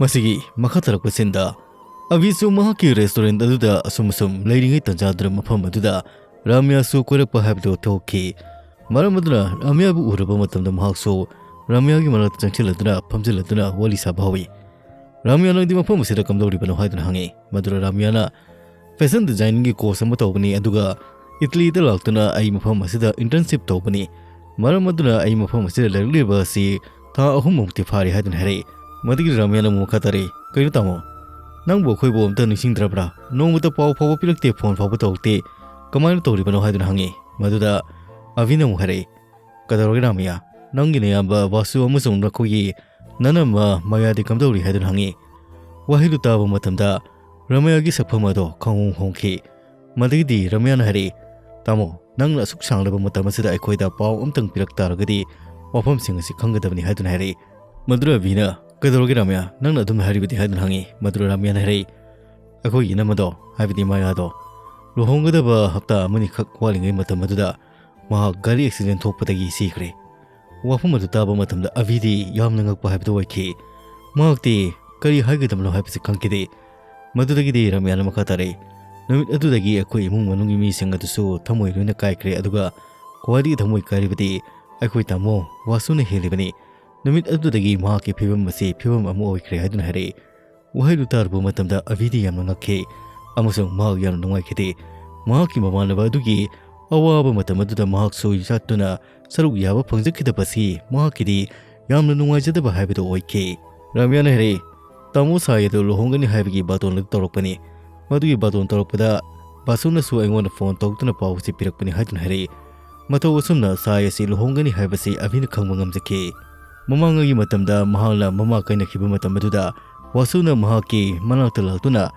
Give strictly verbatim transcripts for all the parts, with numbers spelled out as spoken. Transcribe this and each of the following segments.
ꯃꯁꯤꯒꯤ ꯃꯈꯥ ꯇꯥꯔꯛꯄ ꯁꯤꯟꯗ ꯑꯕꯤꯁꯨ ꯃꯍꯥꯛꯀꯤ ꯔꯦꯁꯇꯨꯔꯦꯟꯠ ꯑꯗꯨꯗ ꯑꯁꯨꯝ ꯑꯁꯨꯝ ꯂꯩꯔꯤꯉꯩ ꯇꯟꯖꯥꯗꯨꯗ ꯃꯐꯝ ꯑꯗꯨꯗ ꯔꯥꯃꯤꯌꯥꯁꯨ ꯀꯣꯏꯔꯛꯄ ꯍꯥꯏꯕꯗꯨ ꯊꯣꯛꯈꯤ꯫ ꯃꯔꯝ ꯑꯗꯨꯅ ꯔꯥꯃꯤꯌꯥꯕꯨ ꯎꯔꯕ ꯃꯇꯝꯗ ꯃꯍꯥꯛꯁꯨ ꯔꯥꯃꯤꯌꯥꯒꯤ ꯃꯅꯥꯛꯇ ꯆꯪꯁꯤꯜꯂꯗꯨꯅ ꯐꯝꯖꯤꯜꯂꯗꯨꯅ ꯋꯥꯔꯤ ꯁꯥꯕ ꯍꯧꯏ꯫ "ꯔꯥꯃꯤꯌꯥ, ꯅꯪꯗꯤ ꯃꯐꯝ ꯑꯁꯤꯗ ꯀꯝꯗꯧꯔꯤꯕꯅꯣ?" ꯍꯥꯏꯗꯨꯅ ꯍꯪꯉꯤ꯫ ꯃꯗꯨꯗ ꯔꯥꯃꯤꯌꯥꯅ, "ꯐꯦꯁꯟ ꯗꯤꯖꯥꯏꯅꯤꯡꯒꯤ ꯀꯣꯔꯁ ꯑꯃ ꯇꯧꯕꯅꯤ, ꯑꯗꯨꯒ ꯏꯇꯂꯤꯗ ꯂꯥꯛꯇꯨꯅ ꯑꯩ ꯃꯐꯝ ꯑꯁꯤꯗ ꯏꯟꯇꯔꯟꯁꯤꯞ ꯇꯧꯕꯅꯤ꯫ ꯃꯔꯝ ꯑꯗꯨꯅ ꯑꯩ ꯃꯐꯝ ꯑꯁꯤꯗ ꯂꯩꯔꯛꯂꯤꯕ ꯑꯁꯤ ꯊꯥ ꯑꯍꯨꯝꯃꯨꯛꯇꯤ ꯐꯥꯔꯦ," ꯍꯥꯏꯗꯨꯅ ꯍꯥꯏꯔꯛꯏ꯫ ꯃꯗꯨꯒꯤ ꯔꯥꯃꯤꯌꯥꯅ ꯑꯃꯨꯛ ꯃꯈꯥ ꯇꯥꯔꯛꯏ, "ꯀꯩꯅꯣ ꯇꯥꯃꯣ, ꯅꯪꯕꯨ ꯑꯩꯈꯣꯏꯕꯨ ꯑꯝꯇ ꯅꯤꯡꯁꯤꯡꯗ꯭ꯔꯕ꯭ꯔꯥ? ꯅꯣꯡꯃꯇ ꯄꯥꯎ ꯐꯥꯎꯕ ꯄꯤꯔꯛꯇꯦ, ꯐꯣꯟ ꯐꯥꯎꯕ ꯇꯧꯔꯛꯇꯦ, ꯀꯃꯥꯏꯅ ꯇꯧꯔꯤꯕꯅꯣ?" ꯍꯥꯏꯗꯨꯅ ꯍꯪꯉꯤ꯫ ꯃꯗꯨꯗ ꯑꯕꯤꯅ ꯑꯃꯨꯛ ꯍꯥꯏꯔꯛꯏ, "ꯀꯩꯗꯧꯔꯒꯦ ꯔꯥꯃꯤꯌꯥ? ꯅꯪꯒꯤ ꯅꯌꯥꯝꯕ ꯋꯥꯁꯨ ꯑꯃꯁꯨꯡ ꯅꯈꯣꯏꯒꯤ ꯅꯅꯝꯃ ꯃꯌꯥꯗꯤ ꯀꯝꯗꯧꯔꯤ?" ꯍꯥꯏꯗꯨꯅ ꯍꯪꯉꯤ꯫ ꯋꯥꯍꯩꯗꯨ ꯇꯥꯕ ꯃꯇꯝꯗ ꯔꯥꯃꯤꯌꯥꯒꯤ ꯁꯛꯐꯝ ꯑꯗꯣ ꯈꯪꯍꯣꯡ ꯍꯣꯡꯈꯤ꯫ ꯃꯗꯒꯤꯗꯤ ꯔꯥꯃꯤꯌꯥꯅ ꯍꯥꯏꯔꯛꯏ, "ꯇꯥꯃꯣ, ꯅꯪꯅ ꯑꯁꯨꯛ ꯁꯥꯡꯂꯕ ꯃꯇꯝ ꯑꯁꯤꯗ ꯑꯩꯈꯣꯏꯗ ꯄꯥꯎ ꯑꯝꯇꯪ ꯄꯤꯔꯛ ꯇꯥꯔꯒꯗꯤ ꯋꯥꯐꯝꯁꯤꯡ ꯑꯁꯤ ꯈꯪꯒꯗꯕꯅꯤ," ꯍꯥꯏꯗꯨꯅ ꯍꯥꯏꯔꯛꯏ꯫ ꯃꯗꯨꯗ ꯑꯕꯤꯅ, "ꯀꯩꯗꯧꯔꯒꯦ ꯔꯥꯃꯤꯌꯥ? ꯅꯪꯅ ꯑꯗꯨꯝꯅ ꯍꯥꯏꯔꯤꯕꯗꯤ?" ꯍꯥꯏꯗꯨꯅ ꯍꯪꯉꯤ꯫ ꯃꯗꯨꯗ ꯔꯥꯃꯤꯌꯥꯅ ꯍꯥꯏꯔꯛꯏ, "ꯑꯩꯈꯣꯏꯒꯤ ꯏꯅꯝꯃꯗꯣ, ꯍꯥꯏꯕꯗꯤ ꯃꯥꯌꯥꯗꯣ, ꯂꯨꯍꯣꯡꯒꯗꯕ ꯍꯞꯇꯥ ꯑꯃꯅꯤꯈꯛ ꯋꯥꯠꯂꯤꯉꯩ ꯃꯇꯝ ꯑꯗꯨꯗ ꯃꯍꯥꯛ ꯒꯥꯔꯤ ꯑꯦꯛꯁꯤꯗꯦꯟ ꯊꯣꯛꯄꯗꯒꯤ ꯁꯤꯈ꯭ꯔꯦ꯫" ꯋꯥꯐꯝ ꯑꯗꯨ ꯇꯥꯕ ꯃꯇꯝꯗ ꯑꯕꯤꯗꯤ ꯌꯥꯝꯅ ꯉꯛꯄ ꯍꯥꯏꯕꯗꯨ ꯑꯣꯏꯈꯤ꯫ ꯃꯍꯥꯛꯇꯤ ꯀꯔꯤ ꯍꯥꯏꯒꯗꯕꯅꯣ ꯍꯥꯏꯕꯁꯤ ꯈꯪꯈꯤꯗꯦ꯫ ꯃꯗꯨꯗꯒꯤꯗꯤ ꯔꯥꯃꯤꯌꯥꯅ ꯃꯈꯥ ꯇꯥꯔꯛꯏ, "ꯅꯨꯃꯤꯠ ꯑꯗꯨꯗꯒꯤ ꯑꯩꯈꯣꯏ ꯏꯃꯨꯡ ꯃꯅꯨꯡꯒꯤ ꯃꯤꯁꯤꯡ ꯑꯗꯨꯁꯨ ꯊꯃꯣꯏ ꯂꯣꯏꯅ ꯀꯥꯏꯈ꯭ꯔꯦ, ꯑꯗꯨꯒ ꯈ꯭ꯋꯥꯏꯗꯒꯤ ꯊꯃꯣꯏ ꯀꯥꯏꯔꯤꯕꯗꯤ ꯑꯩꯈꯣꯏ ꯇꯥꯃꯣ ꯋꯥꯁꯨꯅ ꯍꯦꯜꯂꯤꯕꯅꯤ꯫ ꯅꯨꯃꯤꯠ ꯑꯗꯨꯗꯒꯤ ꯃꯍꯥꯛꯀꯤ ꯐꯤꯕꯝ ꯑꯁꯤ ꯐꯤꯕꯝ ꯑꯃ ꯑꯣꯏꯈ꯭ꯔꯦ," ꯍꯥꯏꯗꯨꯅ ꯍꯥꯏꯔꯛꯏ꯫ ꯋꯥꯍꯩꯗꯨ ꯇꯥꯔꯨꯕ ꯃꯇꯝꯗ ꯑꯕꯤꯗꯤ ꯌꯥꯝꯅ ꯉꯛꯈꯤ ꯑꯃꯁꯨꯡ ꯃꯍꯥꯛ ꯌꯥꯝꯅ ꯅꯨꯡꯉꯥꯏꯈꯤꯗꯦ꯫ ꯃꯍꯥꯛꯀꯤ ꯃꯃꯥꯟꯅꯕ ꯑꯗꯨꯒꯤ ꯑꯋꯥꯕ ꯃꯇꯝ ꯑꯗꯨꯗ ꯃꯍꯥꯛꯁꯨ ꯆꯠꯇꯨꯅ ꯁꯔꯨꯛ ꯌꯥꯕ ꯐꯪꯖꯈꯤꯗꯕꯁꯤ ꯃꯍꯥꯛꯀꯤꯗꯤ ꯌꯥꯝꯅ ꯅꯨꯡꯉꯥꯏꯖꯗꯕ ꯍꯥꯏꯕꯗꯨ ꯑꯣꯏꯈꯤ꯫ ꯔꯥꯃꯤꯌꯥꯅ ꯍꯥꯏꯔꯛꯏ, "ꯇꯥꯃꯣ ꯁꯥꯏ ꯑꯗꯨ ꯂꯨꯍꯣꯡꯒꯅꯤ ꯍꯥꯏꯕꯒꯤ ꯕꯥꯇꯣꯟ ꯑꯗꯨ ꯇꯧꯔꯛꯄꯅꯤ꯫ ꯃꯗꯨꯒꯤ ꯕꯥꯇꯣꯟ ꯇꯧꯔꯛꯄꯗ ꯕꯥꯁꯨꯅꯁꯨ ꯑꯩꯉꯣꯟꯗ ꯐꯣꯟ ꯇꯧꯗꯨꯅ ꯄꯥꯎ ꯑꯁꯤ ꯄꯤꯔꯛꯄꯅꯤ," ꯍꯥꯏꯗꯨꯅ ꯍꯥꯏꯔꯛꯏ꯫ ꯃꯇꯧ ꯑꯁꯨꯝꯅ ꯁꯥꯏ ꯑꯁꯤ ꯂꯨꯍꯣꯡꯒꯅꯤ ꯍꯥꯏꯕꯁꯤ ꯑꯕꯤꯅ ꯈꯪꯕ ꯉꯝꯖꯈꯤ꯫ ꯃꯃꯥꯡꯉꯩꯒꯤ ꯃꯇꯝꯗ ꯃꯍꯥꯛꯅ ꯃꯃꯥ ꯀꯥꯏꯅꯈꯤꯕ ꯃꯇꯝ ꯑꯗꯨꯗ ꯋꯥꯁꯨꯅ ꯃꯍꯥꯛꯀꯤ ꯃꯅꯥꯛꯇ ꯂꯥꯛꯇꯨꯅ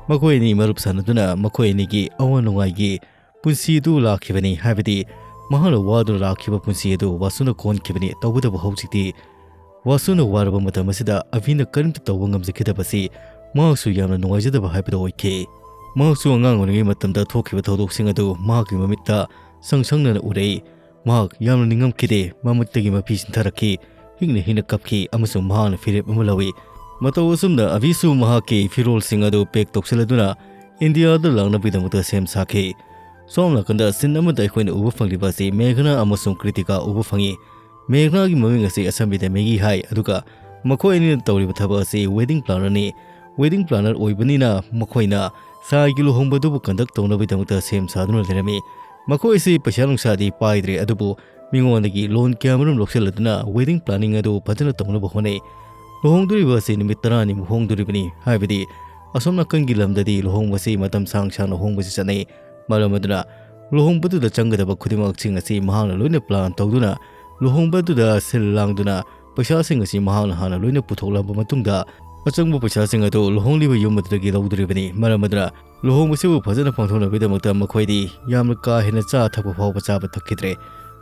ꯃꯈꯣꯏ ꯑꯅꯤ ꯃꯔꯨꯞ ꯁꯥꯟꯅꯗꯨꯅ ꯃꯈꯣꯏ ꯑꯅꯤꯒꯤ ꯑꯋꯥ ꯅꯨꯡꯉꯥꯏꯒꯤ ꯄꯨꯟꯁꯤ ꯑꯗꯨ ꯂꯥꯛꯈꯤꯕꯅꯤ, ꯍꯥꯏꯕꯗꯤ ꯃꯍꯥꯛꯅ ꯋꯥꯗꯨꯅ ꯂꯥꯛꯈꯤꯕ ꯄꯨꯟꯁꯤ ꯑꯗꯨ ꯋꯥꯁꯨꯅ ꯀꯣꯟꯈꯤꯕꯅꯤ꯫ ꯇꯧꯕꯇꯕꯨ ꯍꯧꯖꯤꯛꯇꯤ ꯋꯥꯁꯨꯅ ꯋꯥꯔꯕ ꯃꯇꯝ ꯑꯁꯤꯗ ꯑꯕꯤꯅ ꯀꯔꯤꯝꯇ ꯇꯧꯕ ꯉꯝꯖꯈꯤꯗꯕꯁꯤ ꯃꯍꯥꯛꯁꯨ ꯌꯥꯝꯅ ꯅꯨꯡꯉꯥꯏꯖꯗꯕ ꯍꯥꯏꯕꯗꯨ ꯑꯣꯏꯈꯤ꯫ ꯃꯍꯥꯛꯁꯨ ꯑꯉꯥꯡ ꯑꯣꯏꯔꯤꯉꯩ ꯃꯇꯝꯗ ꯊꯣꯛꯈꯤꯕ ꯊꯧꯗꯣꯛꯁꯤꯡ ꯑꯗꯨ ꯃꯍꯥꯛꯀꯤ ꯃꯃꯤꯠꯇ ꯁꯪ ꯁꯪꯅꯅ ꯎꯔꯛꯏ꯫ ꯃꯍꯥꯛ ꯌꯥꯝꯅ ꯅꯤꯡꯉꯝꯈꯤꯗꯦ꯫ ꯃꯃꯤꯠꯇꯒꯤ ꯃꯄꯤ ꯆꯤꯟꯊꯔꯛꯈꯤ꯫ ꯍꯤꯛꯅ ꯍꯤꯛꯅ ꯀꯞꯈꯤ ꯑꯃꯁꯨꯡ ꯃꯍꯥꯛꯅ ꯐꯤꯔꯦꯞ ꯑꯃ ꯂꯧꯏ꯫ ꯃꯇꯧ ꯑꯁꯨꯝꯅ ꯑꯚꯤꯁꯨ ꯃꯍꯥꯛꯀꯤ ꯐꯤꯔꯣꯜꯁꯤꯡ ꯑꯗꯨ ꯄꯦꯛ ꯇꯧꯁꯤꯜꯂꯗꯨꯅ ꯏꯟꯗꯤꯌꯥꯗ ꯂꯥꯛꯅꯕꯒꯤꯗꯃꯛꯇ ꯁꯦꯝ ꯁꯥꯈꯤ꯫ ꯁꯣꯝ ꯅꯥꯀꯟꯗ ꯁꯤꯟ ꯑꯃꯗ ꯑꯩꯈꯣꯏꯅ ꯎꯕ ꯐꯪꯂꯤꯕ ꯑꯁꯤ ꯃꯦꯘꯅꯥ ꯑꯃꯁꯨꯡ ꯀ꯭ꯔꯤꯇꯤꯀꯥ ꯎꯕ ꯐꯪꯏ꯫ ꯃꯦꯘꯅꯥꯒꯤ ꯃꯃꯤꯡ ꯑꯁꯤ ꯑꯁꯝꯕꯤꯗ ꯃꯦꯒꯤ ꯍꯥꯏ, ꯑꯗꯨꯒ ꯃꯈꯣꯏ ꯑꯅꯤꯅ ꯇꯧꯔꯤꯕ ꯊꯕꯛ ꯑꯁꯤ ꯋꯦꯗꯤꯡ ꯄ꯭ꯂꯥꯅꯔꯅꯤ꯫ ꯋꯦꯗꯤꯡ ꯄ꯭ꯂꯥꯅꯔ ꯑꯣꯏꯕꯅꯤꯅ ꯃꯈꯣꯏꯅ ꯁꯥꯏꯒꯤ ꯂꯨꯍꯣꯡꯕꯗꯨꯕꯨ ꯀꯟꯗꯛ ꯇꯧꯅꯕꯒꯤꯗꯃꯛꯇ ꯁꯦꯝ ꯁꯥꯗꯨꯅ ꯂꯩꯔꯝꯃꯤ꯫ ꯃꯈꯣꯏ ꯑꯁꯤ ꯄꯩꯁꯥ ꯅꯨꯡꯁꯥꯗꯤ ꯄꯥꯏꯗ꯭ꯔꯦ, ꯑꯗꯨꯕꯨ ꯃꯤꯉꯣꯟꯗꯒꯤ ꯂꯣꯟ ꯀꯌꯥꯃꯔꯨꯝ ꯂꯧꯁꯤꯜꯂꯗꯨꯅ ꯋꯦꯗꯤꯡ ꯄ꯭ꯂꯥꯅꯤꯡ ꯑꯗꯨ ꯐꯖꯅ ꯇꯧꯅꯕ ꯍꯣꯠꯅꯩ꯫ ꯂꯨꯍꯣꯡꯗꯣꯔꯤꯕ ꯑꯁꯤ ꯅꯨꯃꯤꯠ ꯇꯔꯥꯅꯤꯃꯨꯛ ꯍꯣꯡꯗꯣꯔꯤꯕꯅꯤ, ꯍꯥꯏꯕꯗꯤ ꯑꯁꯣꯝ ꯅꯥꯀꯟꯒꯤ ꯂꯝꯗꯗꯤ ꯂꯨꯍꯣꯡꯕꯁꯤ ꯃꯇꯝ ꯁꯥꯡ ꯁꯥꯡꯅ ꯍꯣꯡꯕꯁꯤ ꯆꯠꯅꯩ꯫ ꯃꯔꯝ ꯑꯗꯨꯅ ꯂꯨꯍꯣꯡꯕꯗꯨꯗ ꯆꯪꯒꯗꯕ ꯈꯨꯗꯤꯡꯃꯛꯁꯤꯡ ꯑꯁꯤ ꯃꯍꯥꯛꯅ ꯂꯣꯏꯅ ꯄ꯭ꯂꯥꯟ ꯇꯧꯗꯨꯅ, ꯂꯨꯍꯣꯡꯕꯗꯨꯗ ꯁꯤꯜ ꯂꯥꯡꯗꯨꯅ, ꯄꯩꯁꯥꯁꯤꯡ ꯑꯁꯤ ꯃꯍꯥꯛꯅ ꯍꯥꯟꯅ ꯂꯣꯏꯅ ꯄꯨꯊꯣꯛꯂꯕ ꯃꯇꯨꯡꯗ, ꯑꯆꯪꯕ ꯄꯩꯁꯥꯁꯤꯡ ꯑꯗꯨ ꯂꯨꯍꯣꯡꯂꯤꯕ ꯌꯨꯝ ꯑꯗꯨꯗꯒꯤ ꯂꯧꯗꯣꯔꯤꯕꯅꯤ꯫ ꯃꯔꯝ ꯑꯗꯨꯅ ꯂꯨꯍꯣꯡꯕꯁꯤꯕꯨ ꯐꯖꯅ ꯄꯥꯡꯊꯣꯛꯅꯕꯒꯤꯗꯃꯛꯇ ꯃꯈꯣꯏꯗꯤ ꯌꯥꯝꯅ ꯀꯥ ꯍꯦꯟꯅ ꯆꯥ ꯊꯛꯄ ꯐꯥꯎꯕ ꯆꯥꯕ ꯊꯛꯈꯤꯗ꯭ꯔꯦ꯫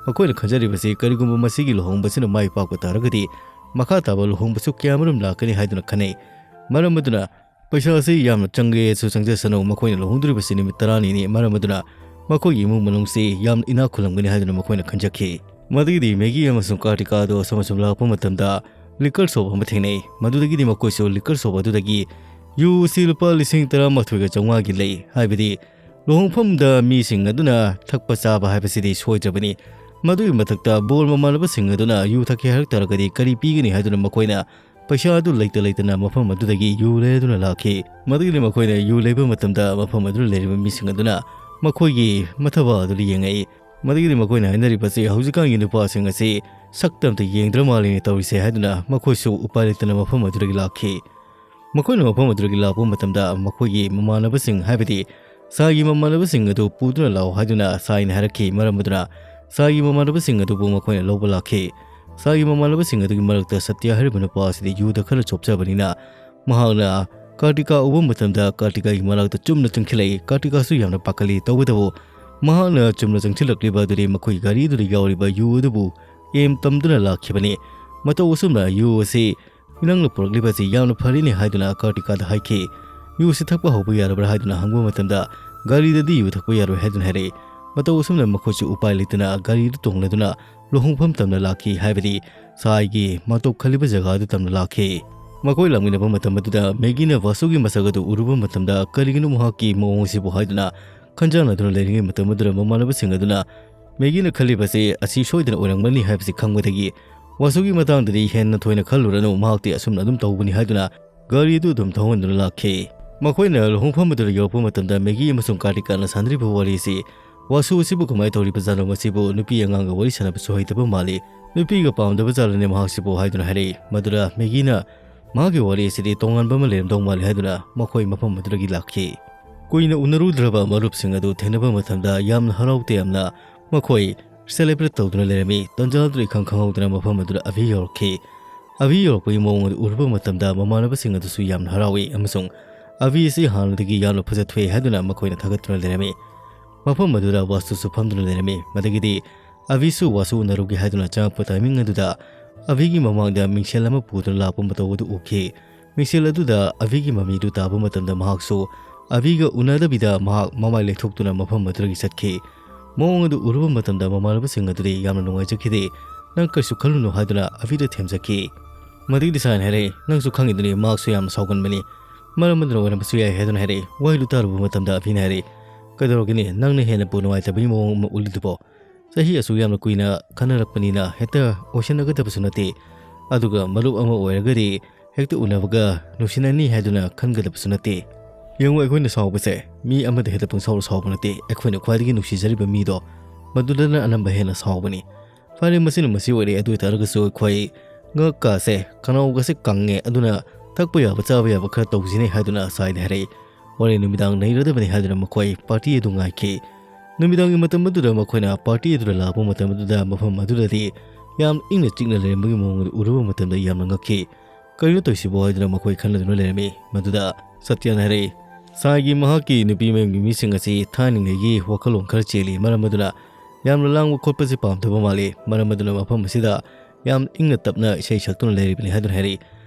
ꯃꯈꯣꯏꯅ ꯈꯟꯖꯔꯤꯕꯁꯤ ꯀꯔꯤꯒꯨꯝꯕ ꯃꯁꯤꯒꯤ ꯂꯨꯍꯣꯡꯕꯁꯤꯅ ꯃꯥꯏ ꯄꯥꯛꯄ ꯇꯥꯔꯒꯗꯤ ꯃꯈꯥ ꯇꯥꯕ ꯂꯨꯍꯣꯡꯕꯁꯨ ꯀꯌꯥꯃꯔꯨꯝ ꯂꯥꯛꯀꯅꯤ ꯍꯥꯏꯗꯨꯅ ꯈꯟꯅꯩ꯫ ꯃꯔꯝ ꯑꯗꯨꯅ ꯄꯩꯁꯥ ꯑꯁꯤ ꯌꯥꯝꯅ ꯆꯪꯒꯦꯁꯨ ꯆꯪꯖꯁꯅꯨ, ꯃꯈꯣꯏꯅ ꯂꯨꯍꯣꯡꯗꯣꯔꯤꯕꯁꯤ ꯅꯨꯃꯤꯠ ꯇꯔꯥꯅꯤꯅꯤ, ꯃꯔꯝ ꯑꯗꯨꯅ ꯃꯈꯣꯏꯒꯤ ꯏꯃꯨꯡ ꯃꯅꯨꯡꯁꯤ ꯌꯥꯝꯅ ꯏꯅꯥꯛ ꯈꯨꯜꯂꯝꯒꯅꯤ ꯍꯥꯏꯗꯨꯅ ꯃꯈꯣꯏꯅ ꯈꯟꯖꯈꯤ꯫ ꯃꯗꯨꯒꯤꯗꯤ ꯃꯦꯒꯤ ꯑꯃꯁꯨꯡ ꯀꯥꯔꯇꯤꯀꯥ ꯑꯗꯨ ꯑꯁꯨꯝ ꯑꯁꯨꯝ ꯂꯥꯛꯄ ꯃꯇꯝꯗ ꯂꯤꯀꯔ ꯁꯣꯞ ꯑꯃ ꯊꯦꯡꯅꯩ꯫ ꯃꯗꯨꯗꯒꯤꯗꯤ ꯃꯈꯣꯏꯁꯨ ꯂꯤꯀꯔ ꯁꯣꯞ ꯑꯗꯨꯗꯒꯤ ꯌꯨ ꯑꯁꯤ ꯂꯨꯄꯥ ꯂꯤꯁꯤꯡ ꯇꯔꯥꯃꯥꯊꯣꯏꯒ ꯆꯥꯝꯃꯉꯥꯒꯤ ꯂꯩ, ꯍꯥꯏꯕꯗꯤ ꯂꯨꯍꯣꯡꯐꯝꯗ ꯃꯤꯁꯤꯡ ꯑꯗꯨꯅ ꯊꯛꯄ ꯆꯥꯕ ꯍꯥꯏꯕꯁꯤꯗꯤ ꯁꯣꯏꯗ꯭ꯔꯕꯅꯤ꯫ ꯃꯗꯨꯒꯤ ꯃꯊꯛꯇ ꯕꯣꯜ ꯃꯃꯥꯟꯅꯕꯁꯤꯡ ꯑꯗꯨꯅ ꯌꯨ ꯊꯛꯀꯦ ꯍꯥꯏꯔꯛ ꯇꯥꯔꯒꯗꯤ ꯀꯔꯤ ꯄꯤꯒꯅꯤ ꯍꯥꯏꯗꯨꯅ ꯃꯈꯣꯏꯅ ꯄꯩꯁꯥ ꯑꯗꯨ ꯂꯩꯇ ꯂꯩꯇꯅ ꯃꯐꯝ ꯑꯗꯨꯗꯒꯤ ꯌꯨ ꯂꯩꯔꯗꯨꯅ ꯂꯥꯛꯈꯤ꯫ ꯃꯗꯨꯒꯤꯗꯤ ꯃꯈꯣꯏꯅ ꯌꯨ ꯂꯩꯕ ꯃꯇꯝꯗ ꯃꯐꯝ ꯑꯗꯨꯗ ꯂꯩꯔꯤꯕ ꯃꯤꯁꯤꯡ ꯑꯗꯨꯅ ꯃꯈꯣꯏꯒꯤ ꯃꯊꯕꯥꯛ ꯑꯗꯨꯗ ꯌꯦꯡꯉꯛꯏ꯫ ꯃꯗꯨꯒꯤꯗꯤ ꯃꯈꯣꯏꯅ ꯍꯥꯏꯅꯔꯤꯕꯁꯤ ꯍꯧꯖꯤꯛꯀꯥꯟꯒꯤ ꯅꯨꯄꯥꯁꯤꯡ ꯑꯁꯤ ꯁꯛꯇ ꯑꯝꯇ ꯌꯦꯡꯗ꯭ꯔ ꯃꯥꯜꯂꯦꯅ ꯇꯧꯔꯤꯁꯦ ꯍꯥꯏꯗꯨꯅ ꯃꯈꯣꯏꯁꯨ ꯎꯄꯥꯏ ꯂꯩꯇꯅ ꯃꯐꯝ ꯑꯗꯨꯗꯒꯤ ꯂꯥꯛꯈꯤ꯫ ꯃꯈꯣꯏꯅ ꯃꯐꯝ ꯑꯗꯨꯗꯒꯤ ꯂꯥꯛꯄ ꯃꯇꯝꯗ ꯃꯈꯣꯏꯒꯤ ꯃꯃꯥꯟꯅꯕꯁꯤꯡ, ꯍꯥꯏꯕꯗꯤ ꯁꯥꯏꯒꯤ ꯃꯃꯥꯟꯅꯕꯁꯤꯡ ꯑꯗꯨ ꯄꯨꯗꯨꯅ ꯂꯥꯛꯑꯣ ꯍꯥꯏꯗꯨꯅ ꯁꯥꯏꯅ ꯍꯥꯏꯔꯛꯈꯤ꯫ ꯃꯔꯝ ꯑꯗꯨꯅ ꯁꯥꯏꯒꯤ ꯃꯃꯥꯟꯅꯕꯁꯤꯡ ꯑꯗꯨꯕꯨ ꯃꯈꯣꯏꯅ ꯂꯧꯕ ꯂꯥꯛꯈꯤ꯫ ꯁꯥꯏꯒꯤ ꯃꯃꯥꯟꯅꯕꯁꯤꯡ ꯑꯗꯨꯒꯤ ꯃꯔꯛꯇ ꯁꯇ꯭ꯌ ꯍꯥꯏꯔꯤꯕ ꯅꯨꯄꯥ ꯑꯁꯤꯗꯤ ꯌꯨꯗ ꯈꯔ ꯆꯣꯞꯆꯕꯅꯤꯅ ꯃꯍꯥꯛꯅ ꯀꯥꯔꯇꯤꯀꯥ ꯎꯕ ꯃꯇꯝꯗ ꯀꯥꯔꯇꯤꯀꯥꯒꯤ ꯃꯅꯥꯛꯇ ꯆꯨꯝꯅ ꯆꯪꯁꯤꯜꯂꯛꯏ꯫ ꯀꯥꯔꯇꯤꯀꯥꯁꯨ ꯌꯥꯝꯅ ꯄꯥꯈꯠꯂꯤ꯫ ꯇꯧꯕꯇꯕꯨ ꯃꯍꯥꯛꯅ ꯆꯨꯝꯅ ꯆꯪꯁꯤꯜꯂꯛꯂꯤꯕ ꯑꯗꯨꯗꯤ ꯃꯈꯣꯏꯒꯤ ꯒꯥꯔꯤ ꯑꯗꯨꯗ ꯌꯥꯎꯔꯤꯕ ꯌꯨ ꯑꯗꯨꯕꯨ ꯑꯦꯝ ꯇꯝꯗꯨꯅ ꯂꯥꯛꯈꯤꯕꯅꯤ꯫ ꯃꯇꯧ ꯑꯁꯨꯝꯅ ꯌꯨ ꯑꯁꯤ ꯅꯪꯅ ꯄꯨꯔꯛꯂꯤꯕ ꯑꯁꯤ ꯌꯥꯝꯅ ꯐꯔꯤꯅꯦ ꯍꯥꯏꯗꯨꯅ ꯀꯥꯔꯇꯤꯀꯥꯗ ꯍꯥꯏꯈꯤ꯫ ꯌꯨ ꯑꯁꯤ ꯊꯛꯄ ꯍꯧꯕ ꯌꯥꯔꯕ꯭ꯔꯥ ꯍꯥꯏꯗꯨꯅ ꯍꯪꯕ ꯃꯇꯝꯗ ꯒꯥꯔꯤꯗꯗꯤ ꯌꯨ ꯊꯛꯄ ꯌꯥꯔꯣꯏ ꯍꯥꯏꯗꯨꯅ ꯍꯥꯏꯔꯛꯏ꯫ ꯃꯇꯧ ꯑꯁꯨꯝꯅ ꯃꯈꯣꯏꯁꯨ ꯎꯄꯥꯏ ꯂꯩꯇꯅ ꯒꯥꯔꯤꯗꯨ ꯇꯣꯡꯂꯗꯨꯅ ꯂꯨꯍꯣꯡꯐꯝ ꯇꯝꯅ ꯂꯥꯛꯈꯤ, ꯍꯥꯏꯕꯗꯤ ꯁꯥꯏꯒꯤ ꯃꯇꯧ ꯈꯜꯂꯤꯕ ꯖꯒꯥ ꯑꯗꯨ ꯇꯝꯅ ꯂꯥꯛꯈꯤ꯫ ꯃꯈꯣꯏ ꯂꯥꯛꯃꯤꯟꯅꯕ ꯃꯇꯝ ꯑꯗꯨꯗ ꯃꯦꯒꯤꯅ ꯋꯥꯁꯨꯒꯤ ꯃꯁꯛ ꯑꯗꯨ ꯎꯔꯨꯕ ꯃꯇꯝꯗ, "ꯀꯔꯤꯒꯤꯅꯣ ꯃꯍꯥꯛꯀꯤ ꯃꯑꯣꯡ ꯑꯁꯤꯕꯨ?" ꯍꯥꯏꯗꯨꯅ ꯈꯟꯖꯥꯟꯅꯗꯨꯅ ꯂꯩꯔꯤꯉꯩ ꯃꯇꯝ ꯑꯗꯨꯗ, ꯃꯃꯥꯟꯅꯕꯁꯤꯡ ꯑꯗꯨꯅ ꯃꯦꯒꯤꯅ ꯈꯜꯂꯤꯕꯁꯤ ꯑꯁꯤ ꯁꯣꯏꯗꯅ ꯑꯣꯏꯔꯝꯒꯅꯤ ꯍꯥꯏꯕꯁꯤ ꯈꯪꯕꯗꯒꯤ, "ꯋꯥꯁꯨꯒꯤ ꯃꯇꯥꯡꯗꯗꯤ ꯍꯦꯟꯅ ꯊꯣꯏꯅ ꯈꯜꯂꯨꯔꯅꯨ, ꯃꯍꯥꯛꯇꯤ ꯑꯁꯨꯝꯅ ꯑꯗꯨꯝ ꯇꯧꯕꯅꯤ" ꯍꯥꯏꯗꯨꯅ ꯒꯥꯔꯤ ꯑꯗꯨ ꯑꯗꯨꯝ ꯊꯧꯍꯟꯗꯨꯅ ꯂꯥꯛꯈꯤ꯫ ꯃꯈꯣꯏꯅ ꯂꯨꯍꯣꯡꯐꯝ ꯑꯗꯨꯗ ꯌꯧꯔꯛꯄ ꯃꯇꯝꯗ, ꯃꯦꯒꯤ ꯑꯃꯁꯨꯡ ꯀꯥꯔꯇꯤꯀꯥꯅ ꯁꯥꯟꯅꯔꯤꯕ ꯋꯥꯔꯤ ꯑꯁꯤ, "ꯋꯥꯁꯨ ꯑꯁꯤꯕꯨ ꯀꯃꯥꯏꯅ ꯇꯧꯔꯤꯕꯖꯥꯠꯅꯣ? ꯃꯁꯤꯕꯨ ꯅꯨꯄꯤ ꯑꯉꯥꯡꯒ ꯋꯥꯔꯤ ꯁꯥꯟꯅꯕꯁꯨ ꯍꯩꯇꯕ ꯃꯥꯜꯂꯤ꯫ ꯅꯨꯄꯤꯒ ꯄꯥꯝꯗꯕ ꯖꯥꯠꯂꯅꯦ ꯃꯍꯥꯛꯁꯤꯕꯨ?" ꯍꯥꯏꯗꯨꯅ ꯍꯥꯏꯔꯛꯏ꯫ ꯃꯗꯨꯗ ꯃꯦꯒꯤꯅ ꯃꯍꯥꯛꯀꯤ ꯋꯥꯔꯤ ꯑꯁꯤꯗꯤ ꯇꯣꯉꯥꯟꯕ ꯑꯃ ꯂꯩꯔꯝꯗꯧ ꯃꯥꯜꯂꯤ ꯍꯥꯏꯗꯨꯅ ꯃꯈꯣꯏ ꯃꯐꯝ ꯑꯗꯨꯗꯒꯤ ꯂꯥꯛꯈꯤ꯫ ꯀꯨꯏꯅ ꯎꯅꯔꯨꯗ꯭ꯔꯕ ꯃꯔꯨꯞꯁꯤꯡ ꯑꯗꯨ ꯊꯦꯡꯅꯕ ꯃꯇꯝꯗ ꯌꯥꯝꯅ ꯍꯔꯥꯎ ꯇꯌꯥꯝꯅ ꯃꯈꯣꯏ celebrate ꯇꯧꯗꯨꯅ ꯂꯩꯔꯝꯃꯤ꯫ ꯇꯟꯖꯥ ꯑꯗꯨꯗ ꯏꯈꯪ ꯈꯪꯍꯧꯗꯅ ꯃꯐꯝ ꯑꯗꯨꯗ ꯑꯚꯤ ꯌꯧꯔꯛꯈꯤ꯫ ꯑꯚꯤ ꯌꯧꯔꯛꯄꯒꯤ ꯃꯑꯣꯡ ꯑꯗꯨ ꯎꯔꯨꯕ ꯃꯇꯝꯗ ꯃꯃꯥꯟꯅꯕꯁꯤꯡ ꯑꯗꯨꯁꯨ ꯌꯥꯝꯅ ꯍꯔꯥꯎꯏ ꯑꯃꯁꯨꯡ ꯑꯚꯤ ꯑꯁꯤ ꯍꯥꯟꯅꯗꯒꯤ ꯌꯥꯝꯅ ꯐꯖꯊꯣꯛꯑꯦ ꯍꯥꯏꯗꯨꯅ ꯃꯈꯣꯏꯅ ꯊꯥꯒꯠꯇꯨꯅ ꯂꯩꯔꯝꯃꯤ꯫ ꯃꯐꯝ ꯑꯗꯨꯗ ꯋꯥꯁꯨꯁꯨ ꯐꯝꯗꯨꯅ ꯂꯩꯔꯝꯃꯤ꯫ ꯃꯗꯒꯤꯗꯤ ꯑꯚꯤꯁꯨ ꯋꯥꯁꯨ ꯎꯅꯔꯨꯒꯦ ꯍꯥꯏꯗꯨꯅ ꯆꯪꯉꯛꯄ timing ꯑꯗꯨꯗ ꯑꯚꯤꯒꯤ ꯃꯃꯥꯡꯗ ꯃꯤꯡꯁꯦꯜ ꯑꯃ ꯄꯨꯗꯨꯅ ꯂꯥꯛꯄ ꯃꯇꯧ ꯑꯗꯨ ꯎꯈꯤ꯫ ꯃꯤꯡꯁꯦꯜ ꯑꯗꯨꯗ ꯑꯚꯤꯒꯤ ꯃꯃꯤꯗꯨ ꯇꯥꯕ ꯃꯇꯝꯗ ꯃꯍꯥꯛꯁꯨ ꯑꯚꯤꯒ ꯎꯅꯗꯕꯤꯗ ꯃꯍꯥꯛ ꯃꯃꯥꯏ ꯂꯩꯊꯣꯛꯇꯨꯅ ꯃꯐꯝ ꯑꯗꯨꯗꯒꯤ ꯆꯠꯈꯤ꯫ ꯃꯑꯣꯡ ꯑꯗꯨ ꯎꯔꯨꯕ ꯃꯇꯝꯗ ꯃꯃꯥꯟꯅꯕꯁꯤꯡ ꯑꯗꯨꯗꯤ ꯌꯥꯝꯅ ꯅꯨꯡꯉꯥꯏꯖꯈꯤꯗꯦ꯫ "ꯅꯪ ꯀꯩꯁꯨ ꯈꯜꯂꯨꯅꯨ" ꯍꯥꯏꯗꯨꯅ ꯑꯚꯤꯗ ꯊꯦꯝꯖꯈꯤ꯫ ꯃꯗꯒꯤꯗꯤ ꯁꯥꯏꯅ ꯍꯥꯏꯔꯛꯏ, "ꯅꯪꯁꯨ ꯈꯪꯉꯤꯗꯨꯅꯤ, ꯃꯍꯥꯛꯁꯨ ꯌꯥꯝꯅ ꯁꯥꯎꯒꯟꯕꯅꯤ꯫ ꯃꯔꯝ ꯑꯗꯨꯅ ꯑꯣꯏꯔꯝꯕꯁꯨ ꯌꯥꯏ" ꯍꯥꯏꯗꯨꯅ ꯍꯥꯏꯔꯛꯏ꯫ ꯋꯥꯍꯩꯗꯨ ꯇꯥꯔꯨꯕ ꯃꯇꯝꯗ ꯑꯚꯤꯅ ꯍꯥꯏꯔꯛꯏ, "ꯀꯩꯗꯧꯔꯒꯦꯅꯦ? ꯅꯪꯅ ꯍꯦꯟꯅ ꯄꯨ ꯅꯨꯡꯉꯥꯏꯇꯕꯒꯤ ꯃꯑꯣꯡ ꯑꯃ ꯎꯠꯂꯤꯗꯨꯕꯣ? ꯆꯍꯤ ꯑꯁꯨꯛ ꯌꯥꯝꯅ ꯀꯨꯏꯅ ꯈꯟꯅꯔꯛꯄꯅꯤꯅ ꯍꯦꯛꯇ ꯑꯣꯏꯁꯤꯟꯅꯒꯗꯕꯁꯨ ꯅꯠꯇꯦ꯫ ꯑꯗꯨꯒ ꯃꯔꯨꯞ ꯑꯃ ꯑꯣꯏꯔꯒꯗꯤ ꯍꯦꯛꯇ ꯎꯅꯕꯒ ꯅꯨꯡꯁꯤꯅꯅꯤ ꯍꯥꯏꯗꯨꯅ ꯈꯟꯒꯗꯕꯁꯨ ꯅꯠꯇꯦ꯫ ꯌꯦꯡꯉꯨ, ꯑꯩꯈꯣꯏꯅ ꯁꯥꯎꯕꯁꯦ ꯃꯤ ꯑꯃꯗ ꯍꯦꯛꯇ ꯄꯪꯁꯥꯎꯗ ꯁꯥꯎꯕ ꯅꯠꯇꯦ꯫ ꯑꯩꯈꯣꯏꯅ ꯈ꯭ꯋꯥꯏꯗꯒꯤ ꯅꯨꯡꯁꯤꯖꯔꯤꯕ ꯃꯤꯗꯣ, ꯃꯗꯨꯗꯅ ꯑꯅꯝꯕ ꯍꯦꯟꯅ ꯁꯥꯎꯕꯅꯤ꯫ ꯐꯔꯦ, ꯃꯁꯤꯅ ꯃꯁꯤ ꯑꯣꯏꯔꯦ꯫ ꯑꯗꯨ ꯑꯣꯏꯇꯥꯔꯒꯁꯨ ꯑꯩꯈꯣꯏ ꯉꯛꯀꯥꯁꯦ, ꯈꯅꯥꯎꯒꯁꯦ ꯀꯪꯉꯦ, ꯑꯗꯨꯅ ꯊꯛꯄ ꯌꯥꯕ ꯆꯥꯕ ꯌꯥꯕ ꯈꯔ ꯇꯧꯁꯤꯅꯦ" ꯍꯥꯏꯗꯨꯅ ꯁꯥꯏꯗ ꯍꯥꯏꯔꯛꯏ꯫ ꯍꯣꯔꯦꯟ ꯅꯨꯃꯤꯗꯥꯡ ꯅꯩꯔꯗꯕꯅꯤ ꯍꯥꯏꯗꯨꯅ ꯃꯈꯣꯏ party ꯑꯗꯨ ꯉꯥꯏꯈꯤ꯫ ꯅꯨꯃꯤꯗꯥꯡꯒꯤ ꯃꯇꯝ ꯑꯗꯨꯗ ꯃꯈꯣꯏꯅ party ꯑꯗꯨꯗ ꯂꯥꯛꯄ ꯃꯇꯝ ꯑꯗꯨꯗ ꯃꯐꯝ ꯑꯗꯨꯗꯗꯤ ꯌꯥꯝ ꯏꯪꯅ ꯆꯤꯛꯅ ꯂꯩꯔꯝꯕꯒꯤ ꯃꯑꯣꯡ ꯑꯗꯨ ꯎꯔꯨꯕ ꯃꯇꯝꯗ ꯌꯥꯝꯅ ꯉꯛꯈꯤ꯫ "ꯀꯔꯤꯅꯣ ꯇꯧꯔꯤꯁꯤꯕꯣ?" ꯍꯥꯏꯗꯨꯅ ꯃꯈꯣꯏ ꯈꯟꯅꯗꯨꯅ ꯂꯩꯔꯝꯃꯤ꯫ ꯃꯗꯨꯗ ꯁꯇ꯭ꯌꯅ ꯍꯥꯏꯔꯛꯏ, "ꯁꯥꯏꯒꯤ ꯃꯍꯥꯛꯀꯤ ꯅꯨꯄꯤ ꯃꯌꯨꯝꯒꯤ ꯃꯤꯁꯤꯡ ꯑꯁꯤ ꯊꯥꯏꯅꯉꯩꯒꯤ ꯋꯥꯈꯜꯂꯣꯟ ꯈꯔ ꯆꯦꯜꯂꯤ꯫ ꯃꯔꯝ ꯑꯗꯨꯅ ꯌꯥꯝꯅ ꯂꯥꯡꯕ ꯈꯣꯠꯄꯁꯤ ꯄꯥꯝꯗꯕ ꯃꯥꯜꯂꯤ꯫ ꯃꯔꯝ ꯑꯗꯨꯅ ꯃꯐꯝ ꯑꯁꯤꯗ ꯌꯥꯝ ꯏꯪꯅ ꯇꯞꯅ ꯏꯁꯩ ꯁꯛꯇꯨꯅ ꯂꯩꯔꯤꯕꯅꯤ" ꯍꯥꯏꯗꯨꯅ ꯍꯥꯏꯔꯛꯏ꯫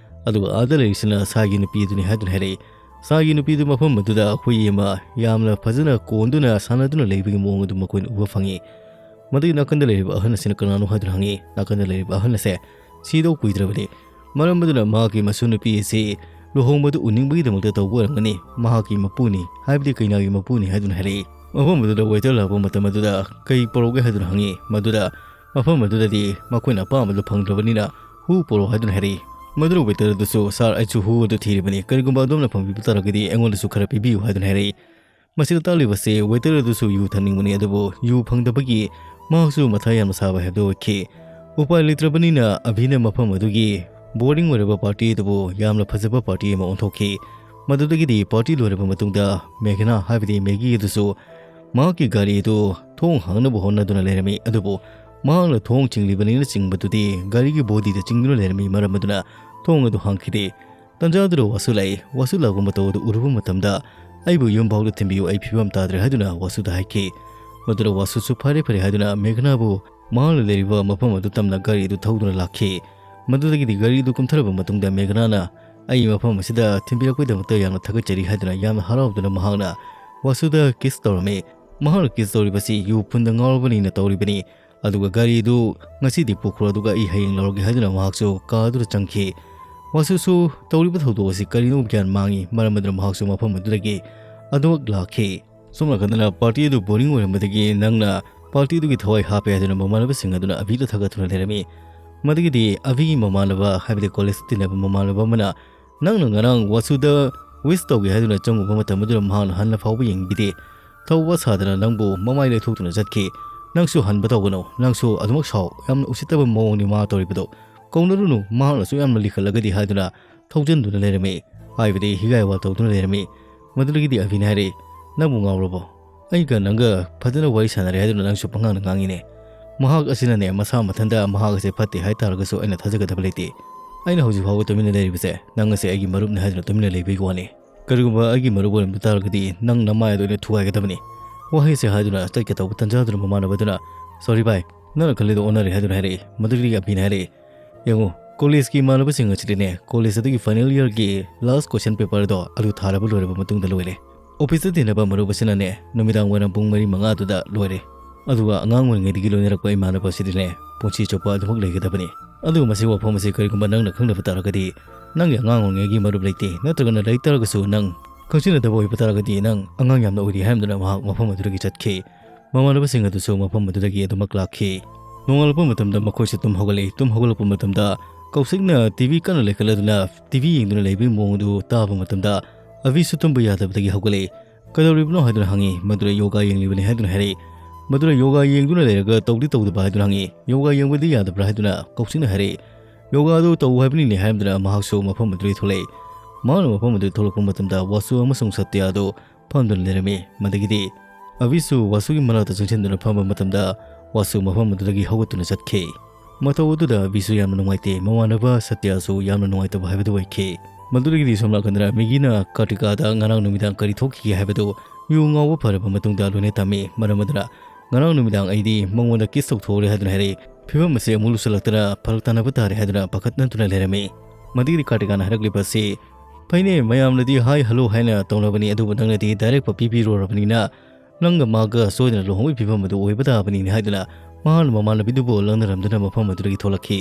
ꯑꯗꯨꯒ ꯑꯥꯗ ꯂꯩꯔꯤꯁꯤꯅ ꯁꯥꯏꯒꯤ ꯅꯨꯄꯤ ꯑꯗꯨꯅꯤ ꯍꯥꯏꯗꯨꯅ ꯍꯥꯏꯔꯛꯏ꯫ ꯁꯥꯏꯒꯤ ꯅꯨꯄꯤꯗꯨ ꯃꯐꯝ ꯑꯗꯨꯗ ꯍꯨꯏ ꯑꯃ ꯌꯥꯝꯅ ꯐꯖꯅ ꯀꯣꯟꯗꯨꯅ ꯁꯥꯟꯅꯗꯨꯅ ꯂꯩꯕꯒꯤ ꯃꯑꯣꯡ ꯑꯗꯨ ꯃꯈꯣꯏꯅ ꯎꯕ ꯐꯪꯉꯤ꯫ ꯃꯗꯨꯒꯤ ꯅꯥꯀꯟꯗ ꯂꯩꯔꯤꯕ ꯑꯍꯜ ꯑꯁꯤꯅ ꯀꯅꯥꯅꯣ ꯍꯥꯏꯗꯨꯅ ꯍꯪꯉꯤ꯫ ꯅꯥꯀꯟꯗ ꯂꯩꯔꯤꯕ ꯑꯍꯜ ꯑꯁꯦ ꯁꯤꯗꯧ ꯀꯨꯏꯗ꯭ꯔꯕꯅꯤ꯫ ꯃꯔꯝ ꯑꯗꯨꯅ ꯃꯍꯥꯛꯀꯤ ꯃꯁꯨ ꯅꯨꯄꯤ ꯑꯁꯤ ꯂꯨꯍꯣꯡꯕꯗꯨ ꯎꯅꯤꯡꯕꯒꯤꯗꯃꯛꯇ ꯇꯧꯕ ꯑꯣꯏꯔꯝꯒꯅꯤ꯫ ꯃꯍꯥꯛꯀꯤ ꯃꯄꯨꯅꯤ, ꯍꯥꯏꯕꯗꯤ ꯀꯩꯅꯥꯒꯤ ꯃꯄꯨꯅꯤ ꯍꯥꯏꯗꯨꯅ ꯍꯥꯏꯔꯛꯏ꯫ ꯃꯐꯝ ꯑꯗꯨꯗ waiter ꯂꯥꯛꯄ ꯃꯇꯝ ꯑꯗꯨꯗ ꯀꯩ ꯄꯨꯔꯛꯎꯒꯦ ꯍꯥꯏꯗꯨꯅ ꯍꯪꯉꯤ꯫ ꯃꯗꯨꯗ ꯃꯐꯝ ꯑꯗꯨꯗꯗꯤ ꯃꯈꯣꯏꯅ ꯑꯄꯥꯝꯕꯗꯨ ꯐꯪꯗ꯭ꯔꯕꯅꯤꯅ ꯍꯨ ꯄꯨꯔꯛꯎ ꯍꯥꯏꯗꯨꯅ ꯍꯥꯏꯔꯛꯏ꯫ ꯃꯗꯨꯗ waiter ꯑꯗꯨꯁꯨ, "Sir, ꯑꯩꯁꯨ ꯍꯨ ꯑꯗꯨ ꯊꯤꯔꯤꯕꯅꯤ, ꯀꯔꯤꯒꯨꯝꯕ ꯑꯗꯣꯝꯅ ꯐꯪꯕꯤꯕ ꯇꯥꯔꯒꯗꯤ ꯑꯩꯉꯣꯟꯗꯁꯨ ꯈꯔ ꯄꯤꯕꯤꯌꯨ" ꯍꯥꯏꯗꯨꯅ ꯍꯥꯏꯔꯛꯏ꯫ ꯃꯁꯤꯗ ꯇꯥꯛꯂꯤꯕꯁꯤ waiter ꯑꯗꯨꯁꯨ ꯌꯨ ꯊꯛꯅꯤꯡꯕꯅꯤ, ꯑꯗꯨꯕꯨ ꯌꯨ ꯐꯪꯗꯕꯒꯤ ꯃꯍꯥꯛꯁꯨ ꯃꯊꯥ ꯌꯥꯝꯅ ꯁꯥꯕ ꯍꯥꯏꯕꯗꯨ ꯑꯣꯏꯈꯤ꯫ ꯎꯄꯥꯏ ꯂꯩꯇ꯭ꯔꯕꯅꯤꯅ ꯑꯚꯤꯅ ꯃꯐꯝ ꯑꯗꯨꯒꯤ boring ꯑꯣꯏꯔꯕ party ꯑꯗꯨꯕꯨ ꯌꯥꯝꯅ ꯐꯖꯕ party ꯑꯃ ꯑꯣꯟꯊꯣꯛꯈꯤ꯫ ꯃꯗꯨꯗꯒꯤꯗꯤ party ꯂꯣꯏꯔꯕ ꯃꯇꯨꯡꯗ ꯃꯦꯘꯅꯥ, ꯍꯥꯏꯕꯗꯤ ꯃꯦꯒꯤ ꯑꯗꯨꯁꯨ ꯃꯍꯥꯛꯀꯤ ꯒꯥꯔꯤ ꯑꯗꯨ ꯊꯣꯡ ꯍꯥꯡꯅꯕ ꯍꯣꯠꯅꯗꯨꯅ ꯂꯩꯔꯝꯃꯤ꯫ ꯑꯗꯨꯕꯨ ꯃꯍꯥꯛꯅ ꯊꯣꯡ ꯆꯤꯡꯂꯤꯕꯅꯤꯅ ꯆꯤꯡꯕꯗꯨꯗꯤ ꯒꯥꯔꯤꯒꯤ bodyꯗ ꯆꯤꯡꯗꯨꯅ ꯂꯩꯔꯝꯃꯤ꯫ ꯃꯔꯝ ꯑꯗꯨꯅ ꯊꯣꯡ ꯑꯗꯨ ꯍꯥꯡꯈꯤꯗꯦ꯫ ꯇꯟꯖꯥ ꯑꯗꯨꯗ ꯋꯥꯁꯨ ꯂꯥꯛꯏ꯫ ꯋꯥꯁꯨ ꯂꯥꯛꯄ ꯃꯇꯧ ꯑꯗꯨ ꯎꯔꯨꯕ ꯃꯇꯝꯗ, "ꯑꯩꯕꯨ ꯌꯨꯝ ꯐꯥꯎꯗ ꯊꯤꯟꯕꯤꯌꯨ, ꯑꯩ ꯐꯤꯕꯝ ꯇꯥꯗ꯭ꯔꯦ" ꯍꯥꯏꯗꯨꯅ ꯋꯥꯁꯨꯗ ꯍꯥꯏꯈꯤ꯫ ꯃꯗꯨꯗ ꯋꯥꯁꯨꯁꯨ ꯐꯔꯦ ꯐꯔꯦ ꯍꯥꯏꯗꯨꯅ ꯃꯦꯘꯅꯥꯕꯨ ꯃꯍꯥꯛꯅ ꯂꯩꯔꯤꯕ ꯃꯐꯝ ꯑꯗꯨ ꯇꯝꯅ ꯒꯥꯔꯤ ꯑꯗꯨ ꯊꯧꯗꯨꯅ ꯂꯥꯛꯈꯤ꯫ ꯃꯗꯨꯗꯒꯤꯗꯤ ꯒꯥꯔꯤ ꯑꯗꯨ ꯀꯨꯝꯊꯔꯕ ꯃꯇꯨꯡꯗ ꯃꯦꯘꯅꯥꯅ, "ꯑꯩ ꯃꯐꯝ ꯑꯁꯤꯗ ꯊꯤꯟꯕꯤꯔꯛꯄꯒꯤꯗꯃꯛꯇ ꯌꯥꯝꯅ ꯊꯥꯒꯠꯆꯔꯤ" ꯍꯥꯏꯗꯨꯅ ꯌꯥꯝꯅ ꯍꯔꯥꯎꯗꯨꯅ ꯃꯍꯥꯛꯅ ꯋꯥꯁꯨꯗ kiss ꯇꯧꯔꯝꯃꯤ꯫ ꯃꯍꯥꯛꯅ kiss ꯇꯧꯔꯤꯕꯁꯤ ꯌꯨ ꯐꯨꯟꯗ ꯉꯥꯎꯔꯕꯅꯤꯅ ꯇꯧꯔꯤꯕꯅꯤ꯫ ꯑꯗꯨꯒ ꯒꯥꯔꯤꯗꯨ ꯉꯁꯤꯗꯤ ꯄꯨꯈ꯭ꯔꯣ, ꯑꯗꯨꯒ ꯑꯩ ꯍꯌꯦꯡ ꯂꯧꯔꯒꯦ ꯍꯥꯏꯗꯨꯅ ꯃꯍꯥꯛꯁꯨ car ꯑꯗꯨꯗ ꯆꯪꯈꯤ꯫ ꯋꯥꯁꯨꯁꯨ ꯇꯧꯔꯤꯕ ꯊꯧꯗꯣꯛ ꯑꯁꯤ ꯀꯔꯤꯅꯣ ꯒ꯭ꯌꯥꯟ ꯃꯥꯡꯉꯤ꯫ ꯃꯔꯝ ꯑꯗꯨꯅ ꯃꯍꯥꯛꯁꯨ ꯃꯐꯝ ꯑꯗꯨꯗꯒꯤ ꯑꯗꯨꯃꯛ ꯂꯥꯛꯈꯤ꯫ ꯁꯣꯝ ꯅꯥꯀꯟꯗꯅ party ꯑꯗꯨ boring ꯑꯣꯏꯔꯝꯕꯗꯒꯤ ꯅꯪꯅ party ꯑꯗꯨꯒꯤ ꯊꯋꯥꯏ ꯍꯥꯞꯄꯦ ꯍꯥꯏꯗꯨꯅ ꯃꯃꯥꯟꯅꯕꯁꯤꯡ ꯑꯗꯨꯅ ꯑꯚꯤꯗ ꯊꯥꯒꯠꯇꯨꯅ ꯂꯩꯔꯝꯃꯤ꯫ ꯃꯗꯨꯒꯤꯗꯤ ꯑꯚꯤꯒꯤ ꯃꯃꯥꯟꯅꯕ, ꯍꯥꯏꯕꯗꯤ college ꯇꯤꯟꯅꯕ ꯃꯃꯥꯟꯅꯕ ꯑꯃꯅ, "ꯅꯪꯅ ꯉꯔꯥꯡ ꯋꯥꯁꯨꯗ wish ꯇꯧꯒꯦ ꯍꯥꯏꯗꯨꯅ ꯆꯪꯉꯨꯕ ꯃꯇꯝ ꯑꯗꯨꯗ ꯃꯍꯥꯛꯅ ꯍꯟꯅ ꯐꯥꯎꯕ ꯌꯦꯡꯕꯤꯗꯦ꯫ ꯊꯧꯕ ꯁꯥꯗꯅ ꯅꯪꯕꯨ ꯃꯃꯥꯏ ꯂꯩꯊꯣꯛꯇꯨꯅ ꯆꯠꯈꯤ꯫ ꯅꯪꯁꯨ ꯍꯟꯕ ꯇꯧꯒꯅꯨ꯫ ꯅꯪꯁꯨ ꯑꯗꯨꯃꯛ ꯁꯥꯎ꯫ ꯌꯥꯝꯅ ꯎꯁꯤꯠꯇꯕ ꯃꯑꯣꯡꯅꯤ ꯃꯥ ꯇꯧꯔꯤꯕꯗꯣ꯫ ꯀꯧꯅꯔꯨꯅꯨ, ꯃꯍꯥꯛꯅꯁꯨ ꯌꯥꯝꯅ ꯂꯤꯈꯠꯂꯒꯗꯤ" ꯍꯥꯏꯗꯨꯅ ꯊꯧꯖꯟꯗꯨꯅ ꯂꯩꯔꯝꯃꯤ꯫ ꯍꯥꯏꯕꯗꯤ ꯍꯤꯒꯥꯏ ꯋꯥ ꯇꯧꯗꯨꯅ ꯂꯩꯔꯝꯃꯤ꯫ ꯃꯗꯨꯗꯒꯤꯗꯤ ꯑꯚꯤꯅ ꯍꯥꯏꯔꯛꯏ, "ꯅꯪꯕꯨ ꯉꯥꯎꯔꯕꯣ? ꯑꯩꯒ ꯅꯪꯒ ꯐꯖꯅ ꯋꯥꯔꯤ ꯁꯥꯟꯅꯔꯦ ꯍꯥꯏꯗꯨꯅ ꯅꯪꯁꯨ ꯄꯉꯥꯡꯗ ꯉꯥꯡꯉꯤꯅꯦ꯫ ꯃꯍꯥꯛ ꯑꯁꯤꯅꯅꯦ, ꯃꯁꯥ ꯃꯊꯟꯇ ꯃꯍꯥꯛ ꯑꯁꯦ ꯐꯠꯇꯦ ꯍꯥꯏ ꯇꯥꯔꯒꯁꯨ ꯑꯩꯅ ꯊꯥꯖꯒꯗꯕ ꯂꯩꯇꯦ꯫ ꯑꯩꯅ ꯍꯧꯖꯤꯛ ꯐꯥꯎꯕ ꯇꯨꯃꯤꯟꯅ ꯂꯩꯔꯤꯕꯁꯦ ꯅꯪ ꯑꯁꯦ ꯑꯩꯒꯤ ꯃꯔꯨꯞꯅꯤ ꯍꯥꯏꯗꯨꯅ ꯇꯨꯃꯤꯟꯅ ꯂꯩꯕꯒꯤ ꯋꯥꯅꯤ꯫ ꯀꯔꯤꯒꯨꯝꯕ ꯑꯩꯒꯤ ꯃꯔꯨꯞ ꯑꯣꯏꯔꯝꯕ ꯇꯥꯔꯒꯗꯤ ꯅꯪ ꯅꯃꯥꯏ ꯑꯗꯨ ꯑꯩꯅ ꯊꯨꯒꯥꯏꯒꯗꯕꯅꯤ"꯫ ꯋꯥꯍꯩꯁꯦ ꯍꯥꯏꯗꯨꯅ ꯆꯠꯀꯦ ꯇꯧꯕ ꯇꯟꯖꯥꯗꯨꯅ ꯃꯃꯥꯟꯅꯕꯗꯨꯅ, "Sorry ꯚꯥꯏ, ꯅꯪꯅ ꯈꯜꯂꯤꯗꯣ ꯑꯣꯟꯅꯔꯦ" ꯍꯥꯏꯗꯨꯅ ꯍꯥꯏꯔꯛꯏ꯫ ꯃꯗꯨꯗꯒꯤ ꯑꯚꯤꯅ ꯍꯥꯏꯔꯛꯏ, "ꯌꯦꯡꯉꯨ, collegeꯀꯤ ꯏꯃꯥꯟꯅꯕꯁꯤꯡ ꯑꯁꯤꯗꯤꯅꯦ, college ꯑꯗꯨꯒꯤ final yearꯒꯤ last question paperꯗꯣ ꯑꯗꯨ ꯊꯥꯔꯕ ꯂꯣꯏꯔꯕ ꯃꯇꯨꯡꯗ ꯂꯣꯏꯔꯦ꯫ Officeꯇ ꯇꯤꯟꯅꯕ ꯃꯔꯨꯞ ꯑꯁꯤꯅꯅꯦ, ꯅꯨꯃꯤꯗꯥꯡ ꯋꯥꯏꯔꯝ ꯄꯨꯡ ꯃꯔꯤ ꯃꯉꯥꯗꯨꯗ ꯂꯣꯏꯔꯦ꯫ ꯑꯗꯨꯒ ꯑꯉꯥꯡ ꯑꯣꯏꯔꯤꯉꯩꯗꯒꯤ ꯂꯣꯏꯅꯔꯛꯄ ꯏꯃꯥꯟꯅꯕ ꯑꯁꯤꯗꯤꯅꯦ, ꯄꯨꯟꯁꯤ ꯆꯨꯞꯄ ꯑꯗꯨꯃꯛ ꯂꯩꯒꯗꯕꯅꯤ"꯫ ꯑꯗꯨꯒ ꯃꯁꯤꯒꯤ ꯋꯥꯐꯝ ꯑꯁꯤ ꯀꯔꯤꯒꯨꯝꯕ ꯅꯪꯅ ꯈꯪꯗꯕ ꯇꯥꯔꯒꯗꯤ, ꯅꯪꯒꯤ ꯑꯉꯥꯡ ꯑꯣꯏꯔꯤꯉꯩꯒꯤ ꯃꯔꯨꯞ ꯂꯩꯇꯦ, ꯅꯠꯇ꯭ꯔꯒꯅ ꯂꯩ ꯇꯥꯔꯒꯁꯨ ꯅꯪ ꯈꯪꯖꯤꯟꯅꯗꯕ ꯑꯣꯏꯕ ꯇꯥꯔꯒꯗꯤ, ꯅꯪ ꯑꯉꯥꯡ ꯌꯥꯝꯅ ꯑꯣꯏꯔꯤ ꯍꯥꯏꯔꯝꯗꯨꯅ ꯃꯍꯥꯛ ꯃꯐꯝ ꯑꯗꯨꯗꯒꯤ ꯆꯠꯈꯤ꯫ ꯃꯃꯥꯟꯅꯕꯁꯤꯡ ꯑꯗꯨꯁꯨ ꯃꯐꯝ ꯑꯗꯨꯗꯒꯤ ꯑꯗꯨꯃꯛ ꯂꯥꯛꯈꯤ꯫ ꯅꯣꯡꯉꯥꯜꯂꯛꯄ ꯃꯇꯝꯗ ꯃꯈꯣꯏꯁꯨ ꯇꯨꯝ ꯍꯧꯒꯠꯂꯛꯏ꯫ ꯇꯨꯝ ꯍꯧꯒꯠꯂꯛꯄ ꯃꯇꯝꯗ ꯀꯧꯁꯤꯛꯅ ꯇꯤ ꯚꯤ ꯀꯟꯅ ꯂꯩꯈꯠꯂꯗꯨꯅ ꯇꯤ ꯚꯤ ꯌꯦꯡꯗꯨꯅ ꯂꯩꯕꯒꯤ ꯃꯑꯣꯡ ꯑꯗꯨ ꯇꯥꯕ ꯃꯇꯝꯗ, ꯑꯕꯤꯁꯨ ꯇꯨꯝꯕ ꯌꯥꯗꯕꯗꯒꯤ ꯍꯧꯒꯠꯂꯛꯏ꯫ "ꯀꯩꯗꯧꯔꯤꯕꯅꯣ?" ꯍꯥꯏꯗꯨꯅ ꯍꯪꯉꯤ꯫ ꯃꯗꯨꯗ ꯌꯣꯒꯥ ꯌꯦꯡꯂꯤꯕꯅꯤ ꯍꯥꯏꯗꯨꯅ ꯍꯥꯏꯔꯛꯏ꯫ ꯃꯗꯨꯗ ꯌꯣꯒꯥ ꯌꯦꯡꯗꯨꯅ ꯂꯩꯔꯒ ꯇꯧꯗꯤ ꯇꯧꯗꯕ ꯍꯥꯏꯗꯨꯅ ꯍꯪꯉꯤ꯫ "ꯌꯣꯒꯥ ꯌꯦꯡꯕꯗꯤ ꯌꯥꯗꯕ꯭ꯔꯥ?" ꯍꯥꯏꯗꯨꯅ ꯀꯧꯁꯤꯛꯅ ꯍꯥꯏꯔꯛꯏ꯫ "ꯌꯣꯒꯥꯗꯨ ꯇꯧ ꯍꯥꯏꯕꯅꯤꯅꯦ" ꯍꯥꯏꯔꯝꯗꯨꯅ ꯃꯍꯥꯛꯁꯨ ꯃꯐꯝ ꯑꯗꯨꯗꯒꯤ ꯊꯣꯛꯂꯛꯏ꯫ ꯃꯍꯥꯛꯅ ꯃꯐꯝ ꯑꯗꯨꯗꯒꯤ ꯊꯣꯛꯂꯛꯄ ꯃꯇꯝꯗ ꯋꯥꯁꯨ ꯑꯃꯁꯨꯡ ꯁꯇ꯭ꯌꯥ ꯑꯗꯨ ꯐꯝꯗꯨꯅ ꯂꯩꯔꯝꯃꯤ꯫ ꯃꯗꯒꯤꯗꯤ ꯑꯕꯤꯁꯨ ꯋꯥꯁꯨꯒꯤ ꯃꯅꯥꯛꯇ ꯆꯪꯁꯤꯟꯗꯨꯅ ꯐꯝꯕ ꯃꯇꯝꯗ, ꯋꯥꯁꯨ ꯃꯐꯝ ꯑꯗꯨꯗꯒꯤ ꯍꯧꯒꯠꯇꯨꯅ ꯆꯠꯈꯤ꯫ ꯃꯇꯧ ꯑꯗꯨꯗ ꯑꯕꯤꯁꯨ ꯌꯥꯝꯅ ꯅꯨꯡꯉꯥꯏꯇꯦ, ꯃꯃꯥꯟꯅꯕ ꯁꯇ꯭ꯌꯥꯁꯨ ꯌꯥꯝꯅ ꯅꯨꯡꯉꯥꯏꯇꯕ ꯍꯥꯏꯕꯗꯨ ꯑꯣꯏꯈꯤ꯫ ꯃꯗꯨꯗꯒꯤꯗꯤ ꯁꯣꯝ ꯅꯥꯀꯟꯗ ꯃꯦꯒꯤꯅ ꯀꯥꯔꯇꯤꯀꯥꯗ ꯉꯔꯥꯡ ꯅꯨꯃꯤꯗꯥꯡ ꯀꯔꯤ ꯊꯣꯛꯈꯤꯒꯦ ꯍꯥꯏꯕꯗꯨ ꯌꯨ ꯉꯥꯎꯕ ꯐꯔꯕ ꯃꯇꯨꯡꯗ ꯂꯣꯏꯅ ꯇꯝꯃꯤ꯫ ꯃꯔꯝ ꯑꯗꯨꯅ, "ꯉꯔꯥꯡ ꯅꯨꯃꯤꯗꯥꯡ ꯑꯩꯗꯤ ꯃꯉꯣꯟꯗ ꯀꯤꯁ ꯇꯧꯊꯣꯛꯎꯔꯦ" ꯍꯥꯏꯗꯨꯅ ꯍꯥꯏꯔꯛꯏ꯫ ꯐꯤꯕꯝ ꯑꯁꯤ ꯑꯃꯨꯛ ꯂꯨꯁꯜꯂꯛꯇꯅ ꯐꯔꯛ ꯇꯥꯅꯕ ꯇꯥꯔꯦ ꯍꯥꯏꯗꯨꯅ ꯄꯥꯈꯠꯅꯗꯨꯅ ꯂꯩꯔꯝꯃꯤ꯫ ꯃꯗꯨꯒꯤꯗꯤ ꯀꯥꯔꯇꯤꯀꯥꯅ ꯍꯥꯏꯔꯛꯂꯤꯕ ꯑꯁꯤ, "ꯐꯩꯅꯦ, ꯃꯌꯥꯝꯅꯗꯤ ꯍꯥꯏ ꯍꯜꯂꯣ ꯍꯥꯏꯅ ꯇꯧꯅꯕꯅꯤ, ꯑꯗꯨꯕꯨ ꯅꯪꯅꯗꯤ ꯗꯥꯏꯔꯦꯛ ꯄꯥꯄꯤ ꯄꯤꯔꯨꯔꯕꯅꯤꯅ, ꯅꯪꯒ ꯃꯥꯒ ꯁꯣꯏꯗꯅ ꯂꯨꯍꯣꯡꯕꯒꯤ ꯐꯤꯕꯝ ꯑꯗꯨ ꯑꯣꯏꯕ ꯇꯥꯕꯅꯤꯅꯦ" ꯍꯥꯏꯗꯨꯅ ꯃꯍꯥꯛꯅ ꯃꯃꯥꯟꯅꯕꯤꯗꯨꯕꯨ ꯂꯛꯅꯔꯝꯗꯨꯅ ꯃꯐꯝ ꯑꯗꯨꯗꯒꯤ ꯊꯣꯛꯂꯛꯈꯤ꯫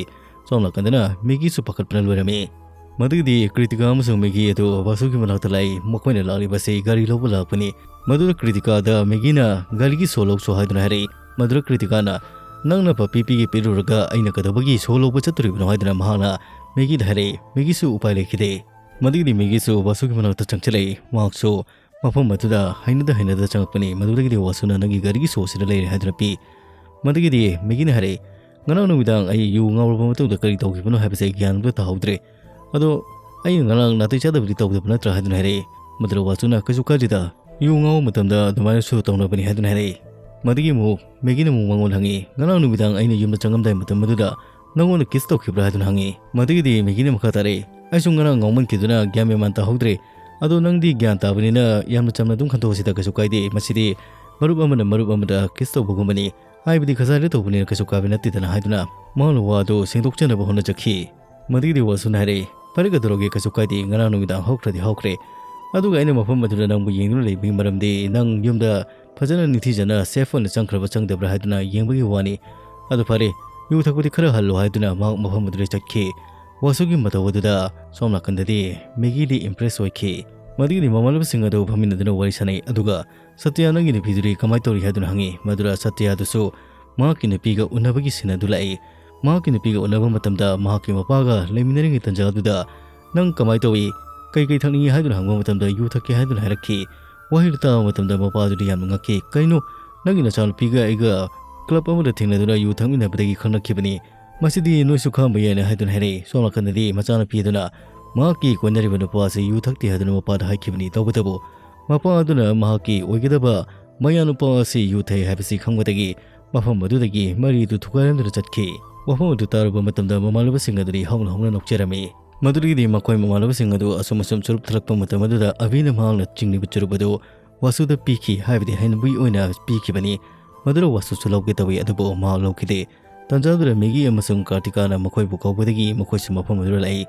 ꯁꯣꯝ ꯅꯥꯀꯟꯗꯅ ꯃꯦꯒꯤꯁꯨ ꯄꯥꯈꯠꯄꯅ ꯂꯣꯏꯔꯝꯃꯤ꯫ ꯃꯗꯨꯒꯤꯗꯤ ꯀ꯭ꯔꯤꯇꯤꯀꯥ ꯑꯃꯁꯨꯡ ꯃꯦꯒꯤ ꯑꯗꯨ ꯋꯥꯁꯨꯒꯤ ꯃꯅꯥꯛꯇ ꯂꯥꯛꯏ꯫ ꯃꯈꯣꯏꯅ ꯂꯥꯛꯂꯤꯕꯁꯤ ꯒꯥꯔꯤ ꯂꯧꯕ ꯂꯥꯛꯄꯅꯤ꯫ ꯃꯗꯨꯗ ꯀ꯭ꯔꯤꯇꯤꯀꯥꯗ ꯃꯦꯒꯤꯅ ꯒꯥꯔꯤꯒꯤ ꯁꯣ ꯂꯧꯁꯣ ꯍꯥꯏꯗꯨꯅ ꯍꯥꯏꯔꯛꯏ꯫ ꯃꯗꯨꯗ ꯀ꯭ꯔꯤꯇꯤꯀꯥꯅ, "ꯅꯪꯅ ꯄꯥꯄꯤ ꯄꯤꯒꯦ ꯄꯤꯔꯨꯔꯒ ꯑꯩꯅ ꯀꯩꯗꯧꯕꯒꯤ ꯁꯣ ꯂꯧꯕ ꯆꯠꯇꯣꯔꯤꯕꯅꯣ?" ꯍꯥꯏꯗꯨꯅ ꯃꯍꯥꯛꯅ ꯃꯦꯒꯤꯗ ꯍꯥꯏꯔꯛꯏ꯫ ꯃꯦꯒꯤꯁꯨ ꯎꯄꯥꯏ ꯂꯩꯈꯤꯗꯦ꯫ ꯃꯗꯨꯒꯤꯗꯤ ꯃꯦꯒꯤꯁꯨ ꯋꯥꯁꯨꯒꯤ ꯃꯅꯥꯛꯇ ꯆꯪꯁꯤꯜꯂꯛꯏ꯫ ꯃꯍꯥꯛꯁꯨ ꯃꯐꯝ ꯑꯗꯨꯗ ꯍꯩꯅꯗ ꯍꯩꯅꯗ ꯆꯪꯉꯛꯄꯅꯤ꯫ ꯃꯗꯨꯗꯒꯤꯗꯤ ꯋꯥꯁꯨꯅ, "ꯅꯪꯒꯤ ꯒꯥꯔꯤꯒꯤ ꯁꯣ ꯑꯁꯤꯗ ꯂꯩꯔꯦ" ꯍꯥꯏꯗꯨꯅ ꯄꯤ꯫ ꯃꯗꯨꯒꯤꯗꯤ ꯃꯦꯒꯤꯅ ꯍꯥꯏꯔꯛꯏ, "ꯉꯔꯥꯡ ꯅꯨꯃꯤꯗꯥꯡ ꯑꯩ ꯌꯨ ꯉꯥꯎꯔꯕ ꯃꯇꯨꯡꯗ ꯀꯔꯤ ꯇꯧꯈꯤꯕꯅꯣ ꯍꯥꯏꯕꯁꯦ ꯑꯩ ꯒ꯭ꯌꯥꯟ ꯑꯝꯇ ꯇꯥꯍꯧꯗ꯭ꯔꯦ꯫ ꯑꯗꯣ ꯑꯩꯅ ꯉꯔꯥꯡ ꯅꯥꯇꯩ ꯆꯥꯗꯕꯗꯤ ꯇꯧꯗꯕ ꯅꯠꯇ꯭ꯔꯥ?" ꯍꯥꯏꯗꯨꯅ ꯍꯥꯏꯔꯛꯏ꯫ ꯃꯗꯨꯗ ꯋꯥꯁꯨꯅ, "ꯀꯩꯁꯨ ꯀꯥꯏꯗꯦꯗ, ꯌꯨ ꯉꯥꯎꯕ ꯃꯇꯝꯗ ꯑꯗꯨꯃꯥꯏꯅꯁꯨ ꯇꯧꯅꯕꯅꯤ" ꯍꯥꯏꯗꯨꯅ ꯍꯥꯏꯔꯛꯏ꯫ ꯃꯗꯨꯒꯤ ꯑꯃꯨꯛ ꯃꯦꯒꯤꯅ ꯑꯃꯨꯛ ꯃꯉꯣꯟꯗ ꯍꯪꯉꯤ, "ꯉꯔꯥꯡ ꯅꯨꯃꯤꯗꯥꯡ ꯑꯩꯅ ꯌꯨꯝꯗ ꯆꯪꯉꯝꯗꯥꯏ ꯃꯇꯝ ꯑꯗꯨꯗ ꯅꯪꯉꯣꯟꯗ ꯀꯤꯁ ꯇꯧꯈꯤꯕ꯭ꯔꯥ?" ꯍꯥꯏꯗꯨꯅ ꯍꯪꯉꯤ꯫ ꯃꯗꯨꯒꯤꯗꯤ ꯃꯦꯒꯤꯅ ꯃꯈꯥ ꯇꯥꯔꯛꯏ, "ꯑꯩꯁꯨ ꯉꯔꯥꯡ ꯉꯥꯎꯃꯟꯈꯤꯗꯨꯅ ꯒ꯭ꯌꯥꯟ ꯃꯦꯟ ꯃꯥꯟ ꯇꯥꯍꯧꯗ꯭ꯔꯦ꯫ ꯑꯗꯣ ꯅꯪꯗꯤ ꯒ꯭ꯌꯥꯟ ꯇꯥꯕꯅꯤꯅ ꯌꯥꯝꯅ ꯆꯝꯅ ꯑꯗꯨꯝ ꯈꯟꯗꯣꯛꯑꯁꯤꯗ, ꯀꯩꯁꯨ ꯀꯥꯏꯗꯦ꯫ ꯃꯁꯤꯗꯤ ꯃꯔꯨꯞ ꯑꯃꯅ ꯃꯔꯨꯞ ꯑꯃꯗ ꯀꯤꯁ ꯇꯧꯕꯒꯨꯝꯕꯅꯤ꯫ ꯍꯥꯏꯕꯗꯤ ꯈꯖꯥꯏꯗ ꯇꯧꯕꯅꯤꯅ ꯀꯩꯁꯨ ꯀꯥꯏꯕ ꯅꯠꯇꯦꯗꯅ" ꯍꯥꯏꯗꯨꯅ ꯃꯍꯥꯛꯅ ꯋꯥꯗꯨ ꯁꯦꯡꯗꯣꯛꯆꯅꯕ ꯍꯣꯠꯅꯖꯈꯤ꯫ ꯃꯗꯨꯒꯤꯗꯤ ꯋꯥꯁꯨꯅ ꯍꯥꯏꯔꯛꯏ, "ꯐꯔꯦ, ꯀꯩꯗꯧꯔꯒꯦ, ꯀꯩꯁꯨ ꯀꯥꯏꯗꯦ, ꯉꯔꯥꯡ ꯅꯨꯃꯤꯗꯥꯡ ꯍꯧꯈ꯭ꯔꯗꯤ ꯍꯧꯈ꯭ꯔꯦ꯫ ꯑꯗꯨꯒ ꯑꯩꯅ ꯃꯐꯝ ꯑꯗꯨꯗ ꯅꯪꯕꯨ ꯌꯦꯡꯗꯨꯅ ꯂꯩꯕꯒꯤ ꯃꯔꯝꯗꯤ ꯅꯪ ꯌꯨꯝꯗ ꯐꯖꯅ ꯅꯤꯡꯊꯤꯖꯅ ꯁꯦꯐ ꯑꯣꯏꯅ ꯆꯪꯈ꯭ꯔꯕ ꯆꯪꯗꯕ꯭ꯔꯥ ꯍꯥꯏꯗꯨꯅ ꯌꯦꯡꯕꯒꯤ ꯋꯥꯅꯤ꯫ ꯑꯗꯨ ꯐꯔꯦ, ꯌꯨ ꯊꯛꯄꯗꯤ ꯈꯔ ꯍꯜꯂꯣ ꯍꯥꯏꯗꯨꯅ ꯃꯍꯥꯛ ꯃꯐꯝ ꯑꯗꯨꯗ ꯆꯠꯈꯤ꯫ ꯋꯥꯁꯨꯒꯤ ꯃꯇꯧ ꯑꯗꯨꯗ ꯁꯣꯝ ꯅꯥꯀꯟꯗꯗꯤ ꯃꯦꯒꯤꯗꯤ impress ꯑꯣꯏꯈꯤ꯫ ꯃꯗꯨꯒꯤꯗꯤ ꯃꯃꯥꯟꯅꯕꯁꯤꯡ ꯑꯗꯨ ꯐꯝꯃꯤꯟꯅꯗꯨꯅ ꯋꯥꯔꯤ ꯁꯥꯟꯅꯩ꯫ ꯑꯗꯨꯒ "ꯁꯇ꯭ꯌ, ꯅꯪꯒꯤ ꯅꯨꯄꯤꯗꯨꯗꯤ ꯀꯃꯥꯏꯅ ꯇꯧꯔꯤ?" ꯍꯥꯏꯗꯨꯅ ꯍꯪꯉꯤ꯫ ꯃꯗꯨꯗ ꯁꯇ꯭ꯌꯗꯨꯁꯨ ꯃꯍꯥꯛꯀꯤ ꯅꯨꯄꯤꯒ ꯎꯅꯕꯒꯤ scene ꯑꯗꯨ ꯂꯥꯛꯏ꯫ ꯃꯍꯥꯛꯀꯤ ꯅꯨꯄꯤꯒ ꯎꯅꯕ ꯃꯇꯝꯗ ꯃꯍꯥꯛꯀꯤ ꯃꯄꯥꯒ ꯂꯩꯃꯤꯟꯅꯔꯤꯉꯩ ꯇꯟꯖꯥꯗꯨꯗ, "ꯅꯪ ꯀꯃꯥꯏꯅ ꯇꯧꯏ? ꯀꯩ ꯀꯩ ꯊꯛꯅꯤꯡꯉꯤ?" ꯍꯥꯏꯗꯨꯅ ꯍꯪꯕ ꯃꯇꯝꯗ, "ꯌꯨ ꯊꯛꯀꯦ" ꯍꯥꯏꯗꯨꯅ ꯍꯥꯏꯔꯛꯈꯤ꯫ ꯋꯥꯍꯩꯗꯨ ꯇꯥꯕ ꯃꯇꯝꯗ ꯃꯄꯥꯗꯨꯗꯤ ꯌꯥꯝꯅ ꯉꯛꯈꯤ꯫ "ꯀꯩꯅꯣ, ꯅꯪꯒꯤ ꯅꯆꯥꯅꯨꯄꯤꯒ ꯑꯩꯒ club ꯑꯃꯗ ꯊꯦꯡꯅꯗꯨꯅ ꯌꯨ ꯊꯛꯃꯤꯟꯅꯕꯗꯒꯤ ꯈꯪꯂꯛꯈꯤꯕꯅꯤ꯫ ꯃꯁꯤꯗꯤ ꯅꯣꯏꯁꯨ ꯈꯪꯕ ꯌꯥꯏꯅ" ꯍꯥꯏꯗꯨꯅ ꯍꯥꯏꯔꯛꯏ꯫ ꯁꯣꯝ ꯅꯥꯀꯟꯗꯗꯤ ꯃꯆꯥꯅꯨꯄꯤ ꯑꯗꯨꯅ ꯃꯍꯥꯛꯀꯤ ꯀꯣꯏꯅꯔꯤꯕ ꯅꯨꯄꯥ ꯑꯁꯤ ꯌꯨ ꯊꯛꯇꯦ ꯍꯥꯏꯗꯨꯅ ꯃꯄꯥꯗ ꯍꯥꯏꯈꯤꯕꯅꯤ꯫ ꯇꯧꯕꯇꯕꯨ ꯃꯄꯥ ꯑꯗꯨꯅ ꯃꯍꯥꯛꯀꯤ ꯑꯣꯏꯒꯗꯕ ꯃꯌꯥꯅꯨꯄꯥ ꯑꯁꯤ ꯌꯨ ꯊꯛꯏ ꯍꯥꯏꯕꯁꯤ ꯈꯪꯕꯗꯒꯤ ꯃꯐꯝ ꯑꯗꯨꯗꯒꯤ ꯃꯔꯤꯗꯨ ꯊꯨꯒꯥꯏꯔꯝꯗꯨꯅ ꯆꯠꯈꯤ꯫ ꯋꯥꯐꯝ ꯑꯗꯨ ꯇꯥꯔꯨꯕ ꯃꯇꯝꯗ ꯃꯃꯥꯟꯅꯕꯁꯤꯡ ꯑꯗꯨꯗꯤ ꯍꯧꯅ ꯍꯧꯅ ꯅꯣꯛꯆꯔꯝꯃꯤ꯫ ꯃꯗꯨꯗꯒꯤꯗꯤ ꯃꯈꯣꯏ ꯃꯃꯥꯟꯅꯕꯁꯤꯡ ꯑꯗꯨ ꯑꯁꯨꯝ ꯑꯁꯨꯝ ꯆꯨꯔꯨꯞ ꯊꯛꯂꯛꯄ ꯃꯇꯝ ꯑꯗꯨꯗ ꯑꯕꯤꯅ ꯃꯍꯥꯛꯅ ꯆꯤꯡꯂꯤꯕ ꯆꯨꯔꯨꯞ ꯑꯗꯨ ꯋꯥꯁꯨꯗ ꯄꯤꯈꯤ, ꯍꯥꯏꯕꯗꯤ ꯍꯩꯅꯕꯤ ꯑꯣꯏꯅ ꯄꯤꯈꯤꯕꯅꯤ꯫ ꯃꯗꯨꯗ ꯋꯥꯁꯨꯁꯨ ꯂꯧꯒꯦ ꯇꯧꯏ, ꯑꯗꯨꯕꯨ ꯃꯍꯥꯛ ꯂꯧꯈꯤꯗꯦ꯫ ꯇꯥꯟꯖꯥꯗꯨꯗ ꯃꯦꯒꯤ ꯑꯃꯁꯨꯡ ꯀꯥꯔꯇꯤꯀꯥꯅ ꯃꯈꯣꯏꯕꯨ ꯀꯧꯕꯗꯒꯤ ꯃꯈꯣꯏꯁꯨ ꯃꯐꯝ ꯑꯗꯨꯗ ꯂꯥꯛꯏ꯫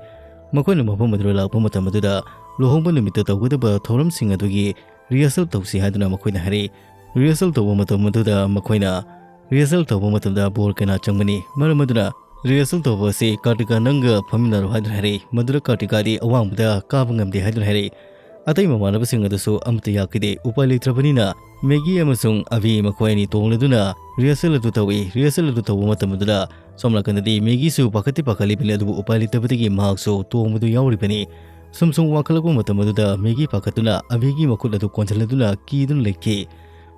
ꯃꯈꯣꯏꯅ ꯃꯐꯝ ꯑꯗꯨꯗ ꯂꯥꯛꯄ ꯃꯇꯝ ꯑꯗꯨꯗ ꯂꯨꯍꯣꯡꯕ ꯅꯨꯃꯤꯠꯇ ꯇꯧꯒꯗꯕ ꯊꯧꯔꯝꯁꯤꯡ ꯑꯗꯨꯒꯤ rehearsal ꯇꯧꯁꯤ ꯍꯥꯏꯗꯨꯅ ꯃꯈꯣꯏꯅ ꯍꯥꯏꯔꯛꯏ꯫ Rehearsal ꯇꯧꯕ ꯃꯇꯝ ꯑꯗꯨꯗ ꯃꯈꯣꯏꯅ rehearsal ꯇꯧꯕ ꯃꯇꯝꯗ ꯕꯣꯔ ꯀꯌꯥ ꯆꯪꯕꯅꯤ꯫ ꯃꯔꯝ ꯑꯗꯨꯅ rehearsal ꯇꯧꯕ ꯑꯁꯤ ꯀꯥꯔꯇꯤꯀꯥ ꯅꯪꯒ ꯐꯝꯃꯤꯟꯅꯔꯣ ꯍꯥꯏꯗꯨꯅ ꯍꯥꯏꯔꯛꯏ꯫ ꯃꯗꯨꯗ ꯀꯥꯔꯇꯤꯀꯥꯗꯤ ꯑꯋꯥꯡꯕꯗ ꯀꯥꯕ ꯉꯝꯗꯦ ꯍꯥꯏꯗꯨꯅ ꯍꯥꯏꯔꯛꯏ꯫ ꯑꯇꯩ ꯃꯃꯥꯟꯅꯕꯁꯤꯡ ꯑꯗꯨꯁꯨ ꯑꯃꯠꯇ ꯌꯥꯈꯤꯗꯦ꯫ ꯎꯄꯥꯏ ꯂꯩꯇ꯭ꯔꯕꯅꯤꯅ ꯃꯦꯒꯤ ꯑꯃꯁꯨꯡ ꯑꯕꯤ ꯃꯈꯣꯏ ꯑꯅꯤ ꯇꯣꯡꯂꯗꯨꯅ rehearsal ꯑꯗꯨ ꯇꯧꯏ꯫ Rehearsal ꯑꯗꯨ ꯇꯧꯕ ꯃꯇꯝ ꯑꯗꯨꯗ ꯁꯣꯝ ꯅꯥꯀꯟꯗꯗꯤ ꯃꯦꯒꯤꯁꯨ ꯄꯥꯈꯠꯇꯤ ꯄꯥꯈꯠꯂꯤꯕꯅꯤ, ꯑꯗꯨꯕꯨ ꯎꯄꯥꯏ ꯂꯩꯇꯕꯗꯒꯤ ꯃꯍꯥꯛꯁꯨ ꯇꯣꯡꯕꯗꯨ ꯌꯥꯎꯔꯤꯕꯅꯤ꯫ ꯁꯨꯝ ꯁꯨꯝ ꯋꯥꯡꯈꯠꯂꯛꯄ ꯃꯇꯝ ꯑꯗꯨꯗ ꯃꯦꯒꯤ ꯄꯥꯈꯠꯇꯨꯅ ꯑꯕꯤꯒꯤ ꯃꯈꯨꯠ ꯑꯗꯨ ꯀꯣꯟꯁꯤꯜꯂꯗꯨꯅ ꯀꯤꯗꯨꯅ ꯂꯩꯈꯤ꯫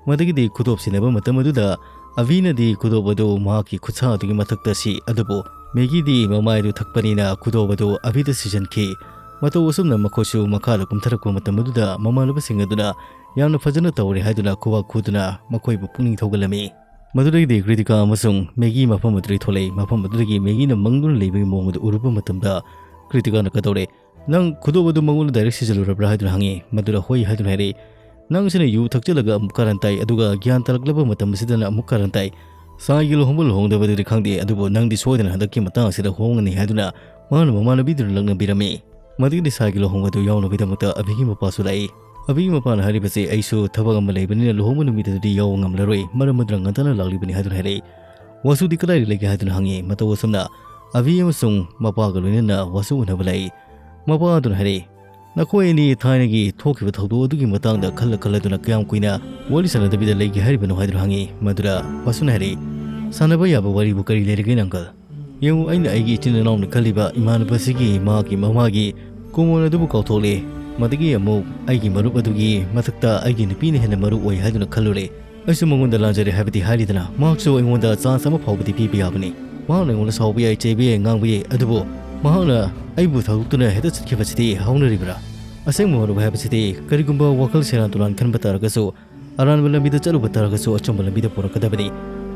ꯃꯗꯨꯒꯤꯗꯤ ꯈꯨꯗꯣꯞ ꯁꯤꯟꯅꯕ ꯃꯇꯝ ꯑꯗꯨꯗ ꯑꯕꯤꯅꯗꯤ ꯈꯨꯗꯣꯞ ꯑꯗꯨ ꯃꯍꯥꯛꯀꯤ ꯈꯨꯠꯁꯥ ꯑꯗꯨꯒꯤ ꯃꯊꯛꯇ ꯁꯤ, ꯑꯗꯨꯕꯨ ꯃꯦꯒꯤꯗꯤ ꯃꯃꯥꯏꯗꯨ ꯊꯛꯄꯅꯤꯅ ꯈꯨꯗꯣꯞ ꯑꯗꯨ ꯑꯕꯤꯗ ꯁꯤꯖꯤꯟꯈꯤ꯫ ꯃꯇꯧ ꯑꯁꯨꯝꯅ ꯃꯈꯣꯏꯁꯨ ꯃꯈꯥꯗ ꯀꯨꯝꯊꯔꯛꯄ ꯃꯇꯝ ꯑꯗꯨꯗ ꯃꯃꯥꯟꯅꯕꯁꯤꯡ ꯑꯗꯨꯅ ꯌꯥꯝꯅ ꯐꯖꯅ ꯇꯧꯔꯦ ꯍꯥꯏꯗꯨꯅ ꯈꯨꯕꯥꯛ ꯈꯨꯗꯨꯅ ꯃꯈꯣꯏꯕꯨ ꯄꯨꯛꯅꯤꯡ ꯊꯧꯒꯠꯂꯝꯃꯤ꯫ ꯃꯗꯨꯗꯒꯤꯗꯤ ꯀ꯭ꯔꯤꯇꯤꯀꯥ ꯑꯃꯁꯨꯡ ꯃꯦꯒꯤ ꯃꯐꯝ ꯑꯗꯨꯗꯒꯤ ꯊꯣꯛꯂꯛꯏ꯫ ꯃꯐꯝ ꯑꯗꯨꯗꯒꯤ ꯃꯦꯒꯤꯅ ꯃꯪꯗꯨꯅ ꯂꯩꯕꯒꯤ ꯃꯑꯣꯡ ꯑꯗꯨ ꯎꯔꯨꯕ ꯃꯇꯝꯗ ꯀ꯭ꯔꯤꯇꯤꯀꯥꯅ "ꯀꯩꯗꯧꯔꯦ? ꯅꯪ ꯈꯨꯗꯣꯞ ꯑꯗꯨ ꯃꯉꯣꯟꯗ direct ꯁꯤꯖꯜꯂꯨꯔꯕ꯭ꯔꯥ?" ꯍꯥꯏꯗꯨꯅ ꯍꯪꯉꯤ꯫ ꯃꯗꯨꯗ "ꯍꯣꯏ" ꯍꯥꯏꯗꯨꯅ ꯍꯥꯏꯔꯛꯏ꯫ "ꯅꯪꯁꯤꯅ ꯌꯨ ꯊꯛꯆꯜꯂꯒ ꯑꯃꯨꯛ ꯀꯥꯔꯟ ꯇꯥꯏ, ꯑꯗꯨꯒ ꯒ꯭ꯌꯥꯟ ꯇꯥꯔꯛꯂꯕ ꯃꯇꯝ ꯑꯁꯤꯗꯅ ꯑꯃꯨꯛ ꯀꯥꯔꯟ ꯇꯥꯏ꯫ ꯁꯥꯏꯒꯤ ꯂꯨꯍꯣꯡꯕ ꯂꯨꯍꯣꯡꯗꯕꯗꯨꯗꯤ ꯈꯪꯗꯦ, ꯑꯗꯨꯕꯨ ꯅꯪꯗꯤ ꯁꯣꯏꯗꯅ ꯍꯟꯗꯛꯀꯤ ꯃꯇꯥꯡ ꯑꯁꯤꯗ ꯍꯣꯡꯒꯅꯤ" ꯍꯥꯏꯗꯨꯅ ꯃꯥꯅ ꯃꯃꯥꯟꯅꯕꯤꯗꯨꯅ ꯂꯛꯅꯕꯤꯔꯝꯃꯤ꯫ ꯃꯗꯨꯒꯤꯗꯤ ꯁꯥꯏꯒꯤ ꯂꯨꯍꯣꯡꯕꯗꯨ ꯌꯥꯎꯅꯕꯒꯤꯗꯃꯛꯇ ꯑꯕꯤꯒꯤ ꯃꯄꯥꯁꯨ ꯂꯥꯛꯏ꯫ ꯑꯕꯤꯒꯤ ꯃꯄꯥꯅ ꯍꯥꯏꯔꯤꯕꯁꯤ, "ꯑꯩꯁꯨ ꯊꯕꯛ ꯑꯃ ꯂꯩꯕꯅꯤꯅ ꯂꯨꯍꯣꯡꯕ ꯅꯨꯃꯤꯠ ꯑꯗꯨꯗꯤ ꯌꯥꯎꯕ ꯉꯝꯂꯔꯣꯏ, ꯃꯔꯝ ꯑꯗꯨꯅ ꯉꯟꯇꯥꯅ ꯂꯥꯛꯂꯤꯕꯅꯤ" ꯍꯥꯏꯗꯨꯅ ꯍꯥꯏꯔꯛꯏ꯫ ꯋꯥꯁꯨꯗꯤ ꯀꯗꯥꯏꯗ ꯂꯩꯒꯦ ꯍꯥꯏꯗꯨꯅ ꯍꯪꯉꯤ꯫ ꯃꯇꯧ ꯑꯁꯨꯝꯅ ꯑꯕꯤ ꯑꯃꯁꯨꯡ ꯃꯄꯥꯒ ꯂꯣꯏꯅꯅ ꯋꯥꯁꯨ ꯎꯅꯕ ꯂꯥꯛꯏ꯫ ꯃꯄꯥ ꯑꯗꯨꯅ ꯍꯥꯏꯔꯛꯏ, "ꯅꯈꯣꯏ ꯑꯅꯤ ꯊꯥꯏꯅꯒꯤ ꯊꯣꯛꯈꯤꯕ ꯊꯧꯗꯣꯛ ꯑꯗꯨꯒꯤ ꯃꯇꯥꯡꯗ ꯈꯜꯂ ꯈꯜꯂꯗꯨꯅ ꯀꯌꯥꯝ ꯀꯨꯏꯅ ꯋꯥꯔꯤ ꯁꯥꯟꯅꯗꯕꯤꯗ ꯂꯩꯒꯦ ꯍꯥꯏꯔꯤꯕꯅꯣ?" ꯍꯥꯏꯗꯨꯅ ꯍꯪꯉꯤ꯫ ꯃꯗꯨꯗ ꯋꯥꯁꯨꯅ ꯍꯥꯏꯔꯛꯏ, "ꯁꯥꯟꯅꯕ ꯌꯥꯕ ꯋꯥꯔꯤꯕꯨ ꯀꯔꯤ ꯂꯩꯔꯒꯦ, ꯑꯪꯀꯜ? ꯌꯦꯡꯉꯨ, ꯑꯩꯅ ꯑꯩꯒꯤ ꯏꯆꯤꯟ ꯏꯅꯥꯎꯅ ꯈꯜꯂꯤꯕ ꯏꯃꯥꯟꯅꯕꯁꯤꯒꯤ ꯃꯍꯥꯛꯀꯤ ꯃꯃꯥꯒꯤ ꯀꯨꯃꯣꯟ ꯑꯗꯨꯕꯨ ꯀꯥꯎꯊꯣꯛꯂꯦ꯫ ꯃꯗꯨꯒꯤ ꯑꯃꯨꯛ ꯑꯩꯒꯤ ꯃꯔꯨꯞ ꯑꯗꯨꯒꯤ ꯃꯊꯛꯇ ꯑꯩꯒꯤ ꯅꯨꯄꯤꯅ ꯍꯦꯟꯅ ꯃꯔꯨ ꯑꯣꯏ ꯍꯥꯏꯗꯨꯅ ꯈꯜꯂꯨꯔꯦ꯫ ꯑꯩꯁꯨ ꯃꯉꯣꯟꯗ ꯂꯥꯟꯖꯔꯦ ꯍꯥꯏꯕꯗꯤ ꯍꯥꯏꯔꯤꯗꯅ, ꯃꯍꯥꯛꯁꯨ ꯑꯩꯉꯣꯟꯗ ꯆꯥꯟꯁ ꯑꯃ ꯐꯥꯎꯕꯗꯤ ꯄꯤꯕ ꯌꯥꯕꯅꯤ꯫ ꯃꯍꯥꯛꯅ ꯑꯩꯉꯣꯟꯗ ꯁꯥꯎꯕ ꯌꯥꯏ, ꯆꯩꯕ ꯌꯥꯏ, ꯉꯥꯡꯕ ꯌꯥꯏ, ꯑꯗꯨꯕꯨ ꯃꯍꯥꯛꯅ ꯑꯩꯕꯨ ꯊꯥꯗꯣꯛꯇꯨꯅ ꯍꯦꯛꯇ ꯆꯠꯈꯤꯕꯁꯤꯗꯤ ꯍꯧꯅꯔꯤꯕ꯭ꯔꯥ? ꯑꯁꯦꯡꯕ ꯃꯔꯨꯞ ꯍꯥꯏꯕꯁꯤꯗꯤ ꯀꯔꯤꯒꯨꯝꯕ ꯋꯥꯈꯜ ꯁꯦꯔꯥꯟ ꯇꯨꯔꯥꯟ ꯈꯟꯕ ꯇꯥꯔꯒꯁꯨ, ꯑꯔꯥꯟꯕ ꯂꯝꯕꯤꯗ ꯆꯠꯂꯨꯕ ꯇꯥꯔꯒꯁꯨ ꯑꯆꯨꯝꯕ ꯂꯝꯕꯤꯗ ꯄꯨꯔꯛꯀꯗꯕꯅꯤ꯫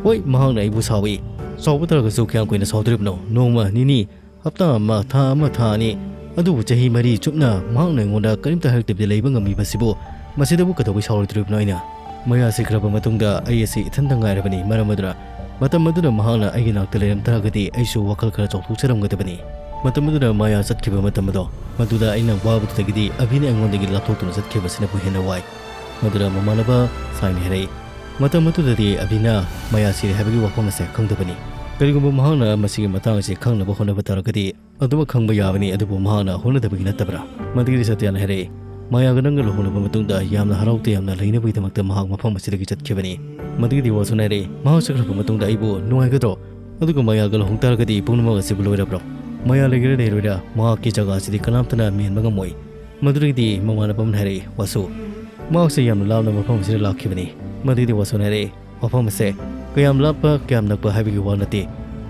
ꯍꯣꯏ, ꯃꯍꯥꯛꯅ ꯑꯩꯕꯨ ꯁꯥꯎꯏ꯫ ꯁꯥꯎꯕ ꯇꯥꯔꯒꯁꯨ ꯀꯌꯥꯝ ꯀꯨꯏꯅ ꯁꯥꯎꯗꯣꯔꯤꯕꯅꯣ? ꯅꯣꯡꯃ ꯅꯤꯅꯤ, ꯍꯞꯇꯥ ꯑꯃ, ꯊꯥ ꯑꯃ, ꯊꯥ ꯑꯅꯤ, ꯑꯗꯨꯕꯨ ꯆꯍꯤ ꯃꯔꯤ ꯆꯨꯞꯅ ꯃꯍꯥꯛꯅ ꯑꯩꯉꯣꯟꯗ ꯀꯔꯤꯝꯇ ꯍꯥꯏꯔꯛꯇꯕꯤꯗ ꯂꯩꯕ ꯉꯝꯃꯤꯕꯁꯤꯕꯨ, ꯃꯁꯤꯗꯕꯨ ꯀꯩꯗꯧꯕꯩ ꯁꯥꯎꯔꯣꯏꯗꯧꯔꯤꯕꯅꯣ ꯑꯩꯅ? ꯃꯌꯥ ꯁꯤꯈ꯭ꯔꯕ ꯃꯇꯨꯡꯗ ꯑꯩ ꯑꯁꯤ ꯏꯊꯟꯇ ꯉꯥꯏꯔꯕꯅꯤ꯫ ꯃꯔꯝ ꯑꯗꯨꯅ ꯃꯇꯝ ꯑꯗꯨꯗ ꯃꯍꯥꯛꯅ ꯑꯩꯒꯤ ꯅꯥꯛꯇ ꯂꯩꯔꯝ ꯇꯥꯔꯒꯗꯤ ꯑꯩꯁꯨ ꯋꯥꯈꯜ ꯈꯔ ꯆꯥꯎꯊꯣꯛꯆꯔꯝꯒꯗꯕꯅꯤ꯫ ꯃꯇꯝ ꯑꯗꯨꯗ ꯃꯌꯥ ꯆꯠꯈꯤꯕ ꯃꯇꯝ ꯑꯗꯣ, ꯃꯗꯨꯗ ꯑꯩꯅ ꯋꯥꯕꯗꯨꯗꯒꯤꯗꯤ ꯑꯕꯤꯅ ꯑꯩꯉꯣꯟꯗꯒꯤ ꯂꯥꯞꯊꯣꯛꯇꯨꯅ ꯆꯠꯈꯤꯕꯁꯤꯅꯕꯨ ꯍꯦꯟꯅ ꯋꯥꯏ꯫ ꯃꯗꯨꯗ ꯃꯃꯥꯟꯅꯕ ꯁꯥꯏꯅ ꯍꯥꯏꯔꯛꯏ, "ꯃꯇꯝ ꯑꯗꯨꯗꯗꯤ ꯑꯕꯤꯅ ꯃꯌꯥ ꯁꯤꯔꯦ ꯍꯥꯏꯕꯒꯤ ꯋꯥꯐꯝ ꯑꯁꯦ ꯈꯪꯗꯕꯅꯤ꯫ ꯀꯔꯤꯒꯨꯝꯕ ꯃꯍꯥꯛꯅ ꯃꯁꯤꯒꯤ ꯃꯇꯥꯡ ꯑꯁꯤ ꯈꯪꯅꯕ ꯍꯣꯠꯅꯕ ꯇꯥꯔꯒꯗꯤ ꯑꯗꯨꯃꯛ ꯈꯪꯕ ꯌꯥꯕꯅꯤ, ꯑꯗꯨꯕꯨ ꯃꯍꯥꯛꯅ ꯍꯣꯠꯅꯗꯕꯒꯤ ꯅꯠꯇꯕ꯭ꯔꯥ?" ꯃꯗꯨꯒꯤꯗꯤ ꯁꯇ꯭ꯌꯥꯅ ꯍꯥꯏꯔꯛꯏ, "ꯃꯌꯥꯒ ꯅꯪꯒ ꯂꯨꯍꯣꯡꯂꯕ ꯃꯇꯨꯡꯗ ꯌꯥꯝꯅ ꯍꯔꯥꯎ ꯇꯌꯥꯝꯅ ꯂꯩꯅꯕꯒꯤꯗꯃꯛꯇ ꯃꯍꯥꯛ ꯃꯐꯝ ꯑꯁꯤꯗꯒꯤ ꯆꯠꯈꯤꯕꯅꯤ꯫" ꯃꯗꯨꯒꯤꯗꯤ ꯋꯥꯁꯨꯅ ꯍꯥꯏꯔꯛꯏ, "ꯃꯍꯥꯛ ꯆꯠꯈ꯭ꯔꯕ ꯃꯇꯨꯡꯗ ꯑꯩꯕꯨ ꯅꯨꯡꯉꯥꯏꯒꯗ꯭ꯔꯣ? ꯑꯗꯨꯒ ꯃꯌꯥꯒ ꯂꯨꯍꯣꯡ ꯇꯥꯔꯒꯗꯤ ꯄꯨꯝꯅꯃꯛ ꯑꯁꯤꯕꯨ ꯂꯣꯏꯔꯕ꯭ꯔꯣ? ꯃꯌꯥ ꯂꯩꯒꯦꯔꯥ ꯂꯩꯔꯣꯏꯔꯥ, ꯃꯍꯥꯛꯀꯤ ꯖꯒꯥ ꯑꯁꯤꯗꯤ ꯀꯅꯥꯝꯇꯅ ꯃꯦꯟꯕ ꯉꯝꯃꯣꯏ꯫" ꯃꯗꯨꯗꯒꯤꯗꯤ ꯃꯃꯥꯟꯅꯕ ꯑꯃꯅ ꯍꯥꯏꯔꯛꯏ, "ꯋꯥꯁꯨ, ꯃꯍꯥꯛꯁꯦ ꯌꯥꯝꯅ ꯂꯥꯞꯅ ꯃꯐꯝ ꯑꯁꯤꯗ ꯂꯥꯛꯈꯤꯕꯅꯤ꯫" ꯃꯗꯨꯗꯒꯤꯗꯤ ꯋꯥꯁꯨꯅ ꯍꯥꯏꯔꯛꯏ, "ꯃꯐꯝ ꯑꯁꯦ ꯀꯌꯥꯝ ꯂꯥꯞꯄ, ꯀꯌꯥꯝ ꯅꯛꯄ ꯍꯥꯏꯕꯒꯤ ꯋꯥ ꯅꯠꯇꯦ,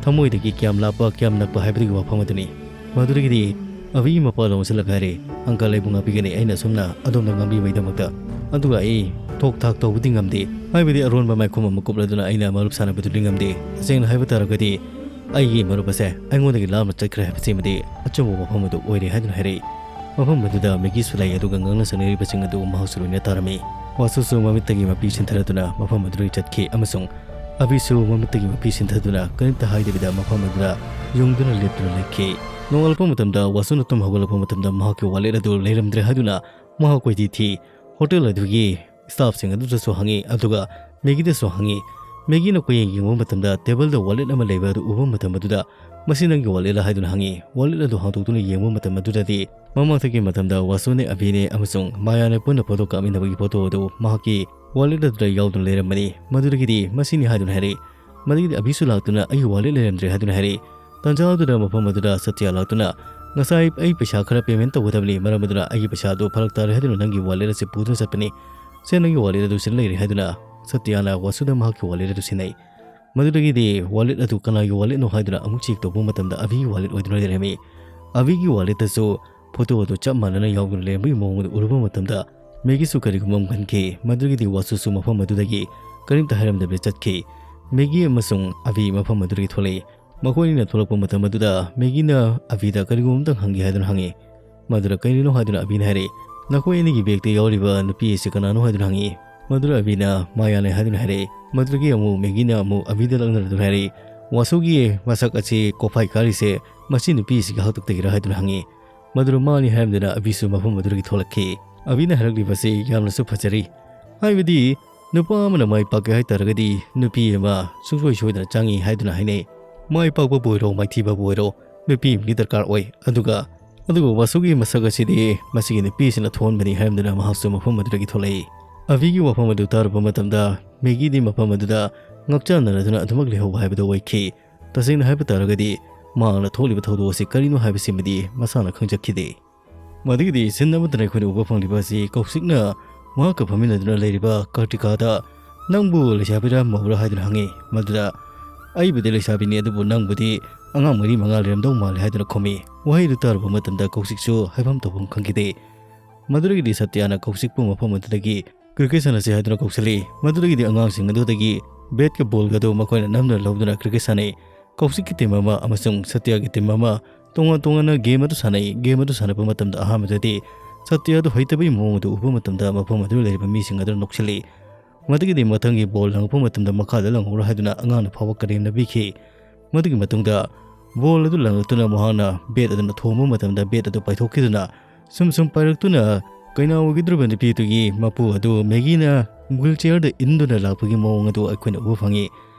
ꯊꯃꯣꯏꯗꯒꯤ ꯀꯌꯥꯝ ꯂꯥꯞꯄ, ꯀꯌꯥꯝ ꯅꯛꯄ ꯍꯥꯏꯕꯗꯨꯒꯤ ꯋꯥꯐꯝ ꯑꯗꯨꯅꯤ꯫" ꯃꯗꯨꯗꯒꯤꯗꯤ ꯑꯕꯤꯒꯤ ꯃꯄꯥꯗ ꯑꯣꯟꯁꯤꯜꯂꯒ ꯍꯥꯏꯔꯛꯏ, "ꯑꯪꯀꯜ, ꯑꯩꯕꯨ ꯉꯥꯛꯄꯤꯒꯅꯤ, ꯑꯩꯅ ꯑꯁꯨꯝꯅ ꯑꯗꯣꯝꯗ ꯉꯥꯡꯕꯤꯕꯒꯤꯗꯃꯛꯇ꯫ ꯑꯗꯨꯒ ꯑꯩ ꯊꯣꯛ ꯊꯥꯛ ꯇꯧꯕꯗꯤ ꯉꯝꯗꯦ, ꯍꯥꯏꯕꯗꯤ ꯑꯔꯣꯟꯕ ꯃꯥꯏꯈꯨꯝ ꯑꯃ ꯀꯨꯞꯂꯗꯨꯅ ꯑꯩꯅ ꯃꯔꯨꯞ ꯁꯥꯟꯅꯕꯗꯨꯗꯤ ꯉꯝꯗꯦ꯫ ꯇꯁꯦꯡꯅ ꯍꯥꯏꯕ ꯇꯥꯔꯒꯗꯤ ꯑꯩꯒꯤ ꯃꯔꯨꯞ ꯑꯁꯦ ꯑꯩꯉꯣꯟꯗꯒꯤ ꯂꯥꯞꯅ ꯆꯠꯈ꯭ꯔꯦ ꯍꯥꯏꯕꯁꯤꯃꯗꯤ ꯑꯆꯨꯝꯕ ꯋꯥꯐꯝ ꯑꯗꯨ ꯑꯣꯏꯔꯦ," ꯍꯥꯏꯗꯨꯅ ꯍꯥꯏꯔꯛꯏ꯫ ꯃꯐꯝ ꯑꯗꯨꯗ ꯃꯦꯒꯤꯁꯨ ꯂꯩ, ꯑꯗꯨꯒ ꯉꯥꯡꯅ ꯁꯛꯅꯔꯤꯕꯁꯤꯡ ꯑꯗꯨ ꯃꯍꯥꯛꯁꯨ ꯂꯣꯏꯅ ꯇꯥꯔꯝꯃꯤ꯫ ꯋꯥꯁꯨꯁꯨ ꯃꯃꯤꯠꯇꯒꯤ ꯃꯄꯤ ꯁꯤꯟꯊꯔꯗꯨꯅ ꯃꯐꯝ ꯑꯗꯨꯗꯒꯤ ꯆꯠꯈꯤ, ꯑꯃꯁꯨꯡ ꯑꯕꯤꯁꯨ ꯃꯃꯤꯠꯇꯒꯤ ꯃꯄꯤ ꯁꯤꯟꯊꯗꯨꯅ ꯀꯔꯤꯝꯇ ꯍꯥꯏꯗꯕꯤꯗ ꯃꯐꯝ ꯑꯗꯨꯗ ꯌꯨꯡꯗꯨꯅ ꯂꯦꯞꯇꯨꯅ ꯂꯩꯈꯤ꯫ ꯅꯣꯡꯉꯥꯜꯂꯛꯄ ꯃꯇꯝꯗ ꯋꯥꯁꯨꯅ ꯇꯨꯝ ꯍꯧꯒꯠꯂꯛꯄ ꯃꯇꯝꯗ ꯃꯍꯥꯛꯀꯤ ꯋꯥꯂꯦꯠ ꯑꯗꯨ ꯂꯩꯔꯝꯗ꯭ꯔꯦ ꯍꯥꯏꯗꯨꯅ ꯃꯍꯥꯛ ꯀꯣꯏꯊꯤ ꯊꯤ꯫ ꯍꯣꯇꯦꯜ ꯑꯗꯨꯒꯤ ꯁ꯭ꯇꯥꯐꯁꯤꯡ ꯑꯗꯨꯗꯁꯨ ꯍꯪꯉꯤ, ꯑꯗꯨꯒ ꯃꯦꯒꯤꯗꯁꯨ ꯍꯪꯉꯤ꯫ ꯃꯦꯒꯤꯅ ꯀꯣꯏꯌꯦꯡ ꯌꯦꯡꯕ ꯃꯇꯝꯗ ꯇꯦꯕꯜꯗ ꯋꯥꯂꯦꯠ ꯑꯃ ꯂꯩꯕ ꯑꯗꯨ ꯎꯕ ꯃꯇꯝ ꯑꯗꯨꯗ, "ꯃꯁꯤ ꯅꯪꯒꯤ ꯋꯥꯂꯦꯠꯂ?" ꯍꯥꯏꯗꯨꯅ ꯍꯪꯉꯤ꯫ ꯋꯥꯂꯦꯠ ꯑꯗꯨ ꯍꯥꯡꯗꯣꯛꯇꯨꯅ ꯌꯦꯡꯕ ꯃꯇꯝ ꯑꯗꯨꯗꯗꯤ ꯃꯃꯥꯡꯊꯛꯀꯤ ꯃꯇꯝꯗ ꯋꯥꯁꯨꯅꯦ, ꯑꯕꯤꯅꯦ ꯑꯃꯁꯨꯡ ꯃꯥꯌꯥꯅꯦ ꯄꯨꯟꯅ ꯐꯣꯇꯣ ꯀꯥꯞꯃꯤꯟꯅꯕꯒꯤ ꯐꯣꯇꯣ ꯑꯗꯨ ꯃꯍꯥꯛꯀꯤ ꯋꯥꯂꯦꯠ ꯑꯗꯨꯗ ꯌꯥꯎꯗꯨꯅ ꯂꯩꯔꯝꯕꯅꯤ꯫ ꯃꯗꯨꯗꯒꯤꯗꯤ "ꯃꯁꯤꯅꯤ" ꯍꯥꯏꯗꯨꯅ ꯍꯥꯏꯔꯛꯏ꯫ ꯃꯗꯨꯗꯒꯤꯗꯤ ꯑꯕꯤꯁꯨ ꯂꯥꯛꯇꯨꯅ "ꯑꯩꯒꯤ ꯋꯥꯂꯦꯠ ꯂꯩꯔꯝꯗ꯭ꯔꯦ" ꯍꯥꯏꯗꯨꯅ ꯍꯥꯏꯔꯛꯏ꯫ ꯇꯥꯟꯖꯥ ꯑꯗꯨꯗ ꯃꯐꯝ ꯑꯗꯨꯗ ꯁꯇ꯭ꯌ ꯂꯥꯛꯇꯨꯅ, "ꯉꯁꯥꯏ ꯑꯩ ꯄꯩꯁꯥ ꯈꯔ ꯄꯦꯃꯦꯟ ꯇꯧꯒꯗꯕꯅꯤ, ꯃꯔꯝ ꯑꯗꯨꯅ ꯑꯩꯒꯤ ꯄꯩꯁꯥ ꯑꯗꯨ ꯐꯔꯛ ꯇꯥꯔꯦ ꯍꯥꯏꯗꯨꯅ ꯅꯪꯒꯤ ꯋꯥꯂꯦꯠ ꯑꯁꯤ ꯄꯨꯗꯨꯅ ꯆꯠꯄꯅꯤ꯫ ꯁꯦ, ꯅꯪꯒꯤ ꯋꯥꯂꯦꯠ ꯑꯗꯨ ꯁꯤꯗ ꯂꯩꯔꯦ" ꯍꯥꯏꯗꯨꯅ ꯁꯇ꯭ꯌꯅ ꯋꯥꯁꯨꯗ ꯃꯍꯥꯛꯀꯤ ꯋꯥꯂꯦꯠ ꯑꯗꯨ ꯁꯤꯟꯅꯩ꯫ ꯃꯗꯨꯗꯒꯤꯗꯤ ꯋꯥꯂꯦꯠ ꯑꯗꯨ ꯀꯅꯥꯒꯤ ꯋꯥꯂꯦꯠꯅꯣ ꯍꯥꯏꯗꯨꯅ ꯑꯃꯨꯛ ꯆꯦꯛ ꯇꯧꯕ ꯃꯇꯝꯗ ꯑꯕꯤꯒꯤ ꯋꯥꯂꯦꯠ ꯑꯣꯏꯗꯨꯅ ꯂꯩꯔꯝꯃꯤ꯫ ꯑꯕꯤꯒꯤ ꯋꯥꯂꯦꯠꯇꯁꯨ ꯐꯣꯇꯣ ꯑꯗꯨ ꯆꯞ ꯃꯥꯟꯅꯅ ꯌꯥꯎꯗꯨꯅ ꯂꯩꯔꯝꯕꯒꯤ ꯃꯑꯣꯡ ꯑꯗꯨ ꯎꯔꯨꯕ ꯃꯇꯝꯗ ꯃꯦꯒꯤꯁꯨ ꯀꯔꯤꯒꯨꯝꯕ ꯑꯃ ꯈꯟꯈꯤ꯫ ꯃꯗꯨꯗꯒꯤꯗꯤ ꯋꯥꯁꯨꯁꯨ ꯃꯐꯝ ꯑꯗꯨꯗꯒꯤ ꯀꯔꯤꯝꯇ ꯍꯥꯏꯔꯝꯗꯕꯤꯗ ꯆꯠꯈꯤ꯫ ꯃꯦꯒꯤ ꯑꯃꯁꯨꯡ ꯑꯕꯤ ꯃꯐꯝ ꯑꯗꯨꯗꯒꯤ ꯊꯣꯛꯂꯛꯏ꯫ ꯃꯈꯣꯏꯅꯤꯅ ꯊꯣꯛꯂꯛꯄ ꯃꯇꯝ ꯑꯗꯨꯗ ꯃꯦꯒꯤꯅ ꯑꯕꯤꯗ ꯀꯔꯤꯒꯨꯝꯕ ꯑꯃꯇꯪ ꯍꯪꯒꯦ ꯍꯥꯏꯗꯨꯅ ꯍꯪꯉꯤ꯫ ꯃꯗꯨꯗ "ꯀꯔꯤꯅꯣ?" ꯍꯥꯏꯗꯨꯅ ꯑꯕꯤꯅ ꯍꯥꯏꯔꯛꯏ꯫ "ꯅꯈꯣꯏ ꯑꯅꯤꯒꯤ ꯕꯦꯒꯇ ꯌꯥꯎꯔꯤꯕ ꯅꯨꯄꯤ ꯑꯁꯤ ꯀꯅꯥꯅꯣ?" ꯍꯥꯏꯗꯨꯅ ꯍꯪꯉꯤ꯫ ꯃꯗꯨꯗ ꯑꯕꯤꯅ "ꯃꯥꯌꯥꯅꯦ" ꯍꯥꯏꯗꯨꯅ ꯍꯥꯏꯔꯛꯏ꯫ ꯃꯗꯨꯗꯒꯤ ꯑꯃꯨꯛ ꯃꯦꯒꯤꯅ ꯑꯃꯨꯛ ꯑꯕꯤꯗ ꯂꯛꯅꯗꯨꯅ ꯍꯥꯏꯔꯛꯏ, "ꯋꯥꯁꯨꯒꯤ ꯃꯁꯛ ꯑꯁꯤ ꯀꯣꯐꯥꯏ ꯀꯥꯔꯤꯁꯦ ꯃꯁꯤ ꯅꯨꯄꯤ ꯑꯁꯤꯒꯤ ꯍꯥꯛꯇꯛꯇꯒꯤꯔꯥ?" ꯍꯥꯏꯗꯨꯅ ꯍꯪꯉꯤ꯫ ꯃꯗꯨꯗ "ꯃꯥꯅꯤ" ꯍꯥꯏꯔꯝꯗꯨꯅ ꯑꯕꯤꯁꯨ ꯃꯐꯝ ꯑꯗꯨꯗꯒꯤ ꯊꯣꯛꯂꯛꯈꯤ꯫ ꯑꯕꯤꯅ ꯍꯥꯏꯔꯛꯂꯤꯕꯁꯤ ꯌꯥꯝꯅꯁꯨ ꯐꯖꯔꯤ꯫ ꯍꯥꯏꯕꯗꯤ ꯅꯨꯄꯥ ꯑꯃꯅ ꯃꯥꯏ ꯄꯥꯛꯀꯦ ꯍꯥꯏꯇꯥꯔꯒꯗꯤ ꯅꯨꯄꯤ ꯑꯃ ꯁꯨꯡꯁꯣꯏ ꯁꯣꯏꯗꯅ ꯆꯪꯉꯤ ꯍꯥꯏꯗꯨꯅ ꯍꯥꯏꯅꯩ꯫ ꯃꯥꯏ ꯄꯥꯛꯄꯕꯨ ꯑꯣꯏꯔꯣ, ꯃꯥꯏꯊꯤꯕꯕꯨ ꯑꯣꯏꯔꯣ, ꯅꯨꯄꯤ ꯑꯃꯗꯤ ꯗꯔꯀꯥꯔ ꯑꯣꯏ꯫ ꯑꯗꯨꯒ, ꯑꯗꯨꯒ ꯋꯥꯁꯨꯒꯤ ꯃꯁꯛ ꯑꯁꯤꯗꯤ ꯃꯁꯤꯒꯤ ꯅꯨꯄꯤꯁꯤꯅ ꯊꯣꯛꯍꯟꯕꯅꯤ ꯍꯥꯏꯔꯝꯗꯨꯅ ꯃꯍꯥꯛꯁꯨ ꯃꯐꯝ ꯑꯗꯨꯗꯒꯤ ꯊꯣꯛꯂꯛꯏ꯫ ꯑꯕꯤꯒꯤ ꯋꯥꯐꯝ ꯑꯗꯨ ꯇꯥꯔꯨꯕ ꯃꯇꯝꯗ ꯃꯦꯒꯤꯗꯤ ꯃꯐꯝ ꯑꯗꯨꯗ ꯉꯛꯆꯥꯟꯅꯔꯗꯨꯅ ꯑꯗꯨꯃꯛ ꯂꯩꯍꯧꯕ ꯍꯥꯏꯕꯗꯨ ꯑꯣꯏꯈꯤ꯫ ꯇꯁꯦꯡꯅ ꯍꯥꯏꯕ ꯇꯥꯔꯒꯗꯤ ꯃꯍꯥꯛꯅ ꯊꯣꯛꯂꯤꯕ ꯊꯧꯗꯣꯛ ꯑꯁꯤ ꯀꯔꯤꯅꯣ ꯍꯥꯏꯕꯁꯤꯃꯗꯤ ꯃꯁꯥꯅ ꯈꯪꯖꯈꯤꯗꯦ꯫ ꯃꯗꯨꯒꯤꯗꯤ ꯁꯤꯟ ꯑꯃꯠꯇꯅ ꯑꯩꯈꯣꯏꯅ ꯎꯕ ꯐꯪꯂꯤꯕ ꯑꯁꯤ ꯀꯧꯁꯤꯛꯅ ꯃꯍꯥꯛꯀ ꯐꯝꯃꯤꯟꯅꯗꯨꯅ ꯂꯩꯔꯤꯕ ꯀꯥꯔꯇꯤꯀꯥꯗ "ꯅꯪꯕꯨ ꯂꯩꯁꯥꯕꯤꯔꯥ ꯃꯧꯔꯥ?" ꯍꯥꯏꯗꯨꯅ ꯍꯪꯉꯤ꯫ ꯃꯗꯨꯗ "ꯑꯩꯕꯨꯗꯤ ꯂꯩꯁꯥꯕꯤꯅꯤ, ꯑꯗꯨꯕꯨ ꯅꯪꯕꯨꯗꯤ ꯑꯉꯥꯡ ꯃꯔꯤ ꯃꯉꯥ ꯂꯩꯔꯝꯗꯧ ꯃꯥꯜꯂꯦ" ꯍꯥꯏꯗꯨꯅ ꯈꯨꯝꯃꯤ꯫ ꯋꯥꯍꯩꯗꯨ ꯇꯥꯔꯨꯕ ꯃꯇꯝꯗ ꯀꯧꯁꯤꯛꯁꯨ ꯍꯥꯏꯐꯝ ꯇꯧꯐꯝ ꯈꯪꯈꯤꯗꯦ꯫ ꯃꯗꯨꯗꯒꯤꯗꯤ ꯁꯇ꯭ꯌꯥꯅ ꯀꯧꯁꯤꯛꯄꯨ ꯃꯐꯝ ꯑꯗꯨꯗꯒꯤ "ꯀ꯭ꯔꯤꯀꯦꯠ ꯁꯥꯟꯅꯁꯤ" ꯍꯥꯏꯗꯨꯅ ꯀꯧꯁꯤꯜꯂꯤ꯫ ꯃꯗꯨꯗꯒꯤꯗꯤ ꯑꯉꯥꯡꯁꯤꯡ ꯑꯗꯨꯗꯒꯤ ꯕꯦꯠꯀ ꯕꯣꯜꯒꯗꯨ ꯃꯈꯣꯏꯅ ꯅꯝꯗꯨꯅ ꯂꯧꯗꯨꯅ ꯀ꯭ꯔꯤꯀꯦꯠ ꯁꯥꯟꯅꯩ꯫ ꯀꯧꯁꯤꯛꯀꯤ ꯇꯤꯝ ꯑꯃ ꯑꯃꯁꯨꯡ ꯁꯇ꯭ꯌꯥꯒꯤ ꯇꯤꯝ ꯑꯃ ꯇꯣꯉꯥꯟ ꯇꯣꯉꯥꯟꯅ ꯒꯦꯝ ꯑꯗꯨ ꯁꯥꯟꯅꯩ꯫ ꯒꯦꯝ ꯑꯗꯨ ꯁꯥꯟꯅꯕ ꯃꯇꯝꯗ ꯑꯍꯥꯟꯕꯗꯗꯤ ꯁꯇ꯭ꯌꯥꯗꯨ ꯍꯩꯇꯕꯒꯤ ꯃꯑꯣꯡ ꯑꯗꯨ ꯎꯕ ꯃꯇꯝꯗ ꯃꯐꯝ ꯑꯗꯨꯗ ꯂꯩꯔꯤꯕ ꯃꯤꯁꯤꯡ ꯑꯗꯨꯅ ꯅꯣꯛꯁꯤꯜꯂꯤ꯫ ꯃꯗꯨꯒꯤꯗꯤ ꯃꯊꯪꯒꯤ ꯕꯣꯜ ꯂꯪꯉꯛꯄ ꯃꯇꯝꯗ ꯃꯈꯥꯗ ꯂꯪꯍꯧꯔꯣ ꯍꯥꯏꯗꯨꯅ ꯑꯉꯥꯡꯅ ꯐꯥꯎꯕ ꯀꯔꯦꯝꯅ ꯄꯤꯈꯤ꯫ ꯃꯗꯨꯒꯤ ꯃꯇꯨꯡꯗ ꯕꯣꯜ ꯑꯗꯨ ꯂꯪꯉꯛꯇꯨꯅ ꯃꯍꯥꯛꯅ ꯕꯦꯠ ꯑꯗꯨꯅ ꯊꯣꯝꯕ ꯃꯇꯝꯗ ꯕꯦꯠ ꯑꯗꯨ ꯄꯥꯏꯊꯣꯛꯈꯤꯗꯨꯅ ꯁꯨꯝ ꯁꯨꯝ ꯄꯥꯏꯔꯛꯇꯨꯅ ꯀꯩꯅꯥ ꯑꯣꯏꯒꯗꯧꯔꯤꯕ ꯅꯨꯄꯤꯗꯨꯒꯤ ꯃꯄꯨ ꯑꯗꯨ ꯃꯦꯒꯤꯅ wheelchairꯗ ꯏꯟꯗꯨꯅ ꯂꯥꯛꯄꯒꯤ ꯃꯑꯣꯡ ꯑꯗꯨ ꯑꯩꯈꯣꯏꯅ ꯎꯕ ꯐꯪꯉꯤ꯫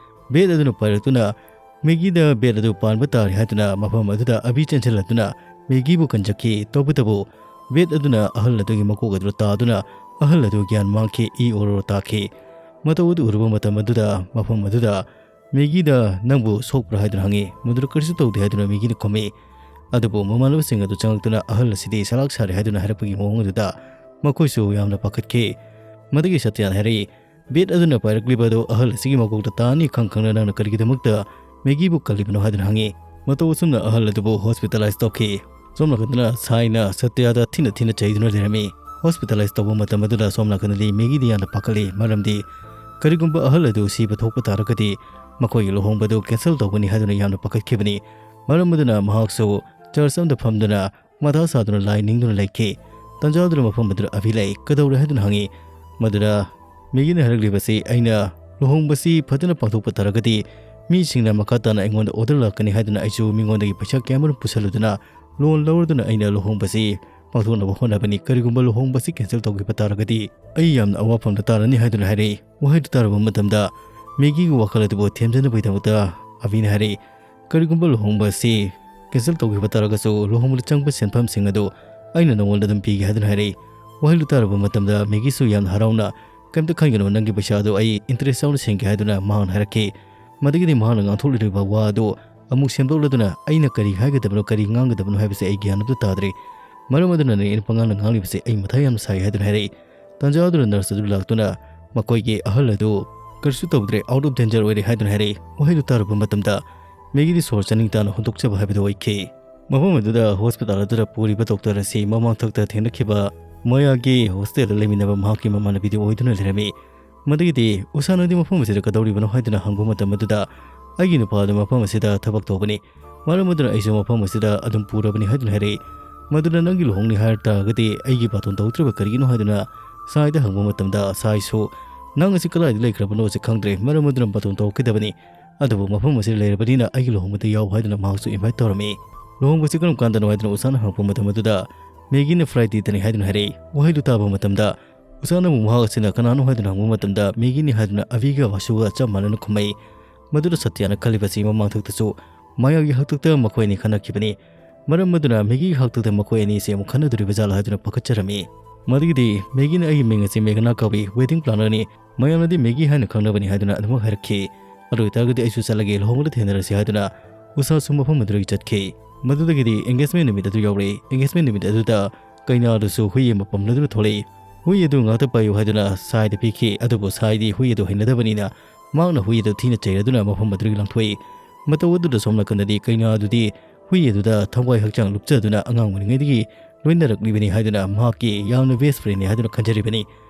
ꯕꯦꯠ ꯑꯗꯨꯅ ꯄꯥꯏꯔꯛꯇꯨꯅ ꯃꯦꯒꯤꯗ ꯕꯦꯠ ꯑꯗꯨ ꯄꯥꯟꯕ ꯇꯥꯔꯦ ꯍꯥꯏꯗꯨꯅ ꯃꯐꯝ ꯑꯗꯨꯗ ꯑꯕꯤ ꯆꯦꯟꯁꯤꯜꯂꯛꯇꯨꯅ ꯃꯦꯒꯤꯕꯨ ꯀꯟꯖꯈꯤ꯫ ꯇꯧꯕꯇꯕꯨ ꯕꯦꯠ ꯑꯗꯨꯅ ꯑꯍꯜ ꯑꯗꯨꯒꯤ ꯃꯀꯣꯛ ꯑꯗꯨꯗ ꯇꯥꯗꯨꯅ ꯑꯍꯜ ꯑꯗꯨ ꯒ꯭ꯌꯥꯟ ꯃꯥꯡꯈꯤ, ꯏ ꯑꯣꯔꯣ ꯇꯥꯈꯤ꯫ ꯃꯇꯧ ꯑꯗꯨ ꯎꯔꯨꯕ ꯃꯇꯝ ꯑꯗꯨꯗ ꯃꯐꯝ ꯑꯗꯨꯗ ꯃꯦꯒꯤꯗ "ꯅꯪꯕꯨ ꯁꯣꯛꯄ꯭ꯔꯥ?" ꯍꯥꯏꯗꯨꯅ ꯍꯪꯉꯤ꯫ ꯃꯗꯨꯗ "ꯀꯔꯤꯁꯨ ꯇꯧꯗꯦ" ꯍꯥꯏꯗꯨꯅ ꯃꯦꯒꯤꯅ ꯈꯨꯝꯃꯤ꯫ ꯑꯗꯨꯕꯨ ꯃꯃꯥꯟꯅꯕꯁꯤꯡ ꯑꯗꯨ ꯆꯪꯂꯛꯇꯨꯅ "ꯑꯍꯜ ꯑꯁꯤꯗꯤ ꯁꯂꯥꯛ ꯁꯥꯔꯦ" ꯍꯥꯏꯗꯨꯅ ꯍꯥꯏꯔꯛꯄꯒꯤ ꯃꯑꯣꯡ ꯑꯗꯨꯗ ꯃꯈꯣꯏꯁꯨ ꯌꯥꯝꯅ ꯄꯥꯈꯠꯈꯤ꯫ ꯃꯗꯨꯒꯤ ꯁꯇ꯭ꯌꯥꯅ ꯍꯥꯏꯔꯛꯏ, "ꯕꯦꯠ ꯑꯗꯨꯅ ꯄꯥꯏꯔꯛꯂꯤꯕ ꯑꯗꯨ ꯑꯍꯜ ꯑꯁꯤꯒꯤ ꯃꯀꯣꯛꯇ ꯇꯥꯅꯤ ꯈꯪ ꯈꯪꯅ ꯅꯪꯅ ꯀꯔꯤꯒꯤꯗꯃꯛꯇ ꯃꯦꯒꯤꯕꯨ ꯀꯜꯂꯤꯕꯅꯣ?" ꯍꯥꯏꯗꯨꯅ ꯍꯪꯉꯤ꯫ ꯃꯇꯧ ꯑꯁꯨꯝꯅ ꯑꯍꯜ ꯑꯗꯨꯕꯨ hospitalize ꯇꯧꯈꯤ꯫ ꯁꯣꯝ ꯅꯥꯀꯟꯗꯅ ꯁꯥꯏꯅ ꯁꯇ꯭ꯌꯥꯗ ꯊꯤꯅ ꯊꯤꯅ ꯆꯩꯗꯨꯅ ꯂꯩꯔꯝꯃꯤ꯫ Hospitalize ꯇꯧꯕ ꯃꯇꯝ ꯑꯗꯨꯗ ꯁꯣꯝ ꯅꯥꯀꯟꯗꯗꯤ ꯃꯦꯒꯤꯗꯤ ꯌꯥꯝꯅ ꯄꯥꯈꯠꯂꯤ, ꯃꯔꯝꯗꯤ ꯀꯔꯤꯒꯨꯝꯕ ꯑꯍꯜ ꯑꯗꯨ ꯁꯤꯕ ꯊꯣꯛꯄ ꯇꯥꯔꯒꯗꯤ ꯃꯈꯣꯏꯒꯤ ꯂꯨꯍꯣꯡꯕꯗꯨ cancel ꯇꯧꯒꯅꯤ ꯍꯥꯏꯗꯨꯅ ꯌꯥꯝꯅ ꯄꯥꯈꯠꯈꯤꯕꯅꯤ꯫ ꯃꯔꯝ ꯑꯗꯨꯅ ꯃꯍꯥꯛꯁꯨ church ꯑꯃꯗ ꯐꯝꯗꯨꯅ ꯃꯊꯥ ꯁꯥꯗꯨꯅ ꯂꯥꯏ ꯅꯤꯡꯗꯨꯅ ꯂꯩꯈꯤ꯫ ꯇꯟꯖꯥ ꯑꯗꯨꯗ ꯃꯐꯝ ꯑꯗꯨꯗ ꯑꯕꯤ ꯂꯩ꯫ "ꯀꯗꯧꯔꯦ?" ꯍꯥꯏꯗꯨꯅ ꯍꯪꯉꯤ꯫ ꯃꯗꯨꯗ ꯃꯦꯒꯤꯅ ꯍꯥꯏꯔꯛꯂꯤꯕꯁꯤ, "ꯑꯩꯅ ꯂꯨꯍꯣꯡꯕꯁꯤ ꯐꯖꯅ ꯄꯥꯡꯊꯣꯛꯄ ꯇꯥꯔꯒꯗꯤ ꯃꯤꯁꯤꯡꯅ ꯃꯈꯥ ꯇꯥꯅ ꯑꯩꯉꯣꯟꯗ order ꯂꯥꯛꯀꯅꯤ ꯍꯥꯏꯗꯨꯅ ꯑꯩꯁꯨ ꯃꯤꯉꯣꯟꯗꯒꯤ ꯄꯩꯁꯥ ꯀꯌꯥꯃꯔꯨꯝ ꯄꯨꯁꯜꯂꯨꯗꯨꯅ loan ꯂꯧꯔꯗꯨꯅ ꯑꯩꯅ ꯂꯨꯍꯣꯡꯕꯁꯤ ꯄꯥꯡꯊꯣꯛꯅꯕ ꯍꯣꯠꯅꯕꯅꯤ꯫ ꯀꯔꯤꯒꯨꯝꯕ ꯂꯨꯍꯣꯡꯕꯁꯤ cancel ꯇꯧꯈꯤꯕ ꯇꯥꯔꯒꯗꯤ ꯑꯩ ꯌꯥꯝꯅ ꯑꯋꯥꯐꯝꯗ ꯇꯥꯔꯅꯤ" ꯍꯥꯏꯗꯨꯅ ꯍꯥꯏꯔꯛꯏ꯫ ꯋꯥꯍꯩꯗꯨ ꯇꯥꯔꯨꯕ ꯃꯇꯝꯗ ꯃꯦꯒꯤꯒꯤ ꯋꯥꯈꯜ ꯑꯗꯨꯕꯨ ꯊꯦꯝꯖꯅꯕꯒꯤꯗꯃꯛꯇ ꯑꯕꯤꯅ ꯍꯥꯏꯔꯛꯏ, "ꯀꯔꯤꯒꯨꯝꯕ ꯂꯨꯍꯣꯡꯕ ꯑꯁꯤ cancel ꯇꯧꯈꯤꯕ ꯇꯥꯔꯒꯁꯨ ꯂꯨꯍꯣꯡꯕꯗ ꯆꯪꯕ ꯁꯦꯟꯐꯝꯁꯤꯡ ꯑꯗꯨ ꯑꯩꯅ ꯅꯉꯣꯟꯗ ꯑꯗꯨꯝ ꯄꯤꯒꯦ" ꯍꯥꯏꯗꯨꯅ ꯍꯥꯏꯔꯛꯏ꯫ ꯋꯥꯍꯩꯗꯨ ꯇꯥꯔꯨꯕ ꯃꯇꯝꯗ ꯃꯦꯒꯤꯁꯨ ꯌꯥꯝꯅ ꯍꯔꯥꯎꯅ, "ꯀꯩꯝꯇ ꯈꯟꯒꯅꯨ, ꯅꯪꯒꯤ ꯄꯩꯁꯥ ꯑꯗꯨ ꯑꯩ interest ꯌꯥꯎꯅ ꯁꯤꯡꯒꯦ" ꯍꯥꯏꯗꯨꯅ ꯃꯍꯥꯛꯅ ꯍꯥꯏꯔꯛꯈꯤ꯫ ꯃꯗꯨꯒꯤꯗꯤ ꯃꯍꯥꯛꯅ ꯉꯥꯡꯊꯣꯛꯂꯤꯕ ꯋꯥ ꯑꯗꯨ ꯑꯃꯨꯛ ꯁꯦꯝꯗꯣꯛꯂꯗꯨꯅ, "ꯑꯩꯅ ꯀꯔꯤ ꯍꯥꯏꯒꯗꯕꯅꯣ, ꯀꯔꯤ ꯉꯥꯡꯒꯗꯕꯅꯣ ꯍꯥꯏꯕꯁꯦ ꯑꯩ ꯒ꯭ꯌꯥꯟ ꯑꯃꯇ ꯇꯥꯗ꯭ꯔꯦ꯫ ꯃꯔꯝ ꯑꯗꯨꯅꯅꯦ ꯑꯩꯅ ꯄꯉꯥꯡꯗ ꯉꯥꯡꯂꯤꯕꯁꯦ, ꯑꯩ ꯃꯊꯥ ꯌꯥꯝꯅ ꯁꯥꯏ" ꯍꯥꯏꯗꯨꯅ ꯍꯥꯏꯔꯛꯏ꯫ ꯇꯟꯖꯥ ꯑꯗꯨꯗ nurse ꯑꯗꯨ ꯂꯥꯛꯇꯨꯅ ꯃꯈꯣꯏꯒꯤ ꯑꯍꯜ ꯑꯗꯨ "ꯀꯔꯤꯁꯨ ꯇꯧꯗ꯭ꯔꯦ, out of danger ꯑꯣꯏꯔꯦ" ꯍꯥꯏꯗꯨꯅ ꯍꯥꯏꯔꯛꯏ꯫ ꯋꯥꯍꯩꯗꯨ ꯇꯥꯔꯨꯕ ꯃꯇꯝꯗ ꯃꯦꯒꯤꯗꯤ ꯁꯣꯔ ꯆꯥꯅꯤꯡ ꯇꯥꯅ ꯍꯨꯟꯗꯣꯛꯆꯕ ꯍꯥꯏꯕꯗꯨ ꯑꯣꯏꯈꯤ꯫ ꯃꯐꯝ ꯑꯗꯨꯗ hospital ꯑꯗꯨꯗ ꯄꯨꯔꯤꯕ doctor ꯑꯁꯤ ꯃꯃꯥꯡꯊꯛꯇ ꯊꯦꯡꯅꯈꯤꯕ ꯃꯌꯥꯒꯤ hostelꯗ ꯂꯩꯃꯤꯟꯅꯕ ꯃꯍꯥꯛꯀꯤ ꯃꯃꯥꯟꯅꯕꯤꯗꯨ ꯑꯣꯏꯗꯨꯅ ꯂꯩꯔꯝꯃꯤ꯫ ꯃꯗꯨꯒꯤꯗꯤ, "ꯎꯁꯥ, ꯅꯪꯗꯤ ꯃꯐꯝ ꯑꯁꯤꯗ ꯀꯗꯧꯔꯤꯕꯅꯣ?" ꯍꯥꯏꯗꯨꯅ ꯍꯪꯕ ꯃꯇꯝ ꯑꯗꯨꯗ, "ꯑꯩꯒꯤ ꯅꯨꯄꯥ ꯑꯗꯨ ꯃꯐꯝ ꯑꯁꯤꯗ ꯊꯕꯛ ꯇꯧꯕꯅꯤ꯫ ꯃꯔꯝ ꯑꯗꯨꯅ ꯑꯩꯁꯨ ꯃꯐꯝ ꯑꯁꯤꯗ ꯑꯗꯨꯝ ꯄꯨꯔꯕꯅꯤ" ꯍꯥꯏꯗꯨꯅ ꯍꯥꯏꯔꯛꯏ꯫ ꯃꯗꯨꯅ "ꯅꯪꯒꯤ ꯂꯨꯍꯣꯡꯅꯤ ꯍꯥꯏꯔ ꯇꯥꯔꯒꯗꯤ ꯑꯩꯒꯤ ꯕꯥꯇꯣꯟ ꯇꯧꯗ꯭ꯔꯤꯕ ꯀꯔꯤꯒꯤꯅꯣ?" ꯍꯥꯏꯗꯨꯅ ꯁꯥꯏꯗ ꯍꯪꯕ ꯃꯇꯝꯗ, ꯁꯥꯏꯁꯨ, "ꯅꯪ ꯑꯁꯤ ꯀꯗꯥꯏꯗ ꯂꯩꯈ꯭ꯔꯕꯅꯣ ꯑꯁꯤ ꯈꯪꯗ꯭ꯔꯦ, ꯃꯔꯝ ꯑꯗꯨꯅ ꯕꯥꯇꯣꯟ ꯇꯧꯔꯛꯈꯤꯗꯕꯅꯤ꯫ ꯑꯗꯨꯕꯨ ꯃꯐꯝ ꯑꯁꯤꯗ ꯂꯩꯔꯕꯅꯤꯅ ꯑꯩꯒꯤ ꯂꯨꯍꯣꯡꯕꯗ ꯌꯥꯎ" ꯍꯥꯏꯗꯨꯅ ꯃꯍꯥꯛꯁꯨ invite ꯇꯧꯔꯝꯃꯤ꯫ "ꯂꯨꯍꯣꯡꯕꯁꯤ ꯀꯔꯝ ꯀꯥꯟꯗꯅꯣ?" ꯍꯥꯏꯗꯨꯅ ꯎꯁꯥꯅ ꯍꯪꯉꯛꯄ ꯃꯇꯝ ꯑꯗꯨꯗ, ꯃꯦꯒꯤꯅ ꯐ꯭ꯔꯥꯏꯗꯦꯗꯅꯤ ꯍꯥꯏꯗꯨꯅ ꯍꯥꯏꯔꯛꯏ꯫ ꯋꯥꯍꯩꯗꯨ ꯇꯥꯕ ꯃꯇꯝꯗ ꯎꯁꯥꯅꯕꯨ ꯃꯍꯥꯛ ꯑꯁꯤꯅ ꯀꯅꯥꯅꯣ ꯍꯥꯏꯗꯨꯅ ꯍꯪꯕ ꯃꯇꯝꯗ ꯃꯦꯒꯤꯅꯤ ꯍꯥꯏꯗꯨꯅ ꯑꯕꯤꯒ ꯋꯥꯁꯨꯒ ꯆꯞ ꯃꯥꯟꯅꯅ ꯈꯨꯝꯃꯛꯏ꯫ ꯃꯗꯨꯗ ꯁꯇ꯭ꯌꯥꯅ ꯈꯜꯂꯤꯕꯁꯤ ꯃꯃꯥꯡ ꯊꯛꯇꯁꯨ ꯃꯥꯌꯥꯒꯤ ꯍꯥꯛꯇꯛꯇ ꯃꯈꯣꯏ ꯑꯅꯤ ꯈꯟꯅꯈꯤꯕꯅꯤ꯫ ꯃꯔꯝ ꯑꯗꯨꯅ ꯃꯦꯒꯤꯒꯤ ꯍꯥꯛꯇꯛꯇ ꯃꯈꯣꯏ ꯑꯅꯤꯁꯦ ꯑꯃꯨꯛ ꯈꯟꯅꯗꯣꯔꯤꯕ ꯖꯥꯠꯂꯥ ꯍꯥꯏꯗꯨꯅ ꯄꯥꯈꯠꯆꯔꯝꯃꯤ꯫ ꯃꯗꯨꯒꯤꯗꯤ ꯃꯦꯒꯤꯅ ꯑꯩꯒꯤ ꯃꯤꯡ ꯑꯁꯤ ꯃꯦꯘꯅꯥ ꯀꯧꯏ, ꯋꯦꯗꯤꯡ ꯄ꯭ꯂꯥꯅꯔꯅꯤ, ꯃꯌꯥꯝꯅꯗꯤ ꯃꯦꯒꯤ ꯍꯥꯏꯅ ꯈꯪꯅꯕꯅꯤ ꯍꯥꯏꯗꯨꯅ ꯑꯗꯨꯃꯛ ꯍꯥꯏꯔꯛꯈꯤ꯫ ꯑꯗꯨ ꯑꯣꯏꯇꯥꯔꯒꯗꯤ ꯑꯩꯁꯨ ꯆꯠꯂꯒꯦ, ꯂꯨꯍꯣꯡꯕꯗ ꯊꯦꯡꯅꯔꯁꯤ ꯍꯥꯏꯗꯨꯅ ꯎꯁꯥꯁꯨ ꯃꯐꯝ ꯑꯗꯨꯗꯒꯤ ꯆꯠꯈꯤ꯫ ꯃꯗꯨꯗꯒꯤꯗꯤ ꯑꯦꯡꯒꯦꯖꯃꯦꯟ ꯅꯨꯃꯤꯠ ꯑꯗꯨ ꯌꯧꯔꯛꯏ꯫ ꯑꯦꯡꯒꯦꯖꯃꯦꯟ ꯅꯨꯃꯤꯠ ꯑꯗꯨꯗ ꯀꯩꯅꯥꯗꯨꯁꯨ ꯍꯨꯏ ꯑꯃ ꯄꯝꯂꯗꯨꯅ ꯊꯣꯛꯂꯛꯏ꯫ ꯍꯨꯏ ꯑꯗꯨ ꯉꯥꯛꯇ ꯄꯥꯏꯌꯨ ꯍꯥꯏꯗꯨꯅ ꯁꯥꯏꯗ ꯄꯤꯈꯤ꯫ ꯑꯗꯨꯕꯨ ꯁꯥꯏꯗꯤ ꯍꯨꯏ ꯑꯗꯨ ꯍꯩꯅꯗꯕꯅꯤꯅ ꯃꯍꯥꯛꯅ ꯍꯨꯏ ꯑꯗꯨ ꯊꯤꯅ ꯆꯩꯔꯗꯨꯅ ꯃꯐꯝ ꯑꯗꯨꯗꯒꯤ ꯂꯪꯊꯣꯛꯏ꯫ ꯃꯇꯧ ꯑꯗꯨꯗ ꯁꯣꯝ ꯅꯥꯀꯟꯗꯗꯤ ꯀꯩꯅꯥ ꯑꯗꯨꯗꯤ ꯍꯨꯏ ꯑꯗꯨꯗ ꯊꯋꯥꯏ ꯍꯛꯆꯥꯡ ꯂꯨꯞꯆꯗꯨꯅ ꯑꯉꯥꯡ ꯑꯣꯏꯔꯤꯉꯩꯗꯒꯤ ꯂꯣꯏꯅꯔꯛꯂꯤꯕꯅꯤ ꯍꯥꯏꯗꯨꯅ ꯃꯍꯥꯛꯀꯤ ꯌꯥꯝꯅ ꯕꯦꯁ ꯐ꯭ꯔꯦꯟꯅꯤ ꯍꯥꯏꯗꯨꯅ ꯈꯟꯖꯔꯤꯕꯅꯤ꯫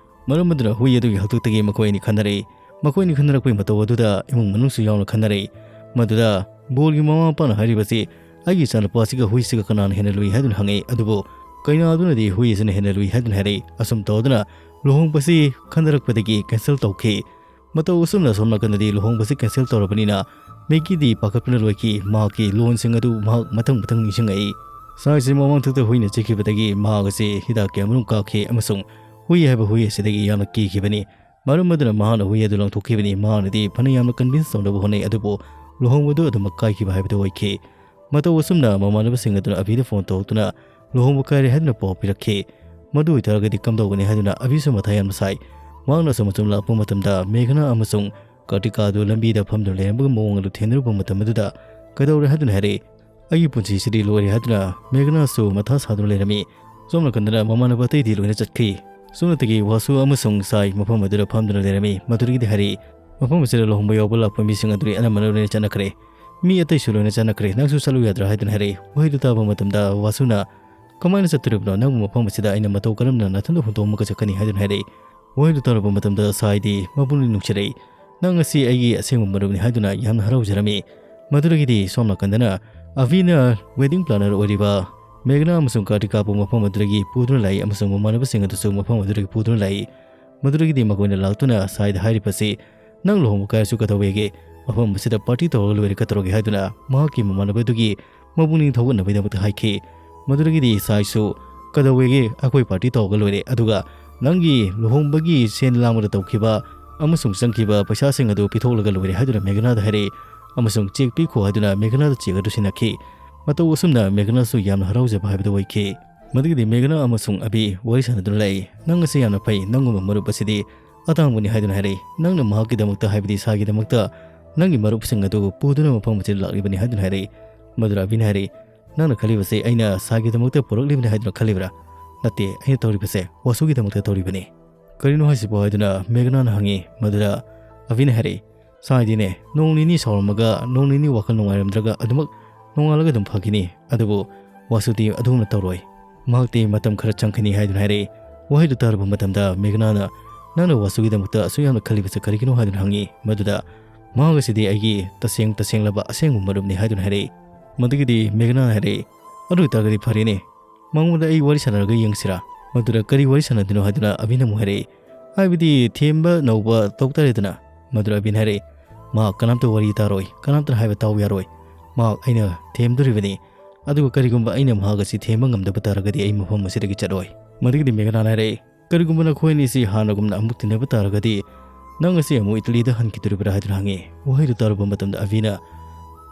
ꯃꯔꯝ ꯑꯗꯨꯅ ꯍꯨꯏ ꯑꯗꯨꯒꯤ ꯍꯥꯛꯇꯛꯇꯒꯤ ꯃꯈꯣꯏ ꯑꯅꯤ ꯈꯟꯅꯔꯛꯏ꯫ ꯃꯈꯣꯏ ꯑꯅꯤ ꯈꯟꯅꯔꯛꯄꯒꯤ ꯃꯇꯧ ꯑꯗꯨꯗ ꯏꯃꯨꯡ ꯃꯅꯨꯡꯁꯨ ꯌꯥꯎꯅ ꯈꯟꯅꯔꯛꯏ꯫ ꯃꯗꯨꯗ ꯕꯣꯜꯒꯤ ꯃꯃꯥ ꯃꯄꯥꯅ ꯍꯥꯏꯔꯤꯕꯁꯤ, "ꯑꯩꯒꯤ ꯏꯆꯥꯅꯨꯄꯥꯁꯤꯒ ꯍꯨꯏꯁꯤꯒ ꯀꯅꯥꯅ ꯍꯦꯟꯅ ꯂꯨꯏ?" ꯍꯥꯏꯗꯨꯅ ꯍꯪꯉꯛꯏ꯫ ꯑꯗꯨꯕꯨ ꯀꯩꯅꯥ ꯑꯗꯨꯅꯗꯤ ꯍꯨꯏ ꯑꯁꯤꯅ ꯍꯦꯟꯅ ꯂꯨꯏ ꯍꯥꯏꯗꯨꯅ ꯍꯥꯏꯔꯛꯏ꯫ ꯑꯁꯨꯝ ꯇꯧꯗꯨꯅ ꯂꯨꯍꯣꯡꯕꯁꯤ ꯈꯟꯅꯔꯛꯄꯗꯒꯤ ꯀꯦꯟꯁꯦꯜ ꯇꯧꯈꯤ꯫ ꯃꯇꯧ ꯑꯁꯨꯝꯅ ꯁꯣꯝ ꯅꯥꯀꯟꯗꯗꯤ ꯂꯨꯍꯣꯡꯕꯁꯤ ꯀꯦꯟꯁꯦꯜ ꯇꯧꯔꯕꯅꯤꯅ ꯃꯦꯒꯤꯗꯤ ꯄꯥꯈꯠꯄꯅ ꯂꯣꯏꯈꯤ꯫ ꯃꯍꯥꯛꯀꯤ ꯂꯣꯟꯁꯤꯡ ꯑꯗꯨ ꯃꯍꯥꯛ ꯃꯊꯪ ꯃꯊꯪ ꯅꯤꯡꯁꯤꯡꯉꯛꯏ꯫ ꯁꯥꯏꯁꯤ ꯃꯃꯥꯡ ꯊꯛꯇ ꯍꯨꯏꯅ ꯆꯤꯛꯈꯤꯕꯗꯒꯤ ꯃꯍꯥꯛ ꯑꯁꯤ ꯍꯤꯗꯥꯛ ꯀꯌꯥꯃꯔꯨꯝ ꯀꯥꯞꯈꯤ ꯑꯃꯁꯨꯡ ꯍꯨꯏ ꯍꯥꯏꯕ ꯍꯨꯏ ꯑꯁꯤꯗꯒꯤ ꯌꯥꯝꯅ ꯀꯤꯈꯤꯕꯅꯤ꯫ ꯃꯔꯝ ꯑꯗꯨꯅ ꯃꯍꯥꯛꯅ ꯍꯨꯏ ꯑꯗꯨ ꯂꯪꯊꯣꯛꯈꯤꯕꯅꯤ꯫ ꯃꯍꯥꯛꯅꯗꯤ ꯐꯅ ꯌꯥꯝꯅ ꯀꯟꯚꯤꯟꯁ ꯇꯧꯅꯕ ꯍꯣꯠꯅꯩ, ꯑꯗꯨꯕꯨ ꯂꯨꯍꯣꯡꯕꯗꯨ ꯑꯗꯨꯃꯛ ꯀꯥꯏꯈꯤꯕ ꯍꯥꯏꯕꯗꯨ ꯑꯣꯏꯈꯤ꯫ ꯃꯇꯧ ꯑꯁꯨꯝꯅ ꯃꯃꯥꯟꯅꯕꯁꯤꯡ ꯑꯗꯨꯅ ꯑꯕꯤꯗ ꯐꯣꯟ ꯇꯧꯔꯛꯇꯨꯅ ꯂꯨꯍꯣꯡꯕ ꯀꯥꯏꯔꯦ ꯍꯥꯏꯗꯨꯅ ꯄꯥꯎ ꯄꯤꯔꯛꯈꯤ꯫ ꯃꯗꯨ ꯑꯣꯏꯇꯥꯔꯒꯗꯤ ꯀꯝꯗꯧꯒꯅꯤ ꯍꯥꯏꯗꯨꯅ ꯑꯕꯤꯁꯨ ꯃꯊꯥ ꯌꯥꯝꯅ ꯁꯥꯏ꯫ ꯃꯍꯥꯛꯅ ꯑꯁꯨꯝ ꯑꯁꯨꯝ ꯂꯥꯛꯄ ꯃꯇꯝꯗ ꯃꯦꯘꯅꯥ ꯑꯃꯁꯨꯡ ꯀꯥꯔꯇꯤꯀꯥ ꯑꯗꯨ ꯂꯝꯕꯤꯗ ꯐꯝꯗꯨꯅ ꯂꯩꯔꯝꯕꯒꯤ ꯃꯑꯣꯡ ꯑꯗꯨ ꯊꯦꯡꯅꯔꯨꯕ ꯃꯇꯝ ꯑꯗꯨꯗ ꯀꯩꯗꯧꯔꯦ ꯍꯥꯏꯗꯨꯅ ꯍꯥꯏꯔꯛꯏ꯫ "ꯑꯩꯒꯤ ꯄꯨꯟꯁꯤꯁꯤꯗꯤ ꯂꯣꯏꯔꯦ" ꯍꯥꯏꯗꯨꯅ ꯃꯦꯘꯅꯥꯁꯨ ꯃꯊꯥ ꯁꯥꯗꯨꯅ ꯂꯩꯔꯝꯃꯤ꯫ ꯁꯣꯝ ꯅꯥꯀꯟꯗꯅ ꯃꯃꯥꯟꯅꯕ ꯑꯇꯩꯗꯤ ꯂꯣꯏꯅ ꯆꯠꯈꯤ꯫ ꯁꯣꯝꯅꯇꯒꯤ ꯋꯥꯁꯨ ꯑꯃꯁꯨꯡ ꯁꯥꯏ ꯃꯐꯝ ꯑꯗꯨꯗ ꯐꯝꯗꯨꯅ ꯂꯩꯔꯝꯃꯤ꯫ ꯃꯗꯨꯗꯒꯤꯗꯤ ꯍꯥꯏꯔꯛꯏ, "ꯃꯐꯝ ꯑꯁꯤꯗ ꯂꯨꯍꯣꯡꯕ ꯌꯥꯎꯕ ꯂꯥꯛꯄ ꯃꯤꯁꯤꯡ ꯑꯗꯨꯗꯤ ꯑꯅꯝꯕꯅ ꯂꯣꯏꯅ ꯆꯠꯅꯈ꯭ꯔꯦ꯫ ꯃꯤ ꯑꯇꯩꯁꯨ ꯂꯣꯏꯅ ꯆꯠꯅꯈ꯭ꯔꯦ꯫ ꯅꯪꯁꯨ ꯆꯠꯂꯨ ꯌꯥꯗ꯭ꯔꯥ?" ꯍꯥꯏꯗꯨꯅ ꯍꯥꯏꯔꯛꯏ꯫ ꯋꯥꯍꯩꯗꯨ ꯇꯥꯕ ꯃꯇꯝꯗ ꯋꯥꯁꯨꯅ, "ꯀꯃꯥꯏꯅ ꯆꯠꯇꯣꯔꯤꯕꯅꯣ? ꯅꯪꯕꯨ ꯃꯐꯝ ꯑꯁꯤꯗ ꯑꯩꯅ ꯃꯇꯧ ꯀꯔꯝꯅ ꯅꯊꯟꯗ ꯍꯨꯟꯗꯣꯛꯑꯝꯃꯒ ꯆꯠꯀꯅꯤ?" ꯍꯥꯏꯗꯨꯅ ꯍꯥꯏꯔꯛꯏ꯫ ꯋꯥꯍꯩꯗꯨ ꯇꯥꯔꯨꯕ ꯃꯇꯝꯗ ꯁꯥꯏꯗꯤ ꯃꯄꯨꯛꯅꯤꯡ ꯅꯨꯡꯁꯤꯔꯛꯏ꯫ "ꯅꯪ ꯑꯁꯤ ꯑꯩꯒꯤ ꯑꯁꯦꯡꯕ ꯃꯔꯨꯞꯅꯤ" ꯍꯥꯏꯗꯨꯅ ꯌꯥꯝꯅ ꯍꯔꯥꯎꯖꯔꯝꯃꯤ꯫ ꯃꯗꯨꯗꯒꯤꯗꯤ ꯁꯣꯝ ꯅꯥꯀꯟꯗꯅ ꯑꯚꯤꯅ ꯋꯦꯗꯤꯡ ꯄ꯭ꯂꯥꯅꯔ ꯑꯣꯏꯔꯤꯕ ꯃꯦꯘꯅꯥ ꯑꯃꯁꯨꯡ ꯀꯥꯔꯇꯤꯀꯥꯕꯨ ꯃꯐꯝ ꯑꯗꯨꯗꯒꯤ ꯄꯨꯗꯨꯅ ꯂꯥꯛꯏ ꯑꯃꯁꯨꯡ ꯃꯃꯥꯟꯅꯕꯁꯤꯡ ꯑꯗꯨꯁꯨ ꯃꯐꯝ ꯑꯗꯨꯗꯒꯤ ꯄꯨꯗꯨꯅ ꯂꯥꯛꯏ꯫ ꯃꯗꯨꯗꯒꯤꯗꯤ ꯃꯈꯣꯏꯅ ꯂꯥꯛꯇꯨꯅ ꯁꯥꯏꯗ ꯍꯥꯏꯔꯤꯕꯁꯤ, "ꯅꯪ ꯂꯨꯍꯣꯡꯕ ꯀꯥꯏꯔꯁꯨ ꯀꯩꯗꯧꯋꯦꯒꯦ? ꯃꯐꯝ ꯑꯁꯤꯗ ꯄꯥꯔꯇꯤ ꯇꯧꯔꯒ ꯂꯣꯏꯔꯦ, ꯀꯩꯗꯧꯔꯒꯦ?" ꯍꯥꯏꯗꯨꯅ ꯃꯍꯥꯛꯀꯤ ꯃꯃꯥꯟꯅꯕꯗꯨꯒꯤ ꯃꯄꯨꯛꯅꯤꯡ ꯊꯧꯒꯠꯅꯕꯒꯤꯗꯃꯛꯇ ꯍꯥꯏꯈꯤ꯫ ꯃꯗꯨꯗꯒꯤꯗꯤ ꯁꯥꯏꯁꯨ "ꯀꯩꯗꯧꯋꯦꯒꯦ? ꯑꯩꯈꯣꯏ ꯄꯥꯔꯇꯤ ꯇꯧꯔꯒ ꯂꯣꯏꯔꯦ, ꯑꯗꯨꯒ ꯅꯪꯒꯤ ꯂꯨꯍꯣꯡꯕꯒꯤ ꯁꯦꯟ ꯂꯥꯡꯕꯗ ꯇꯧꯈꯤꯕ ꯑꯃꯁꯨꯡ ꯆꯪꯈꯤꯕ ꯄꯩꯁꯥꯁꯤꯡ ꯑꯗꯨ ꯄꯤꯊꯣꯛꯂꯒ ꯂꯣꯏꯔꯦ" ꯍꯥꯏꯗꯨꯅ ꯃꯦꯘꯅꯥꯗ ꯍꯥꯏꯔꯛꯏ꯫ "ꯑꯃꯁꯨꯡ ꯆꯦꯛ ꯄꯤꯈꯣ" ꯍꯥꯏꯗꯨꯅ ꯃꯦꯘꯅꯥꯗ ꯆꯦꯛ ꯑꯗꯨ ꯁꯤꯟꯅꯈꯤ꯫ ꯃꯇꯧ ꯑꯁꯨꯝꯅ ꯃꯦꯘꯅꯥꯁꯨ ꯌꯥꯝꯅ ꯍꯔꯥꯎꯖꯕ ꯍꯥꯏꯕꯗꯨ ꯑꯣꯏꯈꯤ꯫ ꯃꯗꯨꯒꯤꯗꯤ ꯃꯦꯘꯅꯥ ꯑꯃꯁꯨꯡ ꯑꯕꯤ ꯋꯥꯔꯤ ꯁꯥꯟꯅꯗꯨꯅ ꯂꯩ꯫ "ꯅꯪ ꯑꯁꯤ ꯌꯥꯝꯅ ꯐꯩ, ꯅꯪꯒꯨꯝꯕ ꯃꯔꯨꯞ ꯑꯁꯤꯗꯤ ꯑꯇꯥꯡꯕꯅꯤ" ꯍꯥꯏꯗꯨꯅ ꯍꯥꯏꯔꯛꯏ꯫ "ꯅꯪꯅ ꯃꯍꯥꯛꯀꯤꯗꯃꯛꯇ, ꯍꯥꯏꯕꯗꯤ ꯁꯥꯏꯒꯤꯗꯃꯛꯇ ꯅꯪꯒꯤ ꯃꯔꯨꯞꯁꯤꯡ ꯑꯗꯨ ꯄꯨꯗꯨꯅ ꯃꯐꯝ ꯑꯁꯤꯗ ꯂꯥꯛꯂꯤꯕꯅꯤ" ꯍꯥꯏꯗꯨꯅ ꯍꯥꯏꯔꯛꯏ꯫ ꯃꯗꯨꯗ ꯑꯕꯤꯅ ꯍꯥꯏꯔꯛꯏ, "ꯅꯪꯅ ꯈꯜꯂꯤꯕꯁꯤ ꯑꯩꯅ ꯁꯥꯏꯒꯤꯗꯃꯛꯇ ꯄꯨꯔꯛꯂꯤꯕꯅꯤ ꯍꯥꯏꯗꯨꯅ ꯈꯜꯂꯤꯕ꯭ꯔꯥ? ꯅꯠꯇꯦ, ꯑꯩꯅ ꯇꯧꯔꯤꯕꯁꯦ ꯋꯥꯁꯨꯒꯤꯗꯃꯛꯇ ꯇꯧꯔꯤꯕꯅꯤ꯫ ꯀꯔꯤꯅꯣ ꯍꯥꯏꯁꯤꯕꯣ?" ꯍꯥꯏꯗꯨꯅ ꯃꯦꯘꯅꯥꯅ ꯍꯪꯉꯤ꯫ ꯃꯗꯨꯗ ꯑꯕꯤꯅ ꯍꯥꯏꯔꯛꯏ, "ꯁꯥꯏꯗꯤꯅꯦ, ꯅꯣꯡ ꯅꯤꯅꯤ ꯁꯥꯎꯔꯝꯃꯒ ꯅꯣꯡ ꯅꯤꯅꯤ ꯋꯥꯈꯜ ꯅꯨꯡꯉꯥꯏꯔꯝꯗ꯭ꯔꯒ ꯑꯗꯨꯃꯛ ꯅꯣꯡꯉꯥꯜꯂꯒ ꯑꯗꯨꯝ ꯐꯈꯤꯅꯤ, ꯑꯗꯨꯕꯨ ꯋꯥꯁꯨꯗꯤ ꯑꯗꯨꯝꯅ ꯇꯧꯔꯣꯏ꯫ ꯃꯍꯥꯛꯇꯤ ꯃꯇꯝ ꯈꯔ ꯆꯪꯒꯅꯤ" ꯍꯥꯏꯗꯨꯅ ꯍꯥꯏꯔꯛꯏ꯫ ꯋꯥꯍꯩꯗꯨ ꯇꯥꯔꯨꯕ ꯃꯇꯝꯗ ꯃꯦꯘꯅꯥꯅ, "ꯅꯪꯅ ꯋꯥꯁꯨꯒꯤꯗꯃꯛꯇ ꯑꯁꯨꯛ ꯌꯥꯝꯅ ꯈꯜꯂꯤꯕꯁꯤ ꯀꯔꯤꯒꯤꯅꯣ?" ꯍꯥꯏꯗꯨꯅ ꯍꯪꯉꯤ꯫ ꯃꯗꯨꯗ, "ꯃꯍꯥꯛ ꯑꯁꯤꯗꯤ ꯑꯩꯒꯤ ꯇꯁꯦꯡ ꯇꯁꯦꯡꯂꯕ ꯑꯁꯦꯡꯕ ꯃꯔꯨꯞꯅꯤ" ꯍꯥꯏꯗꯨꯅ ꯍꯥꯏꯔꯛꯏ꯫ ꯃꯗꯨꯒꯤꯗꯤ ꯃꯦꯘꯅꯥꯅ ꯍꯥꯏꯔꯛꯏ, "ꯑꯗꯨ ꯑꯣꯏꯇꯥꯔꯒꯗꯤ ꯐꯔꯦꯅꯦ, ꯃꯉꯣꯟꯗ ꯑꯩ ꯋꯥꯔꯤ ꯁꯥꯟꯅꯔꯒ ꯌꯦꯡꯁꯤꯔꯥ?" ꯃꯗꯨꯗ, "ꯀꯔꯤ ꯋꯥꯔꯤ ꯁꯥꯟꯅꯗꯣꯏꯅꯣ?" ꯍꯥꯏꯗꯨꯅ ꯑꯕꯤꯅ ꯑꯃꯨꯛ ꯍꯥꯏꯔꯛꯏ꯫ "ꯍꯥꯏꯕꯗꯤ ꯊꯦꯝꯕ ꯅꯧꯕ ꯇꯧ ꯇꯥꯔꯦꯗꯅ꯫" ꯃꯗꯨꯗ ꯑꯕꯤꯅ ꯍꯥꯏꯔꯛꯏ, "ꯃꯍꯥꯛ ꯀꯅꯥꯝꯇ ꯋꯥꯔꯤ ꯇꯥꯔꯣꯏ, ꯀꯅꯥꯝꯇꯅ ꯍꯥꯏꯕ ꯇꯥꯎ ꯌꯥꯔꯣꯏ꯫ ꯃꯍꯥꯛ ꯑꯩꯅ ꯊꯦꯝꯗꯣꯔꯤꯕꯅꯤ꯫ ꯑꯗꯨꯒ ꯀꯔꯤꯒꯨꯝꯕ ꯑꯩꯅ ꯃꯍꯥꯛ ꯑꯁꯤ ꯊꯦꯝꯕ ꯉꯝꯗꯕ ꯇꯥꯔꯒꯗꯤ ꯑꯩ ꯃꯐꯝ ꯑꯁꯤꯗꯒꯤ ꯆꯠꯂꯣꯏ꯫" ꯃꯗꯨꯒꯤꯗꯤ ꯃꯦꯘꯅꯥꯅ ꯍꯥꯏꯔꯛꯏ, "ꯀꯔꯤꯒꯨꯝꯕ ꯅꯈꯣꯏ ꯑꯅꯤꯁꯤ ꯍꯥꯟꯅꯒꯨꯝꯅ ꯑꯃꯨꯛ ꯇꯤꯟꯅꯕ ꯇꯥꯔꯒꯗꯤ ꯅꯪ ꯑꯁꯤ ꯑꯃꯨꯛ ꯏꯇꯂꯤꯗ ꯍꯟꯈꯤꯗꯣꯔꯤꯕ꯭ꯔꯥ?" ꯍꯥꯏꯗꯨꯅ ꯍꯪꯉꯤ꯫ ꯋꯥꯍꯩꯗꯨ ꯇꯥꯔꯨꯕ ꯃꯇꯝꯗ ꯑꯕꯤꯅ,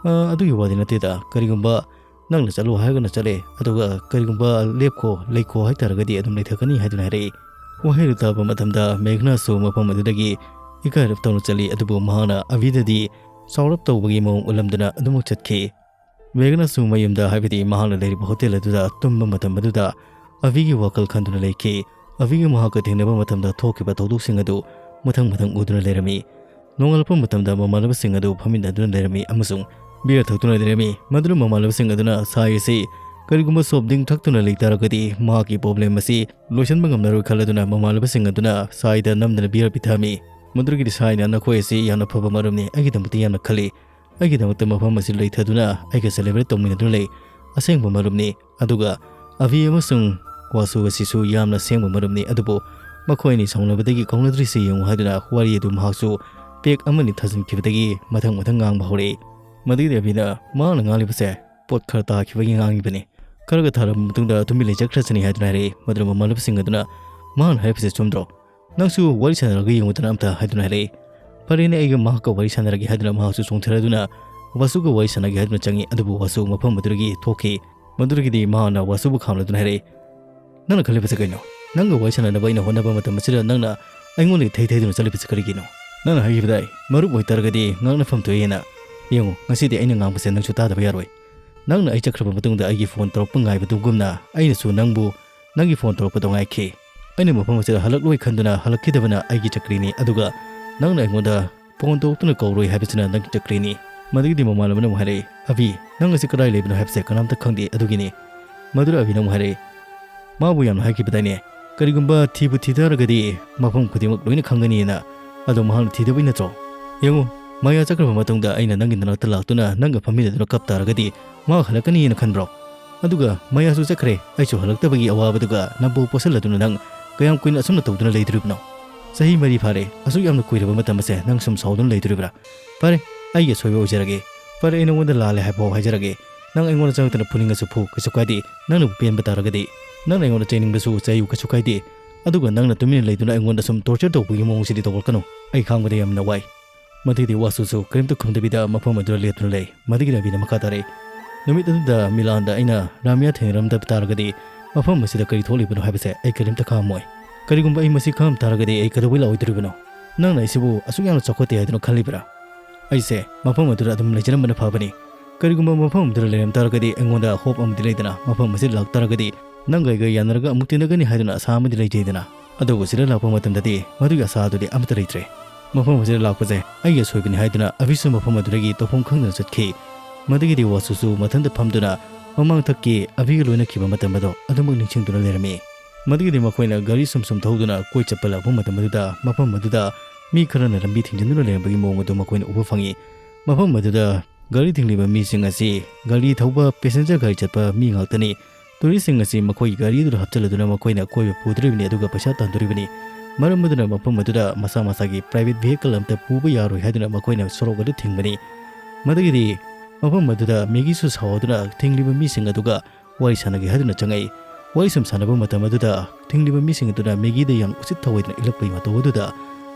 "ꯑ, ꯑꯗꯨꯒꯤ ꯋꯥꯗꯤ ꯅꯠꯇꯦꯗ꯫ ꯀꯔꯤꯒꯨꯝꯕ ꯅꯪꯅ ꯆꯠꯂꯣ ꯍꯥꯏꯔꯒꯅ ꯆꯠꯂꯦ, ꯑꯗꯨꯒ ꯀꯔꯤꯒꯨꯝꯕ ꯂꯦꯞꯈꯣ, ꯂꯩꯈꯣ ꯍꯥꯏꯇꯥꯔꯒꯗꯤ ꯑꯗꯨꯝ ꯂꯩꯊꯒꯅꯤ" ꯍꯥꯏꯗꯨꯅ ꯍꯥꯏꯔꯛꯏ꯫ ꯋꯥꯍꯩꯗꯨ ꯇꯥꯕ ꯃꯇꯝꯗ ꯃꯦꯘꯅꯥꯁꯨ ꯃꯐꯝ ꯑꯗꯨꯗꯒꯤ ꯏꯀꯥꯏꯔꯞ ꯇꯧꯅ ꯆꯠꯂꯤ, ꯑꯗꯨꯕꯨ ꯃꯍꯥꯛꯅ ꯑꯕꯤꯗꯗꯤ ꯆꯥꯎꯔꯞ ꯇꯧꯕꯒꯤ ꯃꯑꯣꯡ ꯎꯠꯂꯝꯗꯨꯅ ꯑꯗꯨꯃꯛ ꯆꯠꯈꯤ꯫ ꯃꯦꯘꯅꯥꯁꯨ ꯃꯌꯨꯝꯗ, ꯍꯥꯏꯕꯗꯤ ꯃꯍꯥꯛꯅ ꯂꯩꯔꯤꯕ ꯍꯣꯇꯦꯜ ꯑꯗꯨꯗ ꯇꯨꯝꯕ ꯃꯇꯝ ꯑꯗꯨꯗ ꯑꯕꯤꯒꯤ ꯋꯥꯈꯜ ꯈꯟꯗꯨꯅ ꯂꯩꯈꯤ꯫ ꯑꯕꯤꯒ ꯃꯍꯥꯛꯀ ꯊꯦꯡꯅꯕ ꯃꯇꯝꯗ ꯊꯣꯛꯈꯤꯕ ꯊꯧꯗꯣꯛꯁꯤꯡ ꯑꯗꯨ ꯃꯊꯪ ꯃꯊꯪ ꯎꯗꯨꯅ ꯂꯩꯔꯝꯃꯤ꯫ ꯅꯣꯡꯉꯥꯜꯂꯛꯄ ꯃꯇꯝꯗ ꯃꯃꯥꯟꯅꯕꯁꯤꯡ ꯑꯗꯨ ꯐꯝꯃꯤꯟꯅꯗꯨꯅ ꯂꯩꯔꯝꯃꯤ ꯑꯃꯁꯨꯡ ꯕꯤꯌꯔ ꯊꯛꯇꯨꯅ ꯂꯩꯔꯝꯃꯤ꯫ ꯃꯗꯨꯅ ꯃꯃꯥꯟꯅꯕꯁꯤꯡ ꯑꯗꯨꯅ ꯁꯥꯏ ꯑꯁꯤ ꯀꯔꯤꯒꯨꯝꯕ ꯁꯣꯐ ꯗ꯭ꯔꯤꯡꯛ ꯊꯛꯇꯨꯅ ꯂꯩ ꯇꯥꯔꯒꯗꯤ ꯃꯍꯥꯛꯀꯤ ꯄ꯭ꯔꯣꯕ꯭ꯂꯦꯝ ꯑꯁꯤ ꯂꯣꯏꯁꯤꯟꯕ ꯉꯝꯂꯔꯣꯏ ꯈꯜꯂꯗꯨꯅ ꯃꯃꯥꯟꯅꯕꯁꯤꯡ ꯑꯗꯨꯅ ꯁꯥꯏꯗ ꯅꯝꯗꯅ ꯕꯤꯌꯔ ꯄꯤꯊꯛꯑꯝꯃꯤ꯫ ꯃꯗꯨꯗꯒꯤꯗꯤ ꯁꯥꯏꯅ, "ꯅꯈꯣꯏ ꯑꯁꯤ ꯌꯥꯝꯅ ꯐꯕ ꯃꯔꯨꯞꯅꯤ, ꯑꯩꯒꯤꯗꯃꯛꯇ ꯌꯥꯝꯅ ꯈꯜꯂꯤ꯫ ꯑꯩꯒꯤꯗꯃꯛꯇ ꯃꯐꯝ ꯑꯁꯤ ꯂꯩꯊꯗꯨꯅ ꯑꯩꯒ ꯁꯦꯂꯦꯕ꯭ꯔꯦꯠ ꯇꯧꯃꯤꯟꯅꯗꯨꯅ ꯂꯩ꯫ ꯑꯁꯦꯡꯕ ꯃꯔꯨꯞꯅꯤ꯫ ꯑꯗꯨꯒ ꯑꯕꯤ ꯑꯃꯁꯨꯡ ꯋꯥꯁꯨ ꯑꯁꯤꯁꯨ ꯌꯥꯝꯅ ꯑꯁꯦꯡꯕ ꯃꯔꯨꯞꯅꯤ, ꯑꯗꯨꯕꯨ ꯃꯈꯣꯏ ꯑꯅꯤ ꯁꯥꯎꯅꯕꯗꯒꯤ ꯀꯥꯎꯅꯗ꯭ꯔꯤꯁꯤ ꯌꯦꯡꯉꯨ" ꯍꯥꯏꯗꯨꯅ ꯋꯥꯔꯤ ꯑꯗꯨ ꯃꯍꯥꯛꯁꯨ ꯄꯦꯛ ꯑꯃꯅꯤ ꯊꯥꯖꯤꯟꯈꯤꯕꯗꯒꯤ ꯃꯊꯪ ꯃꯊꯪ ꯉꯥꯡꯕ ꯍꯧꯔꯛꯏ꯫ ꯃꯗꯨꯒꯤ ꯑꯕꯤꯅ, "ꯃꯍꯥꯛꯅ ꯉꯥꯡꯂꯤꯕꯁꯦ ꯄꯣꯠ ꯈꯔ ꯇꯥꯈꯤꯕꯒꯤ ꯉꯥꯡꯂꯤꯕꯅꯤ꯫ ꯈꯔꯒ ꯊꯥꯔꯕ ꯃꯇꯨꯡꯗ ꯇꯨꯃꯤꯟ ꯂꯩꯖꯈ꯭ꯔꯁꯅꯤ ꯍꯥꯏꯗꯨꯅ ꯍꯥꯏꯔꯛꯏ꯫ ꯃꯗꯨꯗ ꯃꯃꯥꯟꯅꯕꯁꯤꯡ ꯑꯗꯨꯅ ꯃꯍꯥꯛꯅ ꯍꯥꯏꯔꯤꯕꯁꯦ ꯆꯨꯝꯗ꯭ꯔꯣ? ꯅꯪꯁꯨ ꯋꯥꯔꯤ ꯁꯥꯟꯅꯔꯒ ꯌꯦꯡꯉꯨꯗꯅ ꯑꯝꯇ ꯍꯥꯏꯗꯨꯅ ꯍꯥꯏꯔꯛꯏ꯫ ꯐꯔꯦꯅꯦ, ꯑꯩꯒ ꯃꯍꯥꯛꯀ ꯋꯥꯔꯤ ꯁꯥꯟꯅꯔꯒꯦ ꯍꯥꯏꯗꯨꯅ ꯃꯍꯥꯛꯁꯨ ꯆꯣꯡꯊꯔꯗꯨꯅ ꯋꯥꯁꯨꯒ ꯋꯥꯔꯤ ꯁꯥꯟꯅꯒꯦ ꯍꯥꯏꯗꯨꯅ ꯆꯪꯉꯤ꯫ ꯑꯗꯨꯕꯨ ꯋꯥꯁꯨ ꯃꯐꯝ ꯑꯗꯨꯗꯒꯤ ꯊꯣꯛꯈꯤ꯫ ꯃꯗꯨꯗꯒꯤꯗꯤ ꯃꯍꯥꯛꯅ ꯋꯥꯁꯨꯕꯨ ꯈꯥꯝꯂꯗꯨꯅ ꯍꯥꯏꯔꯛꯏ, "ꯅꯪꯅ ꯈꯜꯂꯤꯕꯁꯦ ꯀꯩꯅꯣ? ꯅꯪꯒ ꯋꯥꯔꯤ ꯁꯥꯟꯅꯅꯕ ꯑꯩꯅ ꯍꯣꯠꯅꯕ ꯃꯇꯝ ꯑꯁꯤꯗ ꯅꯪꯅ ꯑꯩꯉꯣꯟꯗꯒꯤ ꯊꯩ ꯊꯩꯗꯨꯅ ꯆꯠꯂꯤꯕꯁꯦ ꯀꯔꯤꯒꯤꯅꯣ? ꯅꯪꯅ ꯍꯥꯏꯈꯤꯕꯗꯥꯏ, ꯃꯔꯨꯞ ꯑꯣꯏꯇꯥꯔꯒꯗꯤ ꯉꯥꯡꯅꯐꯝ ꯊꯣꯛꯏ ꯍꯥꯏꯅ꯫ ꯌꯦꯡꯉꯨ, ꯉꯁꯤꯗꯤ ꯑꯩꯅ ꯉꯥꯡꯕꯁꯦ ꯅꯪꯁꯨ ꯇꯥꯗꯕ ꯌꯥꯔꯣꯏ꯫ ꯅꯪꯅ ꯑꯩ ꯆꯠꯈ꯭ꯔꯕ ꯃꯇꯨꯡꯗ ꯑꯩꯒꯤ ꯐꯣꯟ ꯇꯧꯔꯛꯄ ꯉꯥꯏꯕꯗꯨꯒꯨꯝꯅ ꯑꯩꯅꯁꯨ ꯅꯪꯕꯨ ꯅꯪꯒꯤ ꯐꯣꯟ ꯇꯧꯔꯛꯄꯗꯣ ꯉꯥꯏꯈꯤ꯫ ꯑꯩꯅ ꯃꯐꯝ ꯑꯁꯤꯗ ꯍꯜꯂꯛꯂꯣꯏ ꯈꯟꯗꯨꯅ ꯍꯜꯂꯛꯈꯤꯗꯕꯅ ꯑꯩꯒꯤ ꯆꯀ꯭ꯔꯤꯅꯤ, ꯑꯗꯨꯒ ꯅꯪꯅ ꯑꯩꯉꯣꯟꯗ ꯐꯣꯟ ꯇꯧꯔꯛꯇꯨꯅ ꯀꯧꯔꯣꯏ ꯍꯥꯏꯕꯁꯤꯅ ꯅꯪꯒꯤ ꯆꯀ꯭ꯔꯤꯅꯤ꯫" ꯃꯗꯨꯒꯤꯗꯤ ꯃꯃꯥꯟꯅꯕꯅ ꯑꯃꯨꯛ ꯍꯥꯏꯔꯛꯏ, "ꯑꯚꯤ, ꯅꯪ ꯑꯁꯤ ꯀꯗꯥꯏ ꯂꯩꯕꯅꯣ ꯍꯥꯏꯕꯁꯦ ꯀꯅꯥꯝꯇ ꯈꯪꯗꯦ, ꯑꯗꯨꯒꯤꯅꯤ꯫" ꯃꯗꯨꯗ ꯑꯚꯤꯅ ꯑꯃꯨꯛ ꯍꯥꯏꯔꯛꯏ, "ꯃꯥꯕꯨ ꯌꯥꯝꯅ ꯍꯥꯏꯈꯤꯕꯗꯥꯏꯅꯦ? ꯀꯔꯤꯒꯨꯝꯕ ꯊꯤꯕꯨ ꯊꯤ ꯇꯥꯔꯒꯗꯤ ꯃꯐꯝ ꯈꯨꯗꯤꯡꯃꯛ ꯂꯣꯏꯅ ꯈꯪꯒꯅꯤꯅ꯫ ꯑꯗꯣ ꯃꯍꯥꯛꯅ ꯊꯤꯗꯕꯩ ꯅꯠꯇ꯭ꯔꯣ? ꯌꯦꯡꯉꯨ, ꯃꯌꯥ ꯆꯠꯈ꯭ꯔꯕ ꯃꯇꯨꯡꯗ ꯑꯩꯅ ꯅꯪꯒꯤ ꯅꯥꯛꯇ ꯂꯥꯛꯇꯨꯅ ꯅꯪꯒ ꯐꯝꯃꯤꯟꯅꯗꯨꯅ ꯀꯞ ꯇꯥꯔꯒꯗꯤ ꯃꯥ ꯍꯜꯂꯛꯀꯅꯤꯅ ꯈꯟꯕ꯭ꯔꯣ? ꯑꯗꯨꯒ ꯃꯌꯥꯁꯨ ꯆꯠꯈ꯭ꯔꯦ, ꯑꯩꯁꯨ ꯍꯜꯂꯛꯇꯕꯒꯤ ꯑꯋꯥꯕꯗꯨꯒ ꯅꯕꯨ ꯄꯣꯠꯁꯤꯜꯂꯗꯨꯅ ꯅꯪ ꯀꯌꯥꯝ ꯀꯨꯏꯅ ꯑꯁꯨꯝꯅ ꯇꯧꯗꯨꯅ ꯂꯩꯗꯣꯔꯤꯕꯅꯣ? ꯆꯍꯤ ꯃꯔꯤ ꯐꯥꯔꯦ, ꯑꯁꯨꯛ ꯌꯥꯝꯅ ꯀꯨꯏꯔꯕ ꯃꯇꯝ ꯑꯁꯦ ꯅꯪ ꯁꯨꯝ ꯁꯥꯎꯗꯨꯅ ꯂꯩꯗꯣꯔꯤꯕ꯭ꯔꯥ? ꯐꯔꯦ, ꯑꯩꯒꯤ ꯑꯁꯣꯏꯕ ꯑꯣꯏꯖꯔꯒꯦ꯫ ꯐꯔꯦ, ꯑꯩ ꯅꯉꯣꯟꯗ ꯂꯥꯜꯂꯦ ꯍꯥꯏꯕꯐꯥꯎ ꯍꯥꯏꯖꯔꯒꯦ꯫ ꯅꯪ ꯑꯩꯉꯣꯟꯗ ꯆꯪꯉꯛꯇꯅ ꯐꯨꯅꯤꯡꯉꯁꯨ ꯐꯨ, ꯀꯩꯁꯨ ꯀꯥꯏꯗꯦ꯫ ꯅꯪꯅꯕꯨ ꯄꯦꯟꯕ ꯇꯥꯔꯒꯗꯤ, ꯅꯪꯅ ꯑꯩꯉꯣꯟꯗ ꯆꯩꯅꯤꯡꯕꯁꯨ ꯆꯩꯌꯨ, ꯀꯩꯁꯨ ꯀꯥꯏꯗꯦ꯫ ꯑꯗꯨꯒ ꯅꯪꯅ ꯇꯨꯃꯤꯟꯅ ꯂꯩꯗꯨꯅ ꯑꯩꯉꯣꯟꯗ ꯁꯨꯝ torture ꯇꯧꯕꯒꯤ ꯃꯑꯣꯡꯁꯤꯗꯤ ꯇꯧꯔꯛꯀꯅꯨ꯫ ꯑꯩ ꯈꯥꯡꯕꯗ ꯌꯥꯝꯅ ꯋꯥꯏ꯫" ꯃꯗꯨꯒꯤꯗꯤ ꯋꯥꯁꯨꯁꯨ ꯀꯔꯤꯝꯇ ꯈꯨꯝꯗꯕꯤꯗ ꯃꯐꯝ ꯑꯗꯨꯗ ꯂꯦꯞꯇꯨꯅ ꯂꯩ꯫ ꯃꯗꯨꯒꯤ ꯔꯕꯤꯅ ꯃꯈꯥ ꯇꯥꯔꯛꯏ, "ꯅꯨꯃꯤꯠ ꯑꯗꯨꯗ ꯃꯤꯂꯥꯟꯗ ꯑꯩꯅ ꯔꯥꯃꯤꯌꯥ ꯊꯦꯡꯅꯔꯝꯗꯕ ꯇꯥꯔꯒꯗꯤ ꯃꯐꯝ ꯑꯁꯤꯗ ꯀꯔꯤ ꯊꯣꯛꯂꯤꯕꯅꯣ ꯍꯥꯏꯕꯁꯦ ꯑꯩ ꯀꯔꯤꯝꯇ ꯈꯪꯉꯝꯃꯣꯏ꯫ ꯀꯔꯤꯒꯨꯝꯕ ꯑꯩ ꯃꯁꯤ ꯈꯪꯉꯝ ꯇꯥꯔꯒꯗꯤ ꯑꯩ ꯀꯩꯗꯧꯕꯩ ꯂꯥꯛꯑꯣꯏꯗꯣꯔꯤꯕꯅꯣ? ꯅꯪꯅ ꯑꯩꯁꯤꯕꯨ ꯑꯁꯨꯛ ꯌꯥꯝꯅ ꯆꯥꯎꯈꯠꯇꯦ ꯍꯥꯏꯗꯨꯅ ꯈꯜꯂꯤꯕ꯭ꯔꯥ? ꯑꯩꯁꯦ ꯃꯐꯝ ꯑꯗꯨꯗ ꯑꯗꯨꯝ ꯂꯩꯖꯔꯝꯕꯅ ꯐꯕꯅꯤ꯫ ꯀꯔꯤꯒꯨꯝꯕ ꯃꯐꯝ ꯑꯗꯨꯗ ꯂꯩꯔꯝ ꯇꯥꯔꯒꯗꯤ ꯑꯩꯉꯣꯟꯗ hope ꯑꯃꯗꯤ ꯂꯩꯗꯅ, ꯃꯐꯝ ꯑꯁꯤꯗ ꯂꯥꯛꯇꯥꯔꯒꯗꯤ ꯅꯪꯒ ꯑꯩꯒ ꯌꯥꯅꯔꯒ ꯑꯃꯨꯛ ꯇꯤꯟꯅꯒꯅꯤ ꯍꯥꯏꯗꯨꯅ ꯑꯁꯥ ꯑꯃꯗꯤ ꯂꯩꯖꯩꯗꯅ꯫ ꯑꯗꯨꯕꯨ ꯁꯤꯗ ꯂꯥꯛꯄ ꯃꯇꯝꯗꯗꯤ ꯃꯗꯨꯒꯤ ꯑꯁꯥ ꯑꯗꯨꯗꯤ ꯑꯃꯠꯇ ꯂꯩꯇ꯭ꯔꯦ꯫ ꯃꯐꯝ ꯑꯁꯤꯗ ꯂꯥꯛꯄꯁꯦ ꯑꯩꯒꯤ ꯑꯁꯣꯏꯕꯅꯤ" ꯍꯥꯏꯗꯨꯅ ꯑꯚꯤꯁꯨ ꯃꯐꯝ ꯑꯗꯨꯗꯒꯤ ꯇꯧꯐꯝ ꯈꯪꯗꯅ ꯆꯠꯈꯤ꯫ ꯃꯗꯨꯒꯤꯗꯤ ꯋꯥꯁꯨꯁꯨ ꯃꯊꯟꯇ ꯐꯝꯗꯨꯅ ꯃꯃꯥꯡꯊꯛꯀꯤ ꯑꯚꯤꯒ ꯂꯣꯏꯅꯈꯤꯕ ꯃꯇꯝ ꯑꯗꯣ ꯑꯗꯨꯃꯛ ꯅꯤꯡꯁꯤꯡꯗꯨꯅ ꯂꯩꯔꯝꯃꯤ꯫ ꯃꯗꯨꯒꯤꯗꯤ ꯃꯈꯣꯏꯅ ꯒꯥꯔꯤ ꯁꯨꯝ ꯁꯨꯝ ꯊꯧꯗꯨꯅ ꯀꯣꯏ ꯆꯠꯄ ꯂꯥꯛꯄ ꯃꯇꯝ ꯑꯗꯨꯗ ꯃꯐꯝ ꯑꯗꯨꯗ ꯃꯤ ꯈꯔꯅ ꯂꯝꯕꯤ ꯊꯤꯡꯖꯤꯟꯗꯨꯅ ꯂꯩꯔꯝꯕꯒꯤ ꯃꯑꯣꯡ ꯑꯗꯨ ꯃꯈꯣꯏꯅ ꯎꯕ ꯐꯪꯉꯤ꯫ ꯃꯐꯝ ꯑꯗꯨꯗ ꯒꯥꯔꯤ ꯊꯤꯡꯂꯤꯕ ꯃꯤꯁꯤꯡ ꯑꯁꯤ ꯒꯥꯔꯤ ꯊꯧꯕ passenger ꯒꯥꯔꯤ ꯆꯠꯄ ꯃꯤ ꯉꯥꯛꯇꯅꯤ꯫ Touristꯁꯤꯡ ꯑꯁꯤ ꯃꯈꯣꯏꯒꯤ ꯒꯥꯔꯤ ꯑꯗꯨꯗ ꯍꯥꯞꯆꯤꯜꯂꯗꯨꯅ ꯃꯈꯣꯏꯅ ꯀꯣꯏꯕ ꯄꯨꯗꯣꯔꯤꯕꯅꯤ, ꯑꯗꯨꯒ ꯄꯩꯁꯥ ꯇꯥꯟꯗꯣꯔꯤꯕꯅꯤ꯫ ꯃꯔꯝ ꯑꯗꯨꯅ ꯃꯐꯝ ꯑꯗꯨꯗ ꯃꯁꯥ ꯃꯁꯥꯒꯤ private vehicle ꯑꯃꯠꯇ ꯄꯨꯕ ꯌꯥꯔꯣꯏ ꯍꯥꯏꯗꯨꯅ ꯃꯈꯣꯏꯅ ꯁꯣꯔꯣꯛ ꯑꯗꯨ ꯊꯤꯡꯕꯅꯤ꯫ ꯃꯗꯨꯒꯤꯗꯤ ꯃꯐꯝ ꯑꯗꯨꯗ ꯃꯦꯒꯤꯁꯨ ꯁꯥꯎꯗꯨꯅ ꯊꯤꯡꯂꯤꯕ ꯃꯤꯁꯤꯡ ꯑꯗꯨꯒ ꯋꯥꯔꯤ ꯁꯥꯟꯅꯒꯦ ꯍꯥꯏꯗꯨꯅ ꯆꯪꯉꯛꯏ꯫ ꯋꯥꯔꯤ ꯁꯨꯝ ꯁꯥꯟꯅꯕ ꯃꯇꯝ ꯑꯗꯨꯗ ꯊꯤꯡꯂꯤꯕ ꯃꯤꯁꯤꯡ ꯑꯗꯨꯅ ꯃꯦꯒꯤꯗ ꯌꯥꯝ ꯎꯁꯤꯠ ꯊꯑꯣꯏꯗꯅ ꯏꯜꯂꯛꯄꯒꯤ ꯃꯇꯧ ꯑꯗꯨꯗ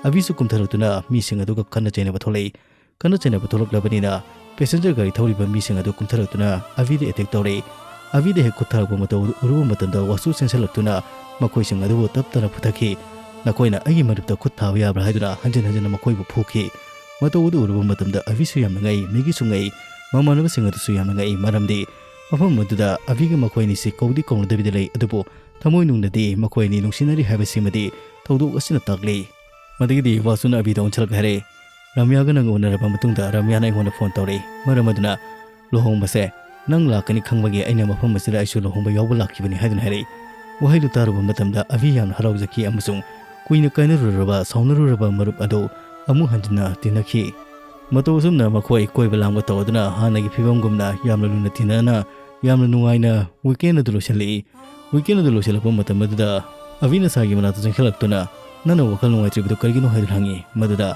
ꯑꯕꯤꯁꯨ ꯀꯨꯝꯊꯔꯛꯇꯨꯅ ꯃꯤꯁꯤꯡ ꯑꯗꯨꯒ ꯈꯠꯅ ꯆꯩꯅꯕ ꯊꯣꯛꯂꯛꯏ꯫ ꯈꯠꯅ ꯆꯩꯅꯕ ꯊꯣꯛꯂꯛꯂꯕꯅꯤꯅ ꯄꯦꯁꯦꯟꯖꯔ ꯒꯥꯔꯤ ꯊꯧꯔꯤꯕ ꯃꯤꯁꯤꯡ ꯑꯗꯨ ꯀꯨꯝꯊꯔꯛꯇꯨꯅ ꯑꯕꯤꯗ ꯑꯦꯇꯦꯛ ꯇꯧꯔꯛꯏ꯫ ꯑꯕꯤꯗ ꯍꯦꯛ ꯈꯨꯠ ꯊꯥꯔꯛꯄ ꯃꯇꯧ ꯑꯗꯨ ꯎꯔꯨꯕ ꯃꯇꯝꯗ ꯋꯥꯁꯨ ꯆꯦꯟꯁꯤꯜꯂꯛꯇꯨꯅ ꯃꯈꯣꯏꯁꯤꯡ ꯑꯗꯨꯕꯨ ꯇꯞ ꯇꯞꯅ ꯐꯨꯊꯈꯤ꯫ "ꯅꯈꯣꯏꯅ ꯑꯩꯒꯤ ꯃꯔꯨꯞꯇ ꯈꯨꯠ ꯊꯥꯕ ꯌꯥꯕ꯭ꯔꯥ?" ꯍꯥꯏꯗꯨꯅ ꯍꯟꯖꯤꯟ ꯍꯟꯖꯤꯟꯅ ꯃꯈꯣꯏꯕꯨ ꯐꯨꯈꯤ꯫ ꯃꯇꯧ ꯑꯗꯨ ꯎꯔꯨꯕ ꯃꯇꯝꯗ ꯑꯕꯤꯁꯨ ꯌꯥꯝꯅ ꯉꯛꯏ, ꯃꯦꯒꯤꯁꯨ ꯉꯛꯏ, ꯃꯃꯥꯟꯅꯕꯁꯤꯡ ꯑꯗꯨꯁꯨ ꯌꯥꯝꯅ ꯉꯛꯏ꯫ ꯃꯔꯝꯗꯤ ꯃꯐꯝ ꯑꯗꯨꯗ ꯑꯕꯤꯒ ꯃꯈꯣꯏ ꯑꯅꯤꯁꯤ ꯀꯧꯗꯤ ꯀꯧꯅꯗꯕꯤꯗ ꯂꯩ, ꯑꯗꯨꯕꯨ ꯊꯃꯣꯏ ꯅꯨꯡꯗꯗꯤ ꯃꯈꯣꯏ ꯑꯅꯤ ꯅꯨꯡꯁꯤꯅꯔꯤ ꯍꯥꯏꯕꯁꯤꯃꯗꯤ ꯊꯧꯗꯣꯛ ꯑꯁꯤꯅ ꯇꯥꯛꯂꯤ꯫ ꯃꯗꯨꯒꯤꯗꯤ ꯋꯥꯁꯨꯅ ꯑꯕꯤꯗ ꯑꯣꯟꯁꯤꯜꯂꯛ ꯍꯥꯏꯔꯦ, "ꯔꯥꯃꯤꯌꯥꯒ ꯅꯪ ꯎꯅꯔꯕ ꯃꯇꯨꯡꯗ ꯔꯥꯃꯤꯌꯥꯅ ꯑꯩꯉꯣꯟꯗ ꯐꯣꯟ ꯇꯧꯔꯛꯏ꯫ ꯃꯔꯝ ꯑꯗꯨꯅ ꯂꯨꯍꯣꯡꯕꯁꯦ ꯅꯪ ꯂꯥꯛꯀꯅꯤ ꯈꯪꯕꯒꯤ ꯑꯩꯅ ꯃꯐꯝ ꯑꯁꯤꯗ ꯑꯩꯁꯨ ꯂꯨꯍꯣꯡꯕ ꯌꯥꯎꯕ ꯂꯥꯛꯈꯤꯕꯅꯤ" ꯍꯥꯏꯗꯨꯅ ꯍꯥꯏꯔꯛꯏ꯫ ꯋꯥꯍꯩꯗꯨ ꯇꯥꯔꯨꯕ ꯃꯇꯝꯗ ꯑꯕꯤ ꯌꯥꯝꯅ ꯍꯔꯥꯎꯖꯈꯤ ꯑꯃꯁꯨꯡ ꯀꯨꯏꯅ ꯀꯥꯏꯅꯔꯨꯔꯕ, ꯁꯥꯎꯅꯔꯨꯔꯕ ꯃꯔꯨꯞ ꯑꯗꯨ ꯑꯃꯨꯛ ꯍꯟꯖꯤꯟꯅ ꯇꯤꯟꯅꯈꯤ꯫ ꯃꯇꯧ ꯑꯁꯨꯝꯅ ꯃꯈꯣꯏ ꯀꯣꯏꯕ ꯂꯥꯡꯕ ꯇꯧꯗꯨꯅ ꯍꯥꯟꯅꯒꯤ ꯐꯤꯕꯝꯒꯨꯝꯅ ꯌꯥꯝꯅ ꯂꯨꯅ ꯇꯤꯟꯅꯅ ꯌꯥꯝꯅ ꯅꯨꯡꯉꯥꯏꯅ ꯋꯤꯀꯦꯟ ꯑꯗꯨ ꯂꯣꯏꯁꯤꯜꯂꯛꯏ꯫ ꯋꯤꯀꯦꯟ ꯑꯗꯨ ꯂꯣꯏꯁꯤꯜꯂꯛꯄ ꯃꯇꯝ ꯑꯗꯨꯗ ꯑꯕꯤꯅ ꯁꯥꯏꯒꯤ ꯃꯅꯥꯛꯇ ꯆꯪꯁꯤꯜꯂꯛꯇꯨꯅ, "ꯅꯪꯅ ꯋꯥꯈꯜ ꯅꯨꯡꯉꯥꯏꯇ꯭ꯔꯤꯕꯗꯨ ꯀꯔꯤꯒꯤꯅꯣ?" ꯍꯥꯏꯗꯨꯅ ꯍꯪꯉꯤ꯫ ꯃꯗꯨꯗ,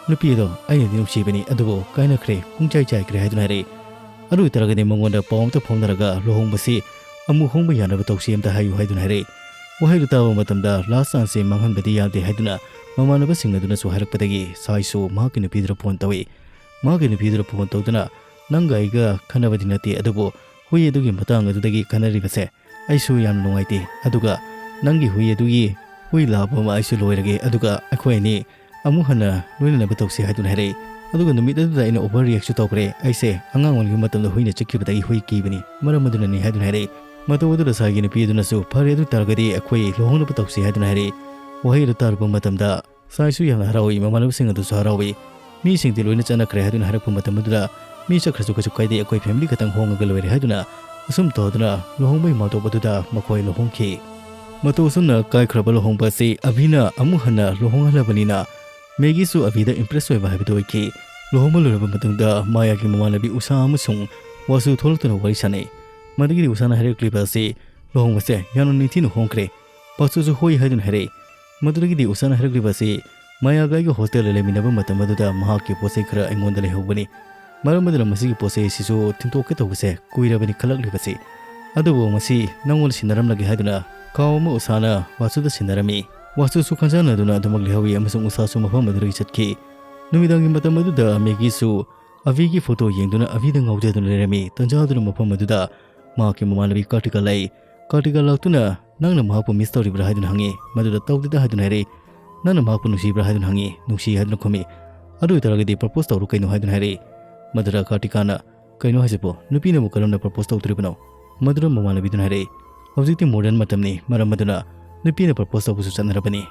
"ꯅꯨꯄꯤ ꯑꯗꯣ ꯑꯩꯅꯗꯤ ꯅꯨꯡꯁꯤꯕꯅꯤ, ꯑꯗꯨꯕꯨ ꯀꯥꯏꯅꯈ꯭ꯔꯦ, ꯄꯨꯡꯆꯥꯏ ꯆꯥꯏꯈ꯭ꯔꯦ" ꯍꯥꯏꯗꯨꯅ ꯍꯥꯏꯔꯛꯏ꯫ "ꯑꯗꯨ ꯑꯣꯏꯇꯥꯔꯒꯗꯤ ꯃꯉꯣꯟꯗ ꯄꯥꯎ ꯑꯝꯇ ꯐꯥꯎꯅꯔꯒ ꯂꯨꯍꯣꯡꯕꯁꯤ ꯑꯃꯨꯛ ꯍꯣꯡꯕ ꯌꯥꯅꯕ ꯇꯧꯁꯤ ꯑꯝꯇ ꯍꯥꯏꯌꯨ" ꯍꯥꯏꯗꯨꯅ ꯍꯥꯏꯔꯛꯏ꯫ ꯋꯥꯍꯩꯗꯨ ꯇꯥꯕ ꯃꯇꯝꯗ ꯂꯥꯁ ꯆꯥꯟꯁꯁꯦ ꯃꯥꯡꯍꯟꯕꯗꯤ ꯌꯥꯗꯦ ꯍꯥꯏꯗꯨꯅ ꯃꯃꯥꯟꯅꯕꯁꯤꯡ ꯑꯗꯨꯅꯁꯨ ꯍꯥꯏꯔꯛꯄꯗꯒꯤ ꯁꯥꯏꯁꯨ ꯃꯍꯥꯛꯀꯤ ꯅꯨꯄꯤꯗꯨꯗ ꯐꯣꯟ ꯇꯧꯏ꯫ ꯃꯍꯥꯛꯀꯤ ꯅꯨꯄꯤꯗꯨꯗ ꯐꯣꯟ ꯇꯧꯗꯨꯅ, "ꯅꯪꯒ ꯑꯩꯒ ꯈꯟꯅꯕꯗꯤ ꯅꯠꯇꯦ, ꯑꯗꯨꯕꯨ ꯍꯨꯏ ꯑꯗꯨꯒꯤ ꯃꯇꯥꯡ ꯑꯗꯨꯗꯒꯤ ꯈꯟꯅꯔꯤꯕꯁꯦ ꯑꯩꯁꯨ ꯌꯥꯝ ꯅꯨꯡꯉꯥꯏꯇꯦ꯫ ꯑꯗꯨꯒ ꯅꯪꯒꯤ ꯍꯨꯏ ꯑꯗꯨꯒꯤ ꯍꯨꯏ ꯂꯥꯕ ꯑꯃ ꯑꯩꯁꯨ ꯂꯣꯏꯔꯒꯦ, ꯑꯗꯨꯒ ꯑꯩꯈꯣꯏ ꯑꯅꯤ ꯑꯃꯨꯛ ꯍꯟꯅ ꯂꯣꯏꯅꯅꯕ ꯇꯧꯁꯤ" ꯍꯥꯏꯗꯨꯅ ꯍꯥꯏꯔꯛꯏ꯫ ꯑꯗꯨꯒ ꯅꯨꯃꯤꯠ ꯑꯗꯨꯗ ꯑꯩꯅ ꯑꯣꯚꯔ ꯔꯤꯌꯦꯛꯁꯨ ꯇꯧꯈ꯭ꯔꯦ꯫ ꯑꯩꯁꯦ ꯑꯉꯥꯡ ꯑꯣꯏꯔꯤꯉꯩ ꯃꯇꯝꯗ ꯍꯨꯏꯅ ꯆꯤꯛꯈꯤꯕꯗꯒꯤ ꯍꯨꯏ ꯀꯤꯕꯅꯤ, ꯃꯔꯝ ꯑꯗꯨꯅꯅꯤ ꯍꯥꯏꯗꯨꯅ ꯍꯥꯏꯔꯛꯏ꯫ ꯃꯇꯧ ꯑꯗꯨꯗ ꯁꯥꯏꯒꯤ ꯅꯨꯄꯤ ꯑꯗꯨꯅꯁꯨ, "ꯐꯔꯦ, ꯑꯗꯨ ꯇꯥꯔꯒꯗꯤ ꯑꯩꯈꯣꯏ ꯂꯨꯍꯣꯡꯅꯕ ꯇꯧꯁꯤ" ꯍꯥꯏꯗꯨꯅ ꯍꯥꯏꯔꯛꯏ꯫ ꯋꯥꯍꯩ ꯑꯗꯨ ꯇꯥꯔꯨꯕ ꯃꯇꯝꯗ ꯁꯥꯏꯁꯨ ꯌꯥꯝꯅ ꯍꯔꯥꯎꯏ, ꯃꯃꯥꯟꯅꯕꯁꯤꯡ ꯑꯗꯨꯁꯨ ꯍꯔꯥꯎꯏ꯫ "ꯃꯤꯁꯤꯡꯗꯤ ꯂꯣꯏꯅ ꯆꯠꯅꯈ꯭ꯔꯦ" ꯍꯥꯏꯗꯨꯅ ꯍꯥꯏꯔꯛꯄ ꯃꯇꯝ ꯑꯗꯨꯗ, "ꯃꯤ ꯆꯠꯈ꯭ꯔꯁꯨ ꯀꯩꯁꯨ ꯀꯥꯏꯗꯦ, ꯑꯩꯈꯣꯏ ꯐꯦꯃꯤꯂꯤ ꯈꯛꯇꯪ ꯍꯣꯡꯉꯒ ꯂꯣꯏꯔꯦ" ꯍꯥꯏꯗꯨꯅ ꯑꯁꯨꯝ ꯇꯧꯗꯨꯅ ꯂꯨꯍꯣꯡꯕꯒꯤ ꯃꯥꯇꯣꯞ ꯑꯗꯨꯗ ꯃꯈꯣꯏ ꯂꯨꯍꯣꯡꯈꯤ꯫ ꯃꯇꯧ ꯑꯁꯨꯝꯅ ꯀꯥꯏꯈ꯭ꯔꯕ ꯂꯨꯍꯣꯡꯕ ꯑꯁꯤ ꯑꯕꯤꯅ ꯑꯃꯨꯛ ꯍꯟꯅ ꯂꯨꯍꯣꯡꯍꯜꯂꯕꯅꯤꯅ ꯃꯦꯒꯤꯁꯨ ꯑꯕꯤꯗ ꯏꯝꯄ꯭ꯔꯦꯁ ꯑꯣꯏꯕ ꯍꯥꯏꯕꯗꯨ ꯑꯣꯏꯈꯤ꯫ ꯂꯨꯍꯣꯡꯕ ꯂꯣꯏꯔꯕ ꯃꯇꯨꯡꯗ ꯃꯥꯌꯥꯒꯤ ꯃꯃꯥꯟꯅꯕꯤ ꯎꯁꯥ ꯑꯃꯁꯨꯡ ꯋꯥꯁꯨ ꯊꯣꯛꯂꯛꯇꯨꯅ ꯋꯥꯔꯤ ꯁꯥꯟꯅꯩ꯫ ꯃꯗꯨꯒꯤꯗꯤ ꯎꯁꯥꯅ ꯍꯥꯏꯔꯛꯂꯤꯕ ꯑꯁꯤ, "ꯂꯨꯍꯣꯡꯕꯁꯦ ꯌꯥꯝꯅ ꯅꯤꯡꯊꯤꯅ ꯍꯣꯡꯈ꯭ꯔꯦ"꯫ ꯄꯥꯛꯁꯨꯁꯨ ꯍꯣꯏ ꯍꯥꯏꯗꯨꯅ ꯍꯥꯏꯔꯛꯏ꯫ ꯃꯗꯨꯗꯒꯤꯗꯤ ꯎꯁꯥꯅ ꯍꯥꯏꯔꯛꯂꯤꯕ ꯑꯁꯤ, "ꯃꯌꯥꯒ ꯑꯩꯒ ꯍꯣꯁꯇꯦꯜꯗ ꯂꯩꯃꯤꯟꯅꯕ ꯃꯇꯝ ꯑꯗꯨꯗ ꯃꯍꯥꯛꯀꯤ ꯄꯣꯠ ꯆꯩ ꯈꯔ ꯑꯩꯉꯣꯟꯗ ꯂꯩꯍꯧꯕꯅꯤ꯫ ꯃꯔꯝ ꯑꯗꯨꯅ ꯃꯁꯤꯒꯤ ꯄꯣꯠ ꯆꯩ ꯑꯁꯤꯁꯨ ꯊꯤꯟꯇꯣꯛꯀꯦ ꯇꯧꯕꯁꯦ ꯀꯨꯏꯔꯕꯅꯤ ꯈꯜꯂꯛꯂꯤꯕꯁꯤ"꯫ ꯑꯗꯨꯕꯨ ꯃꯁꯤ ꯅꯪꯉꯣꯟꯗ ꯁꯤꯟꯅꯔꯝꯂꯒꯦ ꯍꯥꯏꯗꯨꯅ ꯈꯥꯎ ꯑꯃ ꯎꯁꯥꯅ ꯋꯥꯁꯨꯗ ꯁꯤꯟꯅꯔꯝꯃꯤ꯫ ꯋꯥꯁꯨꯁꯨ ꯈꯟꯖꯥꯟꯅꯗꯨꯅ ꯑꯗꯨꯃꯛ ꯂꯩꯍꯧꯏ ꯑꯃꯁꯨꯡ ꯎꯁꯥꯁꯨ ꯃꯐꯝ ꯑꯗꯨꯗꯒꯤ ꯆꯠꯈꯤ꯫ ꯅꯨꯃꯤꯗꯥꯡꯒꯤ ꯃꯇꯝ ꯑꯗꯨꯗ ꯃꯦꯒꯤꯁꯨ ꯑꯚꯤꯒꯤ ꯐꯣꯇꯣ ꯌꯦꯡꯗꯨꯅ ꯑꯚꯤꯗ ꯉꯥꯎꯖꯗꯨꯅ ꯂꯩꯔꯝꯃꯤ꯫ ꯇꯟꯖꯥ ꯑꯗꯨꯅ ꯃꯐꯝ ꯑꯗꯨꯗ ꯃꯍꯥꯛꯀꯤ ꯃꯃꯥꯟꯅꯕꯤ ꯀꯥꯔꯇꯤꯀꯥ ꯂꯥꯛꯏ꯫ ꯀꯥꯔꯇꯤꯀꯥ ꯂꯥꯛꯇꯨꯅ, "ꯅꯪꯅ ꯃꯍꯥꯛꯄꯨ ꯃꯤꯁ ꯇꯧꯔꯤꯕ꯭ꯔꯥ?" ꯍꯥꯏꯗꯨꯅ ꯍꯪꯉꯤ꯫ ꯃꯗꯨꯗ "ꯇꯧꯗꯦꯗ" ꯍꯥꯏꯗꯨꯅ ꯍꯥꯏꯔꯛꯏ꯫ "ꯅꯪꯅ ꯃꯍꯥꯛꯄꯨ ꯅꯨꯡꯁꯤꯕ꯭ꯔꯥ?" ꯍꯥꯏꯗꯨꯅ ꯍꯪꯉꯤ꯫ "ꯅꯨꯡꯁꯤ" ꯍꯥꯏꯗꯨꯅ ꯈꯨꯝꯃꯤ꯫ "ꯑꯗꯨ ꯑꯣꯏꯇꯥꯔꯒꯗꯤ ꯄ꯭ꯔꯄꯣꯁ ꯇꯧꯔꯣ ꯀꯩꯅꯣ?" ꯍꯥꯏꯗꯨꯅ ꯍꯥꯏꯔꯛꯏ꯫ ꯃꯗꯨꯗ ꯀꯥꯔꯇꯤꯀꯥꯅ, "ꯀꯩꯅꯣ ꯍꯥꯏꯁꯤꯕꯣ? ꯅꯨꯄꯤꯅꯕꯨ ꯀꯔꯝꯅ ꯄ꯭ꯔꯄꯣꯁ ꯇꯧꯗꯣꯔꯤꯕꯅꯣ?" ꯃꯗꯨꯗ ꯃꯃꯥꯟꯅꯕꯤꯗꯨꯅ ꯍꯥꯏꯔꯛꯏ, "ꯍꯧꯖꯤꯛꯇꯤ ꯃꯣꯗꯔꯟ ꯃꯇꯝꯅꯤ, ꯃꯔꯝ ꯑꯗꯨꯅ ꯅꯨꯄꯤꯅ ꯄ꯭ꯔꯄꯣꯁ ꯇꯧꯕꯁꯨ ꯆꯠꯅꯔꯕꯅꯤ꯫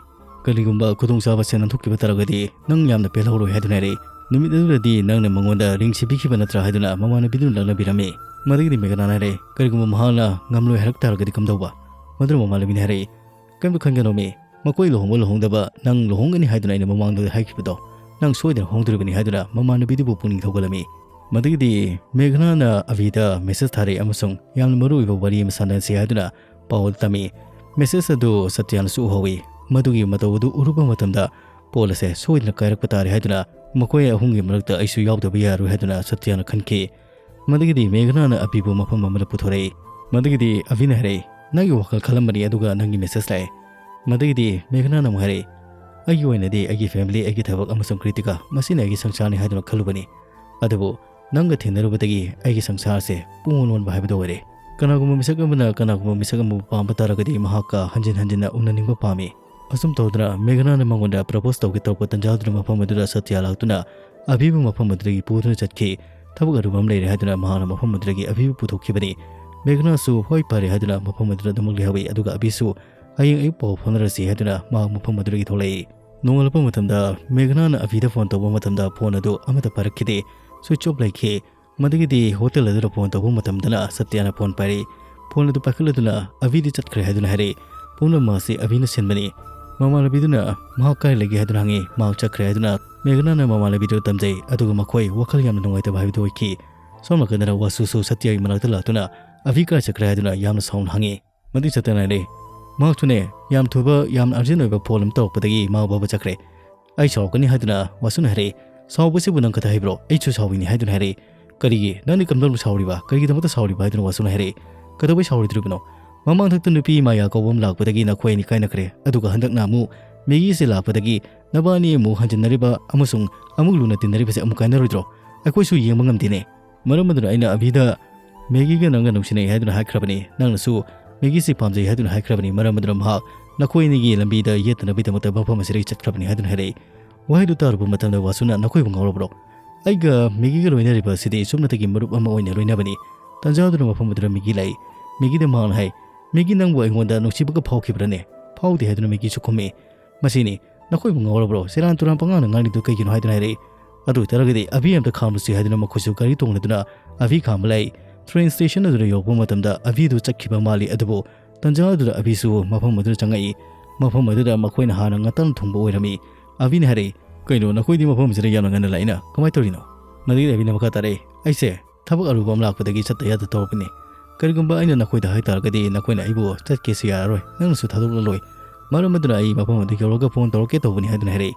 ꯀꯔꯤꯒꯨꯝꯕ ꯈꯨꯗꯣꯡꯆꯥꯕꯁꯦ ꯅꯥꯟꯊꯣꯛꯈꯤꯕ ꯇꯥꯔꯒꯗꯤ ꯅꯪ ꯌꯥꯝꯅ ꯄꯦꯜꯍꯧꯔꯣꯏ" ꯍꯥꯏꯗꯨꯅ ꯍꯥꯏꯔꯛꯏ꯫ "ꯅꯨꯃꯤꯠ ꯑꯗꯨꯗꯗꯤ ꯅꯪꯅ ꯃꯉꯣꯟꯗ ꯔꯤꯡꯁꯤ ꯄꯤꯈꯤꯕ ꯅꯠꯇ꯭ꯔꯥ?" ꯍꯥꯏꯗꯨꯅ ꯃꯃꯥꯟꯅꯕꯤꯗꯨꯅ ꯂꯛꯅꯕꯤꯔꯝꯃꯤ꯫ ꯃꯗꯨꯒꯤꯗꯤ ꯃꯦꯘꯅꯥꯅ ꯍꯥꯏꯔꯛꯏ, "ꯀꯔꯤꯒꯨꯝꯕ ꯃꯍꯥꯛꯅ ꯉꯝꯂꯣꯏ ꯍꯥꯏꯔꯛ ꯇꯥꯔꯒꯗꯤ ꯀꯝꯗꯧꯕ?" ꯃꯗꯨꯅ ꯃꯃꯥꯟꯅꯕꯤꯅ ꯍꯥꯏꯔꯛꯏ, "ꯀꯔꯤꯝꯇ ꯈꯟꯒꯅꯣꯃꯤ, ꯃꯈꯣꯏ ꯂꯨꯍꯣꯡꯕ ꯂꯨꯍꯣꯡꯗꯕ ꯅꯪ ꯂꯨꯍꯣꯡꯒꯅꯤ ꯍꯥꯏꯗꯨꯅ ꯑꯩꯅ ꯃꯃꯥꯡꯗ ꯍꯥꯏꯈꯤꯕꯗꯣ ꯅꯪ ꯁꯣꯏꯗꯅ ꯍꯣꯡꯗꯣꯔꯤꯕꯅꯤ" ꯍꯥꯏꯗꯨꯅ ꯃꯃꯥꯟꯅꯕꯤꯗꯨꯕꯨ ꯄꯨꯛꯅꯤꯡ ꯊꯧꯒꯠꯂꯝꯃꯤ꯫ ꯃꯗꯨꯒꯤꯗꯤ ꯃꯦꯘꯅꯥꯅ ꯑꯚꯤꯗ ꯃꯦꯁꯦꯖ ꯊꯥꯔꯛꯏ ꯑꯃꯁꯨꯡ ꯌꯥꯝꯅ ꯃꯔꯨꯑꯣꯏꯕ ꯋꯥꯔꯤ ꯑꯃ ꯁꯥꯟꯅꯁꯤ ꯍꯥꯏꯗꯨꯅ ꯄꯥꯎ ꯑꯗꯨ ꯇꯝꯃꯤ꯫ ꯃꯦꯁꯦꯖ ꯑꯗꯨ ꯁꯇ꯭ꯌꯥꯅꯁꯨ ꯎꯍꯧꯏ꯫ ꯃꯗꯨꯒꯤ ꯃꯇꯧ ꯑꯗꯨ ꯎꯔꯨꯕ ꯃꯇꯝꯗ ꯄꯣꯜ ꯑꯁꯦ ꯁꯣꯏꯗꯅ ꯀꯥꯏꯔꯛꯄ ꯇꯥꯔꯦ ꯍꯥꯏꯗꯨꯅ ꯃꯈꯣꯏ ꯑꯍꯨꯝꯒꯤ ꯃꯔꯛꯇ ꯑꯩꯁꯨ ꯌꯥꯎꯗꯕ ꯌꯥꯔꯣꯏ ꯍꯥꯏꯗꯨꯅ ꯁꯇ꯭ꯌꯥꯅ ꯈꯟꯈꯤ꯫ ꯃꯗꯨꯒꯤꯗꯤ ꯃꯦꯘꯅꯥꯅ ꯑꯚꯤꯕꯨ ꯃꯐꯝ ꯑꯃꯗ ꯄꯨꯊꯣꯔꯛꯏ꯫ ꯃꯗꯨꯒꯤꯗꯤ ꯑꯚꯤꯅ ꯍꯥꯏꯔꯛꯏ, "ꯅꯪꯒꯤ ꯋꯥꯈꯜ ꯈꯜꯂꯝꯕꯅꯤ, ꯑꯗꯨꯒ ꯅꯪꯒꯤ ꯃꯦꯁꯦꯖ ꯂꯥꯛꯑꯦ꯫" ꯃꯗꯨꯒꯤꯗꯤ ꯃꯦꯘꯅꯥꯅ ꯑꯃꯨꯛ ꯍꯥꯏꯔꯛꯏ, "ꯑꯩꯒꯤ ꯑꯣꯏꯅꯗꯤ ꯑꯩꯒꯤ ꯐꯦꯃꯤꯂꯤ, ꯑꯩꯒꯤ ꯊꯕꯛ ꯑꯃꯁꯨꯡ ꯀ꯭ꯔꯤꯇꯤꯀꯥ, ꯃꯁꯤꯅ ꯑꯩꯒꯤ ꯁꯪꯁꯥꯔꯅꯤ ꯍꯥꯏꯗꯨꯅ ꯈꯜꯂꯨꯕꯅꯤ꯫ ꯑꯗꯨꯕꯨ ꯅꯪꯒ ꯊꯦꯡꯅꯔꯨꯕꯗꯒꯤ ꯑꯩꯒꯤ ꯁꯪꯁꯥꯔꯁꯦ ꯄꯨꯡꯂꯣꯟ ꯂꯣꯟꯕ ꯍꯥꯏꯕꯗꯨ ꯑꯣꯏꯔꯦ꯫ ꯀꯅꯥꯒꯨꯝꯕ ꯃꯤꯁꯛ ꯑꯃꯅ ꯀꯅꯥꯒꯨꯝꯕ ꯃꯤꯁꯛ ꯑꯃꯕꯨ ꯄꯥꯝꯕ ꯇꯥꯔꯒꯗꯤ ꯃꯍꯥꯛꯀ ꯍꯟꯖꯤꯟ ꯍꯟꯖꯤꯟꯅ ꯎꯅꯅꯤꯡꯕ ꯄꯥꯝꯃꯤ꯫" ꯑꯁꯨꯝ ꯇꯧꯗꯨꯅ ꯃꯦꯘꯅꯥꯅ ꯃꯉꯣꯟꯗ ꯄ꯭ꯔꯄꯣꯁ ꯇꯧꯒꯦ ꯇꯧꯔꯛꯄ ꯇꯟꯖꯥꯗꯨꯅ ꯃꯐꯝ ꯑꯗꯨꯗ ꯁꯇ꯭ꯌ ꯂꯥꯛꯇꯨꯅ ꯑꯚꯤꯕꯨ ꯃꯐꯝ ꯑꯗꯨꯗꯒꯤ ꯄꯨꯗꯨꯅ ꯆꯠꯈꯤ꯫ ꯊꯕꯛ ꯑꯔꯨꯕ ꯑꯃ ꯂꯩꯔꯦ ꯍꯥꯏꯗꯨꯅ ꯃꯍꯥꯛꯅ ꯃꯐꯝ ꯑꯗꯨꯗꯒꯤ ꯑꯚꯤꯕꯨ ꯄꯨꯊꯣꯛꯈꯤꯕꯅꯤ꯫ ꯃꯦꯘꯅꯥꯁꯨ "ꯍꯣꯏ, ꯐꯔꯦ" ꯍꯥꯏꯗꯨꯅ ꯃꯐꯝ ꯑꯗꯨꯗ ꯑꯗꯨꯃꯛ ꯂꯩꯍꯧꯏ꯫ ꯑꯗꯨꯒ ꯑꯚꯤꯁꯨ "ꯍꯌꯦꯡ ꯑꯌꯨꯛ ꯄꯥꯎ ꯐꯥꯎꯅꯔꯁꯤ" ꯍꯥꯏꯗꯨꯅ ꯃꯍꯥꯛ ꯃꯐꯝ ꯑꯗꯨꯗꯒꯤ ꯊꯣꯛꯂꯛꯏ꯫ ꯅꯣꯡꯉꯥꯜꯂꯛꯄ ꯃꯇꯝꯗ ꯃꯦꯘꯅꯥꯅ ꯑꯚꯤꯗ ꯐꯣꯟ ꯇꯧꯕ ꯃꯇꯝꯗ ꯐꯣꯟ ꯑꯗꯨ ꯑꯃꯠꯇ ꯄꯥꯏꯔꯛꯈꯤꯗꯦ꯫ ꯁ꯭ꯋꯤꯆ ꯑꯣꯐ ꯂꯩꯈꯤ꯫ ꯃꯗꯨꯒꯤꯗꯤ ꯍꯣꯇꯦꯜ ꯑꯗꯨꯗ ꯐꯣꯟ ꯇꯧꯕ ꯃꯇꯝꯗꯅ ꯁꯇ꯭ꯌꯅ ꯐꯣꯟ ꯄꯥꯏꯔꯛꯏ꯫ ꯐꯣꯟ ꯑꯗꯨ ꯄꯥꯏꯈꯠꯂꯗꯨꯅ "ꯑꯚꯤꯗꯤ ꯆꯠꯈ꯭ꯔꯦ" ꯍꯥꯏꯗꯨꯅ ꯍꯥꯏꯔꯛꯏ꯫ ꯄꯨꯝꯅꯃꯛ ꯑꯁꯤ ꯑꯚꯤꯅ ꯁꯤꯟꯕꯅꯤ꯫ ꯃꯃꯥꯟꯅꯕꯤꯗꯨꯅ "ꯃꯍꯥꯛ ꯀꯥꯏ ꯂꯩꯒꯦ?" ꯍꯥꯏꯗꯨꯅ ꯍꯪꯉꯤ꯫ "ꯃꯍꯥꯛ ꯆꯠꯈ꯭ꯔꯦ" ꯍꯥꯏꯗꯨꯅ ꯃꯦꯘꯅꯥꯅ ꯃꯃꯥꯟꯅꯕꯤꯗꯨꯗ ꯇꯝꯖꯩ꯫ ꯑꯗꯨꯒ ꯃꯈꯣꯏ ꯋꯥꯈꯜ ꯌꯥꯝꯅ ꯅꯨꯡꯉꯥꯏꯇꯕ ꯍꯥꯏꯕꯗꯨ ꯑꯣꯏꯈꯤ꯫ ꯁꯣꯝ ꯅꯥꯀꯟꯗꯅ ꯋꯥꯁꯨꯁꯨ ꯁꯇ꯭ꯌꯒꯤ ꯃꯅꯥꯛꯇ ꯂꯥꯛꯇꯨꯅ "ꯑꯚꯤ ꯀꯥꯏ ꯆꯠꯈ꯭ꯔꯦ?" ꯍꯥꯏꯗꯨꯅ ꯌꯥꯝꯅ ꯁꯥꯎꯅ ꯍꯪꯉꯤ꯫ ꯃꯗꯨꯒꯤ ꯁꯇ꯭ꯌꯅ ꯍꯥꯏꯔꯛꯏ, "ꯃꯍꯥꯛꯁꯨꯅꯦ, ꯌꯥꯝ ꯊꯨꯕ, ꯌꯥꯝꯅ ꯑꯔꯖꯦꯟ ꯑꯣꯏꯕ ꯐꯣꯟ ꯑꯃ ꯇꯧꯔꯛꯄꯗꯒꯤ ꯃꯥ ꯕꯕ ꯆꯠꯈ꯭ꯔꯦ꯫" "ꯑꯩ ꯁꯥꯎꯔꯛꯀꯅꯤ" ꯍꯥꯏꯗꯨꯅ ꯋꯥꯁꯨꯅ ꯍꯥꯏꯔꯛꯏ꯫ "ꯁꯥꯎꯕꯁꯤꯕꯨ ꯅꯪ ꯈꯛꯇ ꯍꯩꯕ꯭ꯔꯣ? ꯑꯩꯁꯨ ꯁꯥꯎꯏꯅꯤ" ꯍꯥꯏꯗꯨꯅ ꯍꯥꯏꯔꯛꯏ꯫ "ꯀꯔꯤꯒꯤ? ꯅꯪꯗꯤ ꯀꯝꯗꯧꯅ ꯁꯥꯎꯔꯤꯕ? ꯀꯔꯤꯒꯤꯗꯃꯛꯇ ꯁꯥꯎꯔꯤꯕ?" ꯍꯥꯏꯗꯨꯅ ꯋꯥꯁꯨꯅ ꯍꯥꯏꯔꯛꯏ꯫ ꯀꯩꯗꯧꯕꯩ ꯁꯥꯎꯔꯣꯏꯗꯣꯔꯤꯕꯅꯣ? ꯃꯃꯥꯡꯊꯛꯇ ꯅꯨꯄꯤ ꯃꯥꯌꯥ ꯀꯧꯕ ꯑꯃ ꯂꯥꯛꯄꯗꯒꯤ ꯅꯈꯣꯏ ꯑꯅꯤ ꯀꯥꯏꯅꯈ꯭ꯔꯦ, ꯑꯗꯨꯒ ꯍꯟꯗꯛꯅ ꯑꯃꯨꯛ ꯃꯦꯒꯤꯁꯦ ꯂꯥꯛꯄꯗꯒꯤ ꯅꯕꯥꯅꯤ ꯑꯃꯨꯛ ꯍꯟꯖꯤꯟꯅꯔꯤꯕ ꯑꯃꯁꯨꯡ ꯑꯃꯨꯛ ꯂꯨꯅ ꯇꯤꯟꯅꯔꯤꯕꯁꯦ ꯑꯃꯨꯛ ꯀꯥꯏꯅꯔꯣꯏꯗ꯭ꯔꯣ? ꯑꯩꯈꯣꯏꯁꯨ ꯌꯦꯡꯕ ꯉꯝꯗꯦꯅꯦ꯫ ꯃꯔꯝ ꯑꯗꯨꯅ ꯑꯩꯅ ꯑꯚꯤꯗ ꯃꯦꯒꯤꯒ ꯅꯪꯒ ꯅꯨꯡꯁꯤꯅꯩ ꯍꯥꯏꯗꯨꯅ ꯍꯥꯏꯈ꯭ꯔꯕꯅꯤ, ꯅꯪꯅꯁꯨ ꯃꯦꯒꯤꯁꯤ ꯄꯥꯝꯖꯩ ꯍꯥꯏꯗꯨꯅ ꯍꯥꯏꯈ꯭ꯔꯕꯅꯤ꯫ ꯃꯔꯝ ꯑꯗꯨꯅ ꯃꯍꯥꯛ ꯅꯈꯣꯏ ꯑꯅꯤꯒꯤ ꯂꯝꯕꯤꯗ ꯌꯦꯠꯇꯅꯕꯒꯤꯗꯃꯛꯇ ꯃꯐꯝ ꯑꯁꯤꯗꯒꯤ ꯆꯠꯈ꯭ꯔꯕꯅꯤ ꯍꯥꯏꯗꯨꯅ ꯍꯥꯏꯔꯛꯏ꯫ ꯋꯥꯍꯩꯗꯨ ꯇꯥꯔꯨꯕ ꯃꯇꯝꯗ ꯋꯥꯁꯨꯅ, "ꯅꯈꯣꯏꯕꯨ ꯉꯥꯎꯔꯕ꯭ꯔꯣ? ꯑꯩꯒ ꯃꯦꯒꯤꯒ ꯂꯣꯏꯅꯔꯤꯕ ꯑꯁꯤꯗꯤ ꯆꯨꯝꯅꯇꯒꯤ ꯃꯔꯨꯞ ꯑꯃ ꯑꯣꯏꯅ ꯂꯣꯏꯅꯕꯅꯤ꯫ ꯇꯟꯖꯥ ꯑꯗꯨꯅ ꯃꯐꯝ ꯑꯗꯨꯗ ꯃꯦꯒꯤ ꯂꯥꯛꯏ꯫ ꯃꯦꯒꯤꯗ ꯃꯍꯥꯛꯅ ꯍꯥꯏ, "ꯃꯦꯒꯤ, ꯅꯪꯕꯨ ꯑꯩꯉꯣꯟꯗ ꯅꯨꯡꯁꯤꯕꯒ ꯐꯥꯎꯈꯤꯕ꯭ꯔꯅꯦ?" "ꯐꯥꯎꯗꯦ" ꯍꯥꯏꯗꯨꯅ ꯃꯦꯒꯤꯁꯨ ꯈꯨꯝꯃꯤ꯫ "ꯃꯁꯤꯅꯤ, ꯅꯈꯣꯏꯕꯨ ꯉꯥꯎꯔꯕ꯭ꯔꯣ? ꯁꯦꯔꯥꯟ ꯇꯨꯔꯥꯟ ꯄꯉꯥꯡꯗ ꯉꯥꯡꯂꯤꯗꯨ ꯀꯩꯒꯤꯅꯣ?" ꯍꯥꯏꯗꯨꯅ ꯍꯥꯏꯔꯛꯏ꯫ "ꯑꯗꯨ ꯑꯣꯏꯇꯥꯔꯒꯗꯤ ꯑꯚꯤ ꯑꯝꯇ ꯈꯥꯝꯂꯨꯁꯤ" ꯍꯥꯏꯗꯨꯅ ꯃꯈꯣꯏꯁꯨ ꯒꯥꯔꯤ ꯇꯣꯡꯂꯗꯨꯅ ꯑꯚꯤ ꯈꯥꯝꯕ ꯂꯥꯛꯏ꯫ ꯇ꯭ꯔꯦꯟ ꯁ꯭ꯇꯦꯁꯟ ꯑꯗꯨꯗ ꯌꯧꯔꯛꯄ ꯃꯇꯝꯗ ꯑꯚꯤꯗꯨ ꯆꯠꯈꯤꯕ ꯃꯥꯜꯂꯤ, ꯑꯗꯨꯕꯨ ꯇꯟꯖꯥ ꯑꯗꯨꯗ ꯑꯚꯤꯁꯨ ꯃꯐꯝ ꯑꯗꯨꯗ ꯆꯪꯉꯛꯏ꯫ ꯃꯐꯝ ꯑꯗꯨꯗ ꯃꯈꯣꯏꯅ ꯍꯥꯟꯅ ꯉꯥꯇꯪ ꯊꯨꯡꯕ ꯑꯣꯏꯔꯝꯃꯤ꯫ ꯑꯚꯤꯅ ꯍꯥꯏꯔꯛꯏ, "ꯀꯩꯅꯣ, ꯅꯈꯣꯏꯗꯤ ꯃꯐꯝ ꯑꯁꯤꯗ ꯌꯥꯝꯅ ꯉꯟꯅ ꯂꯥꯛꯏꯅ? ꯀꯃꯥꯏꯅ ꯇꯧꯔꯤꯅꯣ?" ꯃꯗꯨꯒꯤ ꯑꯚꯤꯅ ꯃꯈꯥ ꯇꯥꯔꯛꯏ, "ꯑꯩꯁꯦ ꯊꯕꯛ ꯑꯔꯨꯕ ꯑꯃ ꯂꯥꯛꯄꯗꯒꯤ ꯆꯠꯇ ꯌꯥꯗ ꯇꯧꯔꯛꯄꯅꯤ꯫ ꯀꯔꯤꯒꯨꯝꯕ ꯑꯩꯅ ꯅꯈꯣꯏꯗ ꯍꯥꯏ ꯇꯥꯔꯒꯗꯤ ꯅꯈꯣꯏꯅ ꯑꯩꯕꯨ ꯆꯠꯀꯦꯁꯨ ꯌꯥꯔꯔꯣꯏ, ꯅꯪꯅꯁꯨ ꯊꯥꯗꯣꯛꯂꯔꯣꯏ꯫ ꯃꯔꯝ ꯑꯗꯨꯅ ꯑꯩ ꯃꯐꯝ ꯑꯗꯨ ꯌꯧꯔꯒ ꯐꯣꯟ ꯇꯧꯔꯛꯀꯦ ꯇꯧꯕꯅꯤ" ꯍꯥꯏꯗꯨꯅ ꯍꯥꯏꯔꯛꯏ꯫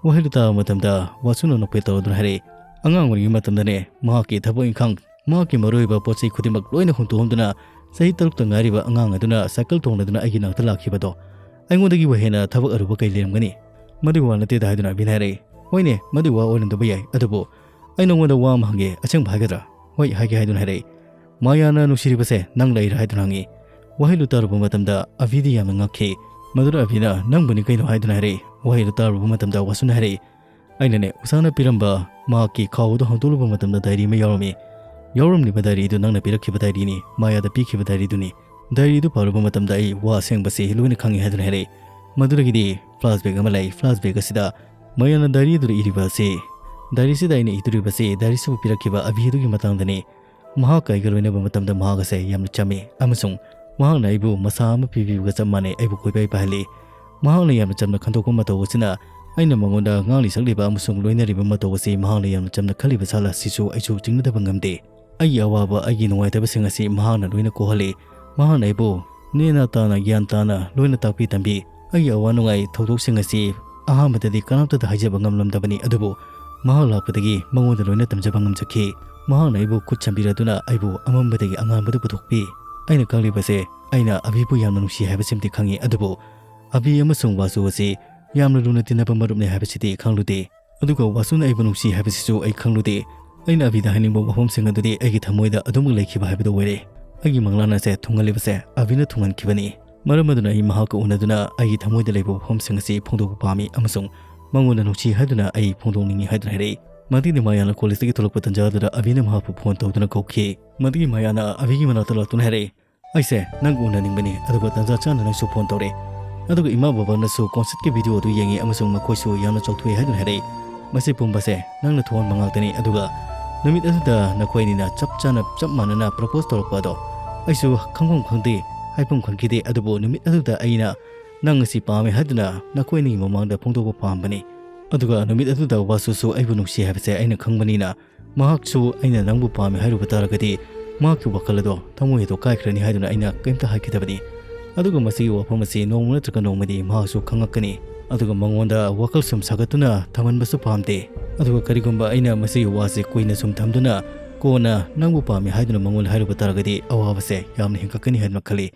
ꯋꯥꯍꯩꯗꯨ ꯇꯥꯕ ꯃꯇꯝꯗ ꯋꯥꯁꯨꯅ ꯅꯣꯛꯐꯦꯠ ꯇꯧꯔꯗꯨꯅ ꯍꯥꯏꯔꯛꯏ, "ꯑꯉꯥꯡ ꯑꯣꯏꯔꯤꯉꯩ ꯃꯇꯝꯗꯅꯦ ꯃꯍꯥꯛꯀꯤ ꯊꯕꯛ ꯏꯪꯈꯥꯡ, ꯃꯍꯥꯛꯀꯤ ꯃꯔꯨꯑꯣꯏꯕ ꯄꯣꯠ ꯆꯩ ꯈꯨꯗꯤꯡꯃꯛ ꯂꯣꯏꯅ ꯍꯨꯟꯗꯣꯛꯂꯝꯗꯨꯅ ꯆꯍꯤ ꯇꯔꯨꯛꯇ ꯉꯥꯏꯔꯤꯕ ꯑꯉꯥꯡ ꯑꯗꯨꯅ ꯁꯥꯏꯀꯜ ꯇꯣꯡꯂꯗꯨꯅ ꯑꯩꯒꯤ ꯅꯥꯛꯇ ꯂꯥꯛꯈꯤꯕꯗꯣ ꯑꯩꯉꯣꯟꯗꯒꯤꯕꯨ ꯍꯦꯟꯅ ꯊꯕꯛ ꯑꯔꯨꯕ ꯀꯩ ꯂꯩꯔꯝꯒꯅꯤ?" "ꯃꯗꯨꯒꯤ ꯋꯥ ꯅꯠꯇꯦꯗ" ꯍꯥꯏꯗꯨꯅ ꯑꯚꯤꯅ ꯍꯥꯏꯔꯛꯏ꯫ "ꯍꯣꯏꯅꯦ, ꯃꯗꯨꯒꯤ ꯋꯥ ꯑꯣꯏꯔꯝꯗꯕ ꯌꯥꯏ, ꯑꯗꯨꯕꯨ ꯑꯩ ꯅꯉꯣꯟꯗ ꯋꯥ ꯑꯃ ꯍꯪꯒꯦ, ꯑꯁꯦꯡꯕ ꯍꯥꯏꯒꯗ꯭ꯔꯥ?" "ꯍꯣꯏ, ꯍꯥꯏꯒꯦ" ꯍꯥꯏꯗꯨꯅ ꯍꯥꯏꯔꯛꯏ꯫ "ꯃꯥꯌꯥꯅ ꯅꯨꯡꯁꯤꯔꯤꯕꯁꯦ ꯅꯪ ꯂꯩꯔꯥ?" ꯍꯥꯏꯗꯨꯅ ꯍꯪꯉꯤ꯫ ꯋꯥꯍꯩꯗꯨ ꯇꯥꯔꯨꯕ ꯃꯇꯝꯗ ꯑꯚꯤꯗꯤ ꯌꯥꯝꯅ ꯉꯛꯈꯤ꯫ ꯃꯗꯨꯗ ꯑꯚꯤꯅ, "ꯅꯪꯕꯨꯅꯤ ꯀꯩꯅꯣ?" ꯍꯥꯏꯗꯨꯅ ꯍꯥꯏꯔꯛꯏ꯫ ꯋꯥꯍꯩꯗꯨ ꯇꯥꯔꯨꯕ ꯃꯇꯝꯗ ꯋꯥꯁꯨꯅ ꯍꯥꯏꯔꯛꯏ, "ꯑꯩꯅꯅꯦ, ꯎꯁꯥꯅ ꯄꯤꯔꯝꯕ ꯃꯍꯥꯛꯀꯤ ꯈꯥꯎꯗꯨ ꯍꯥꯡꯗꯣꯛꯂꯨꯕ ꯃꯇꯝꯗ ꯗꯥꯏꯔꯤ ꯑꯃ ꯌꯥꯎꯔꯝꯃꯤ꯫ ꯌꯥꯎꯔꯝꯂꯤꯕ ꯗꯥꯏꯔꯤꯗꯨ ꯅꯪꯅ ꯄꯤꯔꯛꯈꯤꯕ ꯗꯥꯏꯔꯤꯅꯤ, ꯃꯥꯌꯥꯗ ꯄꯤꯈꯤꯕ ꯗꯥꯏꯔꯤꯗꯨꯅꯤ꯫ ꯗꯥꯏꯔꯤꯗꯨ ꯄꯥꯔꯨꯕ ꯃꯇꯝꯗ ꯑꯩ ꯋꯥ ꯑꯁꯦꯡꯕꯁꯤ ꯂꯣꯏꯅ ꯈꯪꯉꯤ" ꯍꯥꯏꯗꯨꯅ ꯍꯥꯏꯔꯛꯏ꯫ ꯃꯗꯨꯗꯒꯤꯗꯤ ꯐ꯭ꯂꯥꯁꯕꯦꯛ ꯑꯃ ꯂꯩ꯫ ꯐ꯭ꯂꯥꯁꯕꯦꯛ ꯑꯁꯤꯗ ꯃꯥꯌꯥꯅ ꯗꯥꯏꯔꯤ ꯑꯗꯨꯗ ꯏꯔꯤꯕ ꯑꯁꯤ, ꯗꯥꯏꯔꯤꯁꯤꯗ ꯑꯩꯅ ꯏꯗꯣꯔꯤꯕꯁꯤ ꯗꯥꯏꯔꯤꯁꯤꯕꯨ ꯄꯤꯔꯛꯈꯤꯕ ꯑꯚꯤꯗꯨꯒꯤ ꯃꯇꯥꯡꯗꯅꯤ꯫ ꯃꯍꯥꯛꯀ ꯑꯩꯒ ꯂꯣꯏꯅꯕ ꯃꯇꯝꯗ ꯃꯍꯥꯛ ꯑꯁꯦ ꯌꯥꯝꯅ ꯆꯝꯃꯤ ꯑꯃꯁꯨꯡ ꯃꯍꯥꯛꯅ ꯑꯩꯕꯨ ꯃꯁꯥ ꯑꯃ ꯄꯤꯕꯤꯕꯒ ꯆꯞ ꯃꯥꯟꯅꯩ꯫ ꯑꯩꯕꯨ ꯀꯣꯏꯄꯥꯏ ꯄꯥꯏꯍꯜꯂꯤ꯫ ꯃꯍꯥꯛꯅ ꯌꯥꯝꯅ ꯆꯝꯅ ꯈꯟꯗꯣꯛꯄ ꯃꯇꯧ ꯑꯁꯤꯅ ꯑꯩꯅ ꯃꯉꯣꯟꯗ ꯉꯥꯡꯂꯤ ꯁꯛꯂꯤꯕ ꯑꯃꯁꯨꯡ ꯂꯣꯏꯅꯔꯤꯕ ꯃꯇꯧ ꯑꯁꯤ ꯃꯍꯥꯛꯅ ꯌꯥꯝꯅ ꯆꯝꯅ ꯈꯜꯂꯤꯕ ꯁꯥꯂꯥ ꯑꯁꯤꯁꯨ ꯑꯩꯁꯨ ꯆꯤꯡꯅꯗꯕ ꯉꯝꯗꯦ꯫ ꯑꯩꯒꯤ ꯑꯋꯥꯕ, ꯑꯩꯒꯤ ꯅꯨꯡꯉꯥꯏꯇꯕꯁꯤꯡ ꯑꯁꯤ ꯃꯍꯥꯛꯅ ꯂꯣꯏꯅ ꯀꯣꯛꯍꯜꯂꯤ꯫ ꯃꯍꯥꯛꯅ ꯑꯩꯕꯨ ꯅꯦꯅꯥ ꯇꯥꯅ, ꯒ꯭ꯌꯥꯟ ꯇꯥꯅ ꯂꯣꯏꯅ ꯇꯥꯛꯄꯤ ꯇꯝꯕꯤ꯫ ꯑꯩꯒꯤ ꯑꯋꯥ ꯅꯨꯡꯉꯥꯏ ꯊꯧꯗꯣꯛꯁꯤꯡ ꯑꯁꯤ ꯑꯍꯥꯟꯕꯗꯗꯤ ꯀꯅꯥꯝꯇꯗ ꯍꯥꯏꯖꯕ ꯉꯝꯂꯝꯗꯕꯅꯤ, ꯑꯗꯨꯕꯨ ꯃꯍꯥꯛ ꯂꯥꯛꯄꯗꯒꯤ ꯃꯉꯣꯟꯗ ꯂꯣꯏꯅ ꯇꯝꯖꯕ ꯉꯝꯖꯈꯤ꯫ ꯃꯍꯥꯛꯅ ꯑꯩꯕꯨ ꯈꯨꯠ ꯁꯝꯕꯤꯔꯗꯨꯅ ꯑꯩꯕꯨ ꯑꯃꯝꯕꯗꯒꯤ ꯑꯉꯥꯟꯕꯗ ꯄꯨꯊꯣꯛꯄꯤ꯫ ꯑꯩꯅ ꯈꯪꯂꯤꯕꯁꯦ, ꯑꯩꯅ ꯑꯕꯤꯕꯨ ꯌꯥꯝꯅ ꯅꯨꯡꯁꯤ ꯍꯥꯏꯕꯁꯤꯃꯗꯤ ꯈꯪꯉꯤ, ꯑꯗꯨꯕꯨ ꯑꯕꯤ ꯑꯃꯁꯨꯡ ꯋꯥꯁꯨ ꯑꯁꯤ ꯌꯥꯝꯅ ꯂꯨꯅ ꯇꯤꯟꯅꯕ ꯃꯔꯨꯞꯅꯤ ꯍꯥꯏꯕꯁꯤꯗꯤ ꯈꯪꯂꯨꯗꯦ꯫ ꯑꯗꯨꯒ ꯋꯥꯁꯨꯅ ꯑꯩꯕꯨ ꯅꯨꯡꯁꯤ ꯍꯥꯏꯕꯁꯤꯁꯨ ꯑꯩ ꯈꯪꯂꯨꯗꯦ꯫ ꯑꯩꯅ ꯑꯕꯤꯗ ꯍꯥꯏꯅꯤꯡꯕ ꯋꯥꯐꯝꯁꯤꯡ ꯑꯗꯨꯗꯤ ꯑꯩꯒꯤ ꯊꯃꯣꯏꯗ ꯑꯗꯨꯃꯛ ꯂꯩꯈꯤꯕ ꯍꯥꯏꯕꯗꯨ ꯑꯣꯏꯔꯦ꯫ ꯑꯩꯒꯤ ꯃꯪꯂꯥꯟ ꯑꯁꯦ ꯊꯨꯡꯍꯜꯂꯤꯕꯁꯦ ꯑꯕꯤꯅ ꯊꯨꯡꯍꯟꯈꯤꯕꯅꯤ꯫ ꯃꯔꯝ ꯑꯗꯨꯅ ꯑꯩ ꯃꯍꯥꯛꯀ ꯎꯅꯗꯨꯅ ꯑꯩꯒꯤ ꯊꯃꯣꯏꯗ ꯂꯩꯕ ꯋꯥꯐꯝꯁꯤꯡ ꯑꯁꯤ ꯐꯣꯡꯗꯣꯛꯄ ꯄꯥꯝꯃꯤ ꯑꯃꯁꯨꯡ ꯃꯉꯣꯟꯗ ꯅꯨꯡꯁꯤ ꯍꯥꯏꯗꯨꯅ ꯑꯩ ꯐꯣꯡꯗꯣꯛꯅꯤꯡꯏ ꯍꯥꯏꯗꯨꯅ ꯍꯥꯏꯔꯛꯏ꯫ ꯃꯗꯨꯒꯤ ꯃꯥꯌꯥꯅ ꯀꯣꯂꯦꯖꯇꯒꯤ ꯊꯣꯛꯂꯛꯄ ꯇꯟꯖꯥ ꯑꯗꯨꯗ ꯑꯕꯤꯅ ꯃꯍꯥꯛꯄꯨ ꯐꯣꯟ ꯇꯧꯗꯨꯅ ꯀꯧꯈꯤ꯫ ꯃꯗꯨꯒꯤ ꯃꯥꯌꯥꯅ ꯑꯕꯤꯒꯤ ꯃꯅꯥꯛꯇ ꯂꯥꯛꯇꯨꯅ ꯍꯥꯏꯔꯛꯏ, "ꯑꯩꯁꯦ ꯅꯪ ꯎꯅꯅꯤꯡꯕꯅꯤ, ꯑꯗꯨꯒ ꯇꯟꯖꯥ ꯆꯥꯅ ꯅꯪꯁꯨ ꯐꯣꯟ ꯇꯧꯔꯦ꯫ ꯑꯗꯨꯒ ꯏꯃꯥ ꯕꯕꯥꯅꯁꯨ ꯀꯣꯟꯁꯔꯠꯀꯤ ꯚꯤꯗꯤꯑꯣ ꯑꯗꯨ ꯌꯦꯡꯉꯤ ꯑꯃꯁꯨꯡ ꯃꯈꯣꯏꯁꯨ ꯌꯥꯝꯅ ꯆꯥꯎꯊꯣꯛꯑꯦ ꯍꯥꯏꯗꯨꯅ ꯍꯥꯏꯔꯛꯏ꯫ ꯃꯁꯤ ꯄꯨꯝꯕꯁꯦ ꯅꯪꯅ ꯊꯣꯛꯍꯟꯕ ꯉꯥꯛꯇꯅꯤ꯫ ꯑꯗꯨꯒ ꯅꯨꯃꯤꯠ ꯑꯗꯨꯗ ꯅꯈꯣꯏ ꯑꯅꯤꯅ ꯆꯞ ꯆꯥꯅ ꯆꯞ ꯃꯥꯟꯅꯅ ꯄ꯭ꯔꯄꯣꯁ ꯇꯧꯔꯛꯄ ꯑꯗꯣ ꯑꯩꯁꯨ ꯈꯪꯐꯝ ꯈꯪꯗꯦ, ꯍꯥꯏꯐꯝ ꯈꯪꯈꯤꯗꯦ꯫ ꯑꯗꯨꯕꯨ ꯅꯨꯃꯤꯠ ꯑꯗꯨꯗ ꯑꯩꯅ ꯅꯪ ꯑꯁꯤ ꯄꯥꯝꯃꯦ ꯍꯥꯏꯗꯨꯅ ꯅꯈꯣꯏ ꯑꯅꯤꯒꯤ ꯃꯃꯥꯡꯗ ꯐꯣꯡꯗꯣꯛꯄ ꯄꯥꯝꯕꯅꯤ꯫ ꯑꯗꯨꯒ ꯅꯨꯃꯤꯠ ꯑꯗꯨꯗ ꯋꯥꯁꯨꯁꯨ ꯑꯩꯕꯨ ꯅꯨꯡꯁꯤ ꯍꯥꯏꯕꯁꯦ ꯑꯩꯅ ꯈꯪꯕꯅꯤꯅ ꯃꯍꯥꯛꯁꯨ ꯑꯩꯅ ꯅꯪꯕꯨ ꯄꯥꯝꯃꯤ ꯍꯥꯏꯔꯨꯕ ꯇꯥꯔꯒꯗꯤ ꯃꯍꯥꯛꯀꯤ ꯋꯥꯈꯜ ꯑꯗꯣ, ꯊꯃꯣꯏ ꯑꯗꯣ ꯀꯥꯏꯈ꯭ꯔꯅꯤ ꯍꯥꯏꯗꯨꯅ ꯑꯩꯅ ꯀꯔꯤꯝꯇ ꯍꯥꯏꯈꯤꯗꯕꯅꯤ꯫ ꯑꯗꯨꯒ ꯃꯁꯤꯒꯤ ꯋꯥꯐꯝ ꯑꯁꯤ ꯅꯣꯡꯃ ꯅꯠꯇ꯭ꯔꯒ ꯅꯣꯡꯃꯗꯤ ꯃꯍꯥꯛꯁꯨ ꯈꯪꯉꯛꯀꯅꯤ꯫ ꯑꯗꯨꯒ ꯃꯉꯣꯟꯗ ꯋꯥꯈꯜ ꯁꯨꯝ ꯁꯥꯒꯠꯇꯨꯅ ꯊꯝꯍꯟꯕꯁꯨ ꯄꯥꯝꯗꯦ꯫ ꯑꯗꯨꯒ ꯀꯔꯤꯒꯨꯝꯕ ꯑꯩꯅ ꯃꯁꯤꯒꯤ ꯋꯥꯁꯦ ꯀꯨꯏꯅ ꯁꯨꯝ ꯊꯝꯗꯨꯅ ꯀꯣꯟꯅ ꯅꯪꯕꯨ ꯄꯥꯝꯃꯤ ꯍꯥꯏꯗꯨꯅ ꯃꯉꯣꯟꯗ ꯍꯥꯏꯔꯨꯕ ꯇꯥꯔꯒꯗꯤ ꯑꯋꯥꯕꯁꯦ ꯌꯥꯝꯅ ꯍꯦꯟꯒꯠꯀꯅꯤ ꯍꯥꯏꯗꯨꯅ ꯈꯜꯂꯤ꯫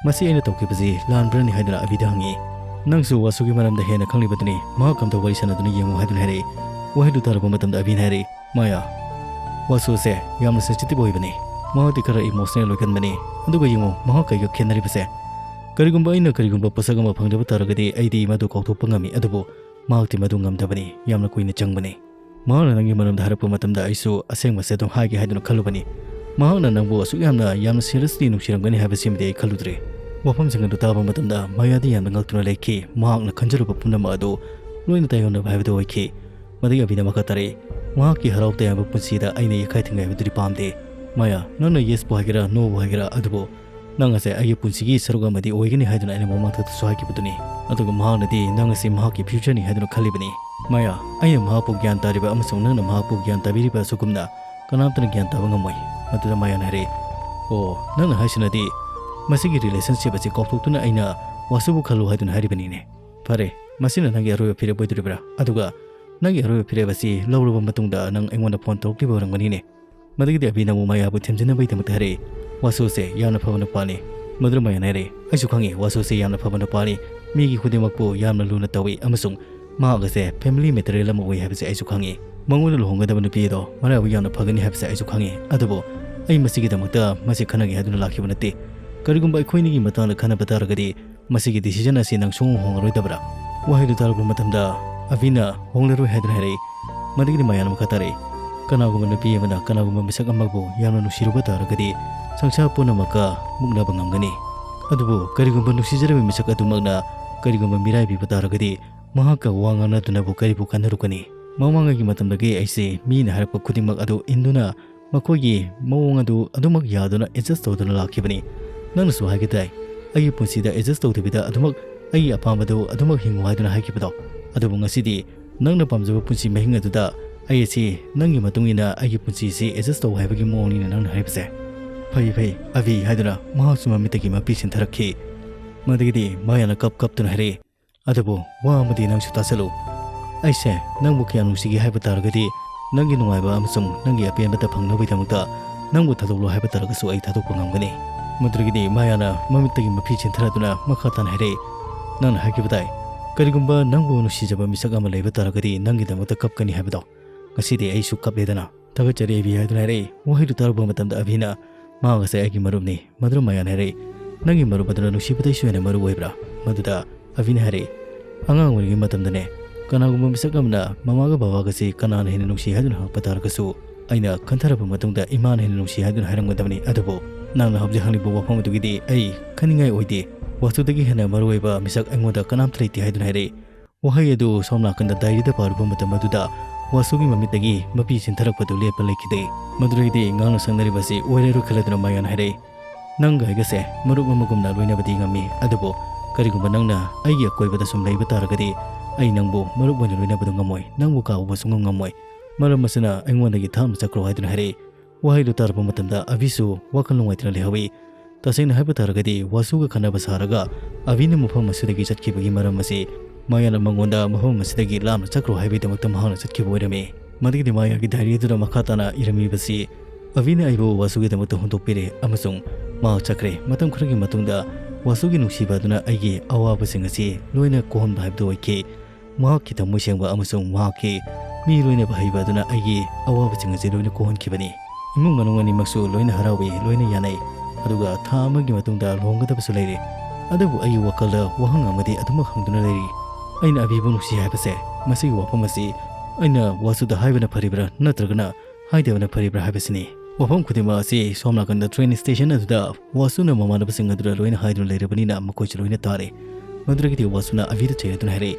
"ꯃꯁꯤ ꯑꯩꯅ ꯇꯧꯈꯤꯕꯁꯤ ꯂꯥꯟꯕ꯭ꯔꯅꯤ?" ꯍꯥꯏꯗꯨꯅ ꯑꯕꯤꯗ ꯍꯪꯉꯤ꯫ "ꯅꯪꯁꯨ ꯋꯥꯁꯨꯒꯤ ꯃꯔꯝꯗ ꯍꯦꯟꯅ ꯈꯪꯂꯤꯕꯗꯨꯅꯤ, ꯃꯍꯥꯛ ꯑꯝꯇ ꯋꯥꯔꯤ ꯁꯥꯟꯅꯗꯨꯅ ꯌꯦꯡꯉꯨ" ꯍꯥꯏꯗꯨꯅ ꯍꯥꯏꯔꯛꯏ꯫ ꯋꯥꯍꯩꯗꯨ ꯇꯥꯔꯕ ꯃꯇꯝꯗ ꯑꯕꯤꯅ ꯍꯥꯏꯔꯛꯏ, "ꯃꯥꯌꯥ, ꯋꯥꯁꯨꯁꯦ ꯌꯥꯝꯅ ꯁꯦꯟꯁꯤꯇꯤꯚ ꯑꯣꯏꯕꯅꯤ꯫ ꯃꯍꯥꯛꯇꯤ ꯈꯔ ꯏꯃꯣꯁꯅꯦꯜ ꯑꯣꯏꯒꯟꯕꯅꯤ꯫ ꯑꯗꯨꯒ ꯌꯦꯡꯉꯨ, ꯃꯍꯥꯛ ꯀꯩꯒ ꯈꯦꯠꯅꯔꯤꯕꯁꯦ꯫ ꯀꯔꯤꯒꯨꯝꯕ ꯑꯩꯅ ꯀꯔꯤꯒꯨꯝꯕ ꯄꯣꯠꯁꯛ ꯑꯃ ꯐꯪꯗꯕ ꯇꯥꯔꯒꯗꯤ ꯑꯩꯗꯤ ꯃꯗꯨ ꯀꯥꯎꯊꯣꯛꯄ ꯉꯝꯃꯤ, ꯑꯗꯨꯕꯨ ꯃꯍꯥꯛꯇꯤ ꯃꯗꯨ ꯉꯝꯗꯕꯅꯤ, ꯌꯥꯝꯅ ꯀꯨꯏꯅ ꯆꯪꯕꯅꯤ꯫ ꯃꯍꯥꯛꯅ ꯅꯪꯒꯤ ꯃꯔꯝꯗ ꯍꯥꯏꯔꯛꯄ ꯃꯇꯝꯗ ꯑꯩꯁꯨ ꯑꯁꯦꯡꯕꯁꯦ ꯑꯗꯨꯝ ꯍꯥꯏꯒꯦ ꯍꯥꯏꯗꯨꯅ ꯈꯜꯂꯨꯕꯅꯤ꯫ ꯃꯍꯥꯛꯅ ꯅꯪꯕꯨ ꯑꯁꯨꯛ ꯌꯥꯝꯅ, ꯌꯥꯝꯅ ꯁꯤꯔꯤꯌꯁꯂꯤ ꯅꯨꯡꯁꯤꯔꯝꯒꯅꯤ ꯍꯥꯏꯕꯁꯤꯃꯗꯤ ꯑꯩ ꯈꯜꯂꯨꯗ꯭ꯔꯦ꯫" ꯋꯥꯐꯝꯁꯤꯡ ꯑꯗꯨ ꯇꯥꯕ ꯃꯇꯝꯗ ꯃꯥꯌꯥꯗꯤ ꯌꯥꯝꯅ ꯉꯛꯇꯨꯅ ꯂꯩꯈꯤ꯫ ꯃꯍꯥꯛꯅ ꯈꯟꯖꯔꯨꯕ ꯄꯨꯝꯅꯃꯛ ꯑꯗꯨ ꯂꯣꯏꯅ ꯇꯥꯏꯌꯣꯟꯅꯕ ꯍꯥꯏꯕꯗꯨ ꯑꯣꯏꯈꯤ꯫ ꯃꯗꯨꯒꯤ ꯑꯕꯤꯅ ꯃꯈꯥ ꯇꯥꯔꯛꯏ, "ꯃꯍꯥꯛꯀꯤ ꯍꯔꯥꯎ ꯇꯌꯥꯝꯕ ꯄꯨꯟꯁꯤꯗ ꯑꯩꯅ ꯌꯦꯛꯈꯥꯏ ꯊꯤꯡꯒꯥꯏꯕꯗꯨꯗꯤ ꯄꯥꯝꯗꯦ꯫ ꯃꯥꯌꯥ, ꯅꯪꯅ ꯌꯦꯁꯄꯨ ꯍꯥꯏꯒꯦꯔꯥ, ꯅꯣꯕꯨ ꯍꯥꯏꯒꯦꯔꯥ, ꯑꯗꯨꯕꯨ ꯅꯪ ꯑꯁꯦ ꯑꯩꯒꯤ ꯄꯨꯟꯁꯤꯒꯤ ꯁꯔꯨꯛ ꯑꯃꯗꯤ ꯑꯣꯏꯒꯅꯤ ꯍꯥꯏꯗꯨꯅ ꯑꯩꯅ ꯃꯃꯥꯡꯊꯛꯇꯁꯨ ꯍꯥꯏꯈꯤꯕꯗꯨꯅꯤ꯫ ꯑꯗꯨꯒ ꯃꯍꯥꯛꯅꯗꯤ ꯅꯪ ꯑꯁꯤ ꯃꯍꯥꯛꯀꯤ ꯐ꯭ꯌꯨꯆꯔꯅꯤ ꯍꯥꯏꯗꯨꯅ ꯈꯜꯂꯤꯕꯅꯤ꯫ ꯃꯥꯌꯥ, ꯑꯩꯅ ꯃꯍꯥꯛꯄꯨ ꯒ꯭ꯌꯥꯟ ꯇꯥꯔꯤꯕ ꯑꯃꯁꯨꯡ ꯅꯪꯅ ꯃꯍꯥꯛꯄꯨ ꯒ꯭ꯌꯥꯟ ꯇꯥꯕꯤꯔꯤꯕ ꯑꯁꯨꯒꯨꯝꯅ ꯀꯅꯥꯝꯇꯅ ꯒ꯭ꯌꯥꯟ ꯇꯥꯕ ꯉꯝꯃꯣꯏ꯫" ꯃꯗꯨꯗ ꯃꯥꯌꯥꯅ ꯍꯥꯏꯔꯛꯏ, "ꯑꯣ, ꯅꯪꯅ ꯍꯥꯏꯁꯤꯅꯗꯤ ꯃꯁꯤꯒꯤ ꯔꯤꯂꯦꯁꯟꯁꯤꯞ ꯑꯁꯤ ꯀꯥꯎꯊꯣꯛꯇꯨꯅ ꯑꯩꯅ ꯋꯥꯁꯨꯕꯨ ꯈꯜꯂꯨ ꯍꯥꯏꯗꯨꯅ ꯍꯥꯏꯔꯤꯕꯅꯤꯅꯦ꯫ ꯐꯔꯦ, ꯃꯁꯤꯅ ꯅꯪꯒꯤ ꯑꯔꯣꯏꯕ ꯐꯤꯔꯦꯞ ꯑꯣꯏꯗꯣꯔꯤꯕ꯭ꯔꯥ? ꯑꯗꯨꯒ ꯅꯪꯒꯤ ꯑꯔꯣꯏꯕ ꯐꯤꯔꯦꯞ ꯑꯁꯤ ꯂꯧꯔꯕ ꯃꯇꯨꯡꯗ ꯅꯪ ꯑꯩꯉꯣꯟꯗ ꯐꯣꯟ ꯇꯧꯔꯛꯂꯤꯕ ꯑꯣꯏꯔꯝꯒꯅꯤꯅꯦ꯫" ꯃꯗꯨꯒꯤꯗꯤ ꯑꯕꯤꯅ ꯑꯃꯨꯛ ꯃꯥꯌꯥꯕꯨ ꯊꯦꯝꯖꯤꯟꯅꯕꯒꯤꯗꯃꯛꯇ ꯍꯥꯏꯔꯛꯏ, "ꯋꯥꯁꯨꯁꯦ ꯌꯥꯝꯅ ꯐꯕ ꯅꯨꯄꯥꯅꯤ"꯫ ꯃꯗꯨꯗ ꯃꯌꯥꯅ ꯍꯥꯏꯔꯦ, "ꯑꯩꯁꯨ ꯈꯪꯉꯤ, ꯋꯥꯁꯨꯁꯦ ꯌꯥꯝꯅ ꯐꯕ ꯅꯨꯄꯥꯅꯤ꯫ ꯃꯤꯒꯤ ꯈꯨꯗꯤꯡꯃꯛꯄꯨ ꯌꯥꯝꯅ ꯂꯨꯅ ꯇꯧꯏ ꯑꯃꯁꯨꯡ ꯃꯍꯥꯛ ꯑꯁꯦ family material ꯑꯃ ꯑꯣꯏ ꯍꯥꯏꯕꯁꯦ ꯑꯩꯁꯨ ꯈꯪꯉꯤ꯫ ꯃꯉꯣꯟꯗ ꯂꯨꯍꯣꯡꯒꯗꯕ ꯅꯨꯄꯤ ꯑꯗꯣ ꯃꯔꯥꯏꯕꯛ ꯌꯥꯝꯅ ꯐꯒꯅꯤ ꯍꯥꯏꯕꯁꯦ ꯑꯩꯁꯨ ꯈꯪꯉꯤ꯫ ꯑꯗꯨꯕꯨ ꯑꯩ ꯃꯁꯤꯒꯤꯗꯃꯛꯇ ꯃꯁꯤ ꯈꯟꯅꯒꯦ ꯍꯥꯏꯗꯨꯅ ꯂꯥꯛꯈꯤꯕ ꯅꯠꯇꯦ꯫ ꯀꯔꯤꯒꯨꯝꯕ ꯑꯩꯈꯣꯏ ꯑꯅꯤꯒꯤ ꯃꯇꯥꯡꯗ ꯈꯟꯅꯕ ꯇꯥꯔꯒꯗꯤ ꯃꯁꯤꯒꯤ decision ꯑꯁꯤ ꯅꯪ ꯁꯨꯡꯍꯣꯡ ꯍꯣꯡꯉꯔꯣꯏꯗꯕ꯭ꯔꯥ?" ꯋꯥꯍꯩꯗꯨ ꯇꯥꯔꯛꯄ ꯃꯇꯝꯗ ꯑꯕꯤꯅ ꯍꯣꯡꯂꯔꯣꯏ ꯍꯥꯏꯗꯨꯅ ꯍꯥꯏꯔꯛꯏ꯫ ꯃꯗꯨꯒꯤꯗꯤ ꯃꯌꯥꯅ ꯃꯈꯥ ꯇꯥꯔꯛꯏ, "ꯀꯅꯥꯒꯨꯝꯕ ꯅꯨꯄꯤ ꯑꯃꯅ ꯀꯅꯥꯒꯨꯝꯕ ꯃꯤꯁꯛ ꯑꯃꯕꯨ ꯌꯥꯝꯅ ꯅꯨꯡꯁꯤꯔꯨꯕ ꯇꯥꯔꯒꯗꯤ ꯁꯪꯁꯥꯔ ꯄꯨꯝꯅꯃꯛꯀ ꯃꯨꯛꯅꯕ ꯉꯝꯒꯅꯤ꯫ ꯑꯗꯨꯕꯨ ꯀꯔꯤꯒꯨꯝꯕ ꯅꯨꯡꯁꯤꯖꯔꯕ ꯃꯤꯁꯛ ꯑꯗꯨꯃꯛꯅ ꯀꯔꯤꯒꯨꯝꯕ ꯃꯤꯔꯥꯏꯕꯤꯕ ꯇꯥꯔꯒꯗꯤ ꯃꯍꯥꯛꯀ ꯋꯥ ꯉꯥꯡꯅꯗꯨꯅꯕꯨ ꯀꯔꯤꯕꯨ ꯀꯥꯟꯅꯔꯨꯒꯅꯤ?" ꯃꯃꯥꯡꯉꯩꯒꯤ ꯃꯇꯝꯗꯒꯤ ꯑꯩꯁꯦ ꯃꯤꯅ ꯍꯥꯏꯔꯛꯄ ꯈꯨꯗꯤꯡꯃꯛ ꯑꯗꯨ ꯏꯟꯗꯨꯅ ꯃꯈꯣꯏꯒꯤ ꯃꯑꯣꯡ ꯑꯗꯨ ꯑꯗꯨꯃꯛ ꯌꯥꯗꯨꯅ adjust ꯇꯧꯗꯨꯅ ꯂꯥꯛꯈꯤꯕꯅꯤ꯫ ꯅꯪꯅꯁꯨ ꯍꯥꯏꯒꯦ ꯇꯥꯏ, ꯑꯩꯒꯤ ꯄꯨꯟꯁꯤꯗ adjust ꯇꯧꯗꯕꯤꯗ ꯑꯗꯨꯃꯛ ꯑꯩꯒꯤ ꯑꯄꯥꯝꯕꯗꯨ ꯑꯗꯨꯃꯛ ꯍꯤꯡꯉꯨ ꯍꯥꯏꯗꯨꯅ ꯍꯥꯏꯈꯤꯕꯗꯣ꯫ ꯑꯗꯨꯕꯨ ꯉꯁꯤꯗꯤ ꯅꯪꯅ ꯄꯥꯝꯖꯕ ꯄꯨꯟꯁꯤ ꯃꯍꯤꯡ ꯑꯗꯨꯗ ꯑꯩ ꯑꯁꯤ ꯅꯪꯒꯤ ꯃꯇꯨꯡ ꯏꯟꯅ ꯑꯩꯒꯤ ꯄꯨꯟꯁꯤꯁꯤ adjust ꯇꯧ ꯍꯥꯏꯕꯒꯤ ꯃꯑꯣꯡꯅꯤꯅ ꯅꯪꯅ ꯍꯥꯏꯔꯤꯕꯁꯦ꯫ "ꯐꯩ, ꯐꯩ, ꯑꯚꯤ" ꯍꯥꯏꯗꯨꯅ ꯃꯍꯥꯛꯁꯨ ꯃꯃꯤꯠꯇꯒꯤ ꯃꯄꯤ ꯆꯤꯟꯊꯔꯛꯈꯤ꯫ ꯃꯗꯨꯒꯤꯗꯤ ꯃꯌꯥꯅ ꯀꯞ ꯀꯞꯇꯨꯅ ꯍꯥꯏꯔꯛꯏ, "ꯑꯗꯨꯕꯨ ꯋꯥ ꯑꯃꯗꯤ ꯅꯪꯁꯨ ꯇꯥꯁꯜꯂꯨ꯫ ꯑꯩꯁꯦ ꯅꯪꯕꯨ ꯀꯌꯥ ꯅꯨꯡꯁꯤꯒꯦ ꯍꯥꯏꯕ ꯇꯥꯔꯒꯗꯤ ꯅꯪꯒꯤ ꯅꯨꯡꯉꯥꯏꯕ ꯑꯃꯁꯨꯡ ꯅꯪꯒꯤ ꯑꯄꯦꯟꯕꯇ ꯐꯪꯅꯕꯒꯤꯗꯃꯛꯇ ꯅꯪꯕꯨ ꯊꯥꯗꯣꯛꯂꯣ ꯍꯥꯏꯕ ꯇꯥꯔꯒꯁꯨ ꯑꯩ ꯊꯥꯗꯣꯛꯄ ꯉꯝꯒꯅꯤ꯫" ꯃꯗꯨꯗꯒꯤꯗꯤ ꯃꯌꯥꯅ ꯃꯃꯤꯠꯇꯒꯤ ꯃꯄꯤ ꯆꯤꯟꯊꯔꯗꯨꯅ ꯃꯈꯥ ꯇꯥꯅ ꯍꯥꯏꯔꯛꯏ, "ꯅꯪꯅ ꯍꯥꯏꯈꯤꯕ ꯇꯥꯏ, ꯀꯔꯤꯒꯨꯝꯕ ꯅꯪꯕꯨ ꯅꯨꯡꯁꯤꯖꯕ ꯃꯤꯁꯛ ꯑꯃ ꯂꯩꯕ ꯇꯥꯔꯒꯗꯤ ꯅꯪꯒꯤꯗꯃꯛꯇ ꯀꯞꯀꯅꯤ ꯍꯥꯏꯕꯗꯣ꯫ ꯉꯁꯤꯗꯤ ꯑꯩꯁꯨ ꯀꯞꯂꯦꯗꯅ꯫ ꯊꯥꯒꯠꯆꯔꯤ ꯑꯚꯤ" ꯍꯥꯏꯗꯨꯅ ꯍꯥꯏꯔꯛꯏ꯫ ꯋꯥꯍꯩꯗꯨ ꯇꯥꯔꯛꯄ ꯃꯇꯝꯗ ꯑꯚꯤꯅ "ꯃꯍꯥꯛ ꯑꯁꯦ ꯑꯩꯒꯤ ꯃꯔꯨꯞꯅꯤ꯫" ꯃꯗꯨꯗ ꯃꯌꯥꯅ ꯍꯥꯏꯔꯛꯏ, "ꯅꯪꯒꯤ ꯃꯔꯨꯞ ꯑꯗꯨꯅ ꯅꯨꯡꯁꯤꯕꯗꯩꯁꯨ ꯍꯦꯟꯅ ꯃꯔꯨ ꯑꯣꯏꯕ꯭ꯔꯥ?" ꯃꯗꯨꯗ ꯑꯚꯤꯅ ꯍꯥꯏꯔꯛꯏ, "ꯑꯉꯥꯡ ꯑꯣꯏꯔꯤꯉꯩ ꯃꯇꯝꯗꯅꯦ ꯀꯅꯥꯒꯨꯝꯕ ꯃꯤꯁꯛ ꯑꯃꯅ ꯃꯃꯥꯒ ꯕꯕꯥꯒꯁꯤ ꯀꯅꯥꯅ ꯍꯦꯟꯅ ꯅꯨꯡꯁꯤ ꯍꯥꯏꯗꯨꯅ ꯍꯪꯉꯛꯄ ꯇꯥꯔꯒꯁꯨ ꯑꯩꯅ ꯈꯟꯊꯔꯕ ꯃꯇꯨꯡꯗ ꯏꯃꯥꯅ ꯍꯦꯟꯅ ꯅꯨꯡꯁꯤ ꯍꯥꯏꯗꯨꯅ ꯍꯥꯏꯔꯝꯒꯗꯕꯅꯤ꯫ ꯑꯗꯨꯕꯨ ꯅꯪꯅ ꯍꯧꯖꯤꯛ ꯍꯪꯂꯤꯕ ꯋꯥꯐꯝ ꯑꯗꯨꯒꯤꯗꯤ ꯑꯩ ꯈꯟꯅꯤꯡꯉꯥꯏ ꯑꯣꯏꯗꯦ꯫ ꯋꯥꯁꯨꯗꯒꯤ ꯍꯦꯟꯅ ꯃꯔꯨꯑꯣꯏꯕ ꯃꯤꯁꯛ ꯑꯩꯉꯣꯟꯗ ꯀꯅꯥꯝꯇ ꯂꯩꯇꯦ" ꯍꯥꯏꯗꯨꯅ ꯍꯥꯏꯔꯛꯏ꯫ ꯋꯥꯍꯩ ꯑꯗꯨ ꯁꯣꯝ ꯅꯥꯀꯟꯗ diaryꯗ ꯄꯥꯔꯨꯕ ꯃꯇꯝ ꯑꯗꯨꯗ ꯋꯥꯁꯨꯒꯤ ꯃꯃꯤꯠꯇꯒꯤ ꯃꯄꯤ ꯆꯤꯟꯊꯔꯛꯄꯗꯨ ꯂꯦꯞꯄ ꯂꯩꯈꯤꯗꯦ꯫ ꯃꯗꯨꯗꯒꯤꯗꯤ ꯉꯥꯡꯅ ꯁꯛꯅꯔꯤꯕ ꯑꯁꯤ ꯑꯣꯏꯔꯔꯣꯏ ꯈꯜꯂꯗꯨꯅ ꯃꯌꯥꯅ ꯍꯥꯏꯔꯛꯏ, "ꯅꯪꯒ ꯑꯩꯒꯁꯦ ꯃꯔꯨꯞ ꯑꯃꯒꯨꯝꯅ ꯂꯣꯏꯅꯕꯗꯤ ꯉꯝꯃꯤ, ꯑꯗꯨꯕꯨ ꯀꯔꯤꯒꯨꯝꯕ ꯅꯪꯅ ꯑꯩꯒꯤ ꯑꯀꯣꯏꯕꯗ ꯁꯨꯝ ꯂꯩꯕ ꯇꯥꯔꯒꯗꯤ ꯑꯩ ꯅꯪꯕꯨ ꯃꯔꯨꯞ ꯑꯣꯏꯅ ꯂꯣꯏꯅꯕꯗꯨ ꯉꯝꯃꯣꯏ, ꯅꯪꯕꯨ ꯀꯥꯎꯕ ꯁꯨꯡꯉꯝ ꯉꯝꯃꯣꯏ꯫ ꯃꯔꯝ ꯑꯁꯤꯅ ꯑꯩꯉꯣꯟꯗꯒꯤ ꯊꯥꯞꯅ ꯆꯠꯈ꯭ꯔꯣ" ꯍꯥꯏꯗꯨꯅ ꯍꯥꯏꯔꯛꯏ꯫ ꯋꯥꯍꯩꯗꯨ ꯇꯥꯔꯛꯄ ꯃꯇꯝꯗ ꯑꯚꯤꯁꯨ ꯋꯥꯈꯜ ꯅꯨꯡꯉꯥꯏꯇꯅ ꯂꯩꯍꯧꯏ꯫ ꯇꯁꯦꯡꯅ ꯍꯥꯏꯕ ꯇꯥꯔꯒꯗꯤ ꯋꯥꯁꯨꯒ ꯈꯠꯅꯕ ꯁꯥꯔꯒ ꯑꯚꯤꯅ ꯃꯐꯝ ꯑꯁꯤꯗꯒꯤ ꯆꯠꯈꯤꯕꯒꯤ ꯃꯔꯝ ꯑꯁꯤ ꯃꯌꯥꯅ ꯃꯉꯣꯟꯗ ꯃꯐꯝ ꯑꯁꯤꯗꯒꯤ ꯂꯥꯞꯅ ꯆꯠꯈ꯭ꯔꯣ ꯍꯥꯏꯕꯒꯤꯗꯃꯛꯇ ꯃꯍꯥꯛꯅ ꯆꯠꯈꯤꯕ ꯑꯣꯏꯔꯝꯃꯤ꯫ ꯃꯗꯨꯒꯤꯗꯤ ꯃꯌꯥꯒꯤ diary ꯑꯗꯨꯗ ꯃꯈꯥ ꯇꯥꯅ ꯏꯔꯝꯃꯤꯕꯁꯤ ꯑꯕꯤꯅ ꯑꯩꯕꯨ ꯋꯥꯁꯨꯒꯤꯗꯃꯛꯇ ꯍꯨꯟꯗꯣꯛꯄꯤꯔꯦ ꯑꯃꯁꯨꯡ ꯃꯍꯥꯛ ꯆꯠꯈ꯭ꯔꯦ꯫ ꯃꯇꯝ ꯈꯔꯒꯤ ꯃꯇꯨꯡꯗ ꯋꯥꯁꯨꯒꯤ ꯅꯨꯡꯁꯤꯕ ꯑꯗꯨꯅ ꯑꯩꯒꯤ ꯑꯋꯥꯕꯁꯤꯡ ꯑꯁꯤ ꯂꯣꯏꯅ ꯀꯣꯛꯍꯟꯕ ꯍꯥꯏꯕꯗꯨ ꯑꯣꯏꯈꯤ꯫ ꯃꯍꯥꯛꯀꯤ ꯊꯃꯣꯏ ꯁꯦꯡꯕ ꯑꯃꯁꯨꯡ ꯃꯍꯥꯛꯀꯤ ꯃꯤ ꯂꯣꯏꯅꯕ ꯍꯩꯕ ꯑꯗꯨꯅ ꯑꯩꯒꯤ ꯑꯋꯥꯕꯁꯤꯡ ꯑꯁꯤ ꯂꯣꯏꯅ ꯀꯣꯛꯍꯟꯈꯤꯕꯅꯤ꯫ ꯏꯃꯨꯡ ꯃꯅꯨꯡ ꯑꯅꯤꯃꯛꯁꯨ ꯂꯣꯏꯅ ꯍꯔꯥꯎꯏ, ꯂꯣꯏꯅ ꯌꯥꯅꯩ꯫ ꯑꯗꯨꯒ ꯊꯥ ꯑꯃꯒꯤ ꯃꯇꯨꯡꯗ ꯂꯨꯍꯣꯡꯒꯗꯕꯁꯨ ꯂꯩꯔꯦ꯫ ꯑꯗꯨꯕꯨ ꯑꯩꯒꯤ ꯋꯥꯈꯜꯗ ꯋꯥꯍꯪ ꯑꯃꯗꯤ ꯑꯗꯨꯃꯛ ꯍꯪꯗꯨꯅ ꯂꯩꯔꯤ꯫ ꯑꯩꯅ ꯑꯕꯤꯕꯨ ꯅꯨꯡꯁꯤ ꯍꯥꯏꯕꯁꯦ, ꯃꯁꯤꯒꯤ ꯋꯥꯐꯝ ꯑꯁꯤ ꯑꯩꯅ ꯋꯥꯁꯨꯗ ꯍꯥꯏꯕꯅ ꯐꯔꯤꯕ꯭ꯔꯥ ꯅꯠꯇ꯭ꯔꯒꯅ ꯍꯥꯏꯗꯕꯅ ꯐꯔꯤꯕ꯭ꯔꯥ ꯍꯥꯏꯕꯁꯤꯅꯤ꯫ ꯋꯥꯐꯝ ꯈꯨꯗꯤꯡꯃꯛ ꯑꯁꯤ ꯁꯣꯝ ꯅꯥꯀꯟꯗ train station ꯑꯗꯨꯗ ꯋꯥꯁꯨꯅ ꯃꯃꯥꯟꯅꯕꯁꯤꯡ ꯑꯗꯨꯗ ꯂꯣꯏꯅ ꯍꯥꯏꯗꯨꯅ ꯂꯩꯔꯕꯅꯤꯅ ꯃꯈꯣꯏꯁꯨ ꯂꯣꯏꯅ ꯇꯥꯔꯦ꯫ ꯃꯗꯨꯗꯒꯤꯗꯤ ꯋꯥꯁꯨꯅ ꯑꯕꯤꯗ ꯆꯩꯔꯗꯨꯅ ꯍꯥꯏꯔꯛꯏ,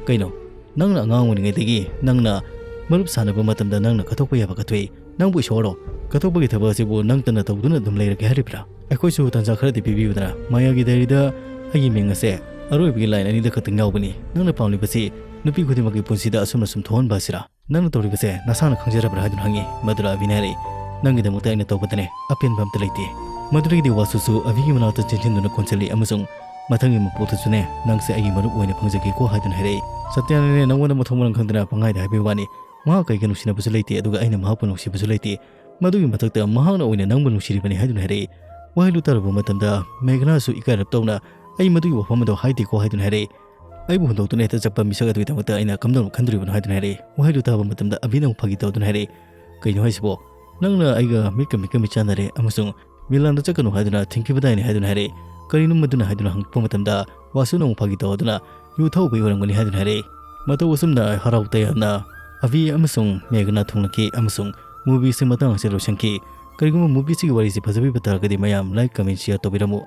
"ꯀꯩꯅꯣ, ꯅꯪꯅ ꯑꯉꯥꯡ ꯑꯣꯏꯔꯤꯉꯩꯗꯒꯤ ꯅꯪꯅ ꯃꯔꯨꯞ ꯁꯥꯟꯅꯕ ꯃꯇꯝꯗ ꯅꯪꯅ ꯀꯠꯊꯣꯛꯄ ꯌꯥꯕ ꯀꯠꯊꯣꯛꯏ꯫ ꯅꯪꯕꯨ ꯏꯁꯣꯔꯔꯣ? ꯀꯠꯊꯣꯛꯄꯒꯤ ꯊꯕꯛ ꯑꯁꯤꯕꯨ ꯅꯪꯇꯅ ꯇꯧꯗꯨꯅ ꯑꯗꯨꯝ ꯂꯩꯔꯒꯦ ꯍꯥꯏꯔꯤꯕ꯭ꯔꯥ? ꯑꯩꯈꯣꯏꯁꯨ ꯇꯥꯟꯖꯥ ꯈꯔꯗꯤ ꯄꯤꯕꯤꯌꯨꯗꯅ꯫ ꯃꯌꯥꯒꯤ diaryꯗ ꯑꯩꯒꯤ ꯃꯤꯡ ꯑꯁꯦ ꯑꯔꯣꯏꯕꯒꯤ line ꯑꯅꯤꯗ ꯈꯛꯇꯪ ꯌꯥꯎꯕꯅꯤ꯫ ꯅꯪꯅ ꯄꯥꯝꯂꯤꯕꯁꯤ ꯅꯨꯄꯤ ꯈꯨꯗꯤꯡꯃꯛꯀꯤ ꯄꯨꯟꯁꯤꯗ ꯑꯁꯨꯝꯅ ꯁꯨꯝ ꯊꯣꯛꯍꯟꯕ ꯑꯁꯤꯔꯥ? ꯅꯪꯅ ꯇꯧꯔꯤꯕꯁꯦ ꯅꯁꯥꯅ ꯈꯪꯖꯔꯕ꯭ꯔꯥ?" ꯍꯥꯏꯗꯨꯅ ꯍꯪꯉꯤ꯫ ꯃꯗꯨꯗ ꯑꯕꯤꯅ ꯍꯥꯏꯔꯛꯏ, "ꯅꯪꯒꯤꯗꯃꯛꯇ ꯑꯩꯅ ꯇꯧꯕꯗꯅꯦ ꯑꯄꯦꯟꯕ ꯑꯝꯇ ꯂꯩꯇꯦ꯫" ꯃꯗꯨꯗꯒꯤꯗꯤ ꯋꯥꯁꯨꯁꯨ ꯑꯕꯤꯒꯤ ꯃꯅꯥꯛꯇ ꯆꯦꯟꯁꯤꯟꯗꯨꯅ ꯀꯣꯟꯁꯤꯜꯂꯤ ꯑꯃꯁꯨꯡ ꯃꯊꯪꯒꯤ ꯃꯄꯣꯛꯇꯁꯨꯅꯦ ꯅꯪꯁꯦ ꯑꯩꯒꯤ ꯃꯔꯨꯞ ꯑꯣꯏꯅ ꯐꯪꯖꯒꯦꯀꯣ ꯍꯥꯏꯗꯨꯅ ꯍꯥꯏꯔꯛꯏ꯫ ꯁꯇ꯭ꯌꯥꯅꯅꯦ ꯅꯪꯉꯣꯟꯗ ꯃꯊꯣꯡ ꯃꯔꯝ ꯈꯪꯗꯅ ꯄꯪꯍꯥꯏꯗ ꯍꯥꯏꯕꯒꯤ ꯋꯥꯅꯤ꯫ ꯃꯍꯥꯛ ꯀꯩꯒ ꯅꯨꯡꯁꯤꯅꯕꯁꯨ ꯂꯩꯇꯦ, ꯑꯗꯨꯒ ꯑꯩꯅ ꯃꯍꯥꯛꯄꯨ ꯅꯨꯡꯁꯤꯕꯁꯨ ꯂꯩꯇꯦ꯫ ꯃꯗꯨꯒꯤ ꯃꯊꯛꯇ ꯃꯍꯥꯛꯅ ꯑꯣꯏꯅ ꯅꯪꯕꯨ ꯅꯨꯡꯁꯤꯔꯤꯕꯅꯤ ꯍꯥꯏꯗꯨꯅ ꯍꯥꯏꯔꯛꯏ꯫ ꯋꯥꯍꯩꯗꯨ ꯇꯥꯔꯨꯕ ꯃꯇꯝꯗ ꯃꯦꯘꯅꯥꯁꯨ ꯏꯀꯥꯏꯔꯞ ꯇꯧꯅ, "ꯑꯩ ꯃꯗꯨꯒꯤ ꯋꯥꯐꯝ ꯑꯗꯣ ꯍꯥꯏꯗꯦꯀꯣ" ꯍꯥꯏꯗꯨꯅ ꯍꯥꯏꯔꯛꯏ꯫ "ꯑꯩꯕꯨ ꯍꯨꯟꯗꯣꯛꯇꯨꯅ ꯍꯦꯛꯇ ꯆꯠꯄ ꯃꯤꯁꯛ ꯑꯗꯨꯒꯤꯗꯃꯛꯇ ꯑꯩꯅ ꯀꯝꯗꯧꯅ ꯈꯟꯗꯣꯔꯤꯕꯅꯣ?" ꯍꯥꯏꯗꯨꯅ ꯍꯥꯏꯔꯛꯏ꯫ ꯋꯥꯍꯩꯗꯨ ꯇꯥꯕ ꯃꯇꯝꯗ ꯑꯕꯤꯅ ꯑꯃꯨꯛ ꯐꯥꯒꯤ ꯇꯧꯗꯨꯅ ꯍꯥꯏꯔꯛꯏ, "ꯀꯩꯅꯣ ꯍꯥꯏꯁꯤꯕꯣ? ꯅꯪꯅ ꯑꯩꯒ ꯃꯤꯠꯀ ꯃꯤꯠꯀ ꯃꯤꯠ ꯆꯥꯟꯅꯔꯦ ꯑꯃꯁꯨꯡ ꯃꯤꯂꯥꯟꯗ ꯆꯠꯀꯅꯨ ꯍꯥꯏꯗꯨꯅ ꯊꯤꯡꯈꯤꯕꯗꯥꯏꯅꯦ?" ꯍꯥꯏꯗꯨꯅ ꯍꯥꯏꯔꯛꯏ꯫ "ꯀꯔꯤꯅꯣ ꯃꯗꯨꯅ?" ꯍꯥꯏꯗꯨꯅ ꯍꯪꯉꯛꯄ ꯃꯇꯝꯗ ꯋꯥꯁꯨꯅ ꯑꯃꯨꯛ ꯐꯥꯒꯤ ꯇꯧꯗꯨꯅ, "ꯌꯨ ꯊꯛꯎꯕꯒꯤ ꯑꯣꯏꯔꯝꯒꯅꯤ" ꯍꯥꯏꯗꯨꯅ ꯍꯥꯏꯔꯛꯏ꯫ ꯃꯇꯧ ꯑꯁꯨꯝꯅ ꯍꯔꯥꯎ ꯇꯌꯥꯝꯅ ꯑꯕꯤ ꯑꯃꯁꯨꯡ ꯃꯦꯘꯅꯥ ꯊꯨꯡꯂꯈꯤ ꯑꯃꯁꯨꯡ movieꯁꯤ ꯃꯇꯥꯡ ꯑꯁꯤꯗ ꯂꯣꯏꯁꯤꯟꯈꯤ꯫ ꯀꯔꯤꯒꯨꯝꯕ movieꯁꯤꯒꯤ ꯋꯥꯔꯤꯁꯤ ꯐꯖꯕꯤꯕ ꯇꯥꯔꯒꯗꯤ ꯃꯌꯥꯝ like, comment, share ꯇꯧꯕꯤꯔꯝꯃꯨ꯫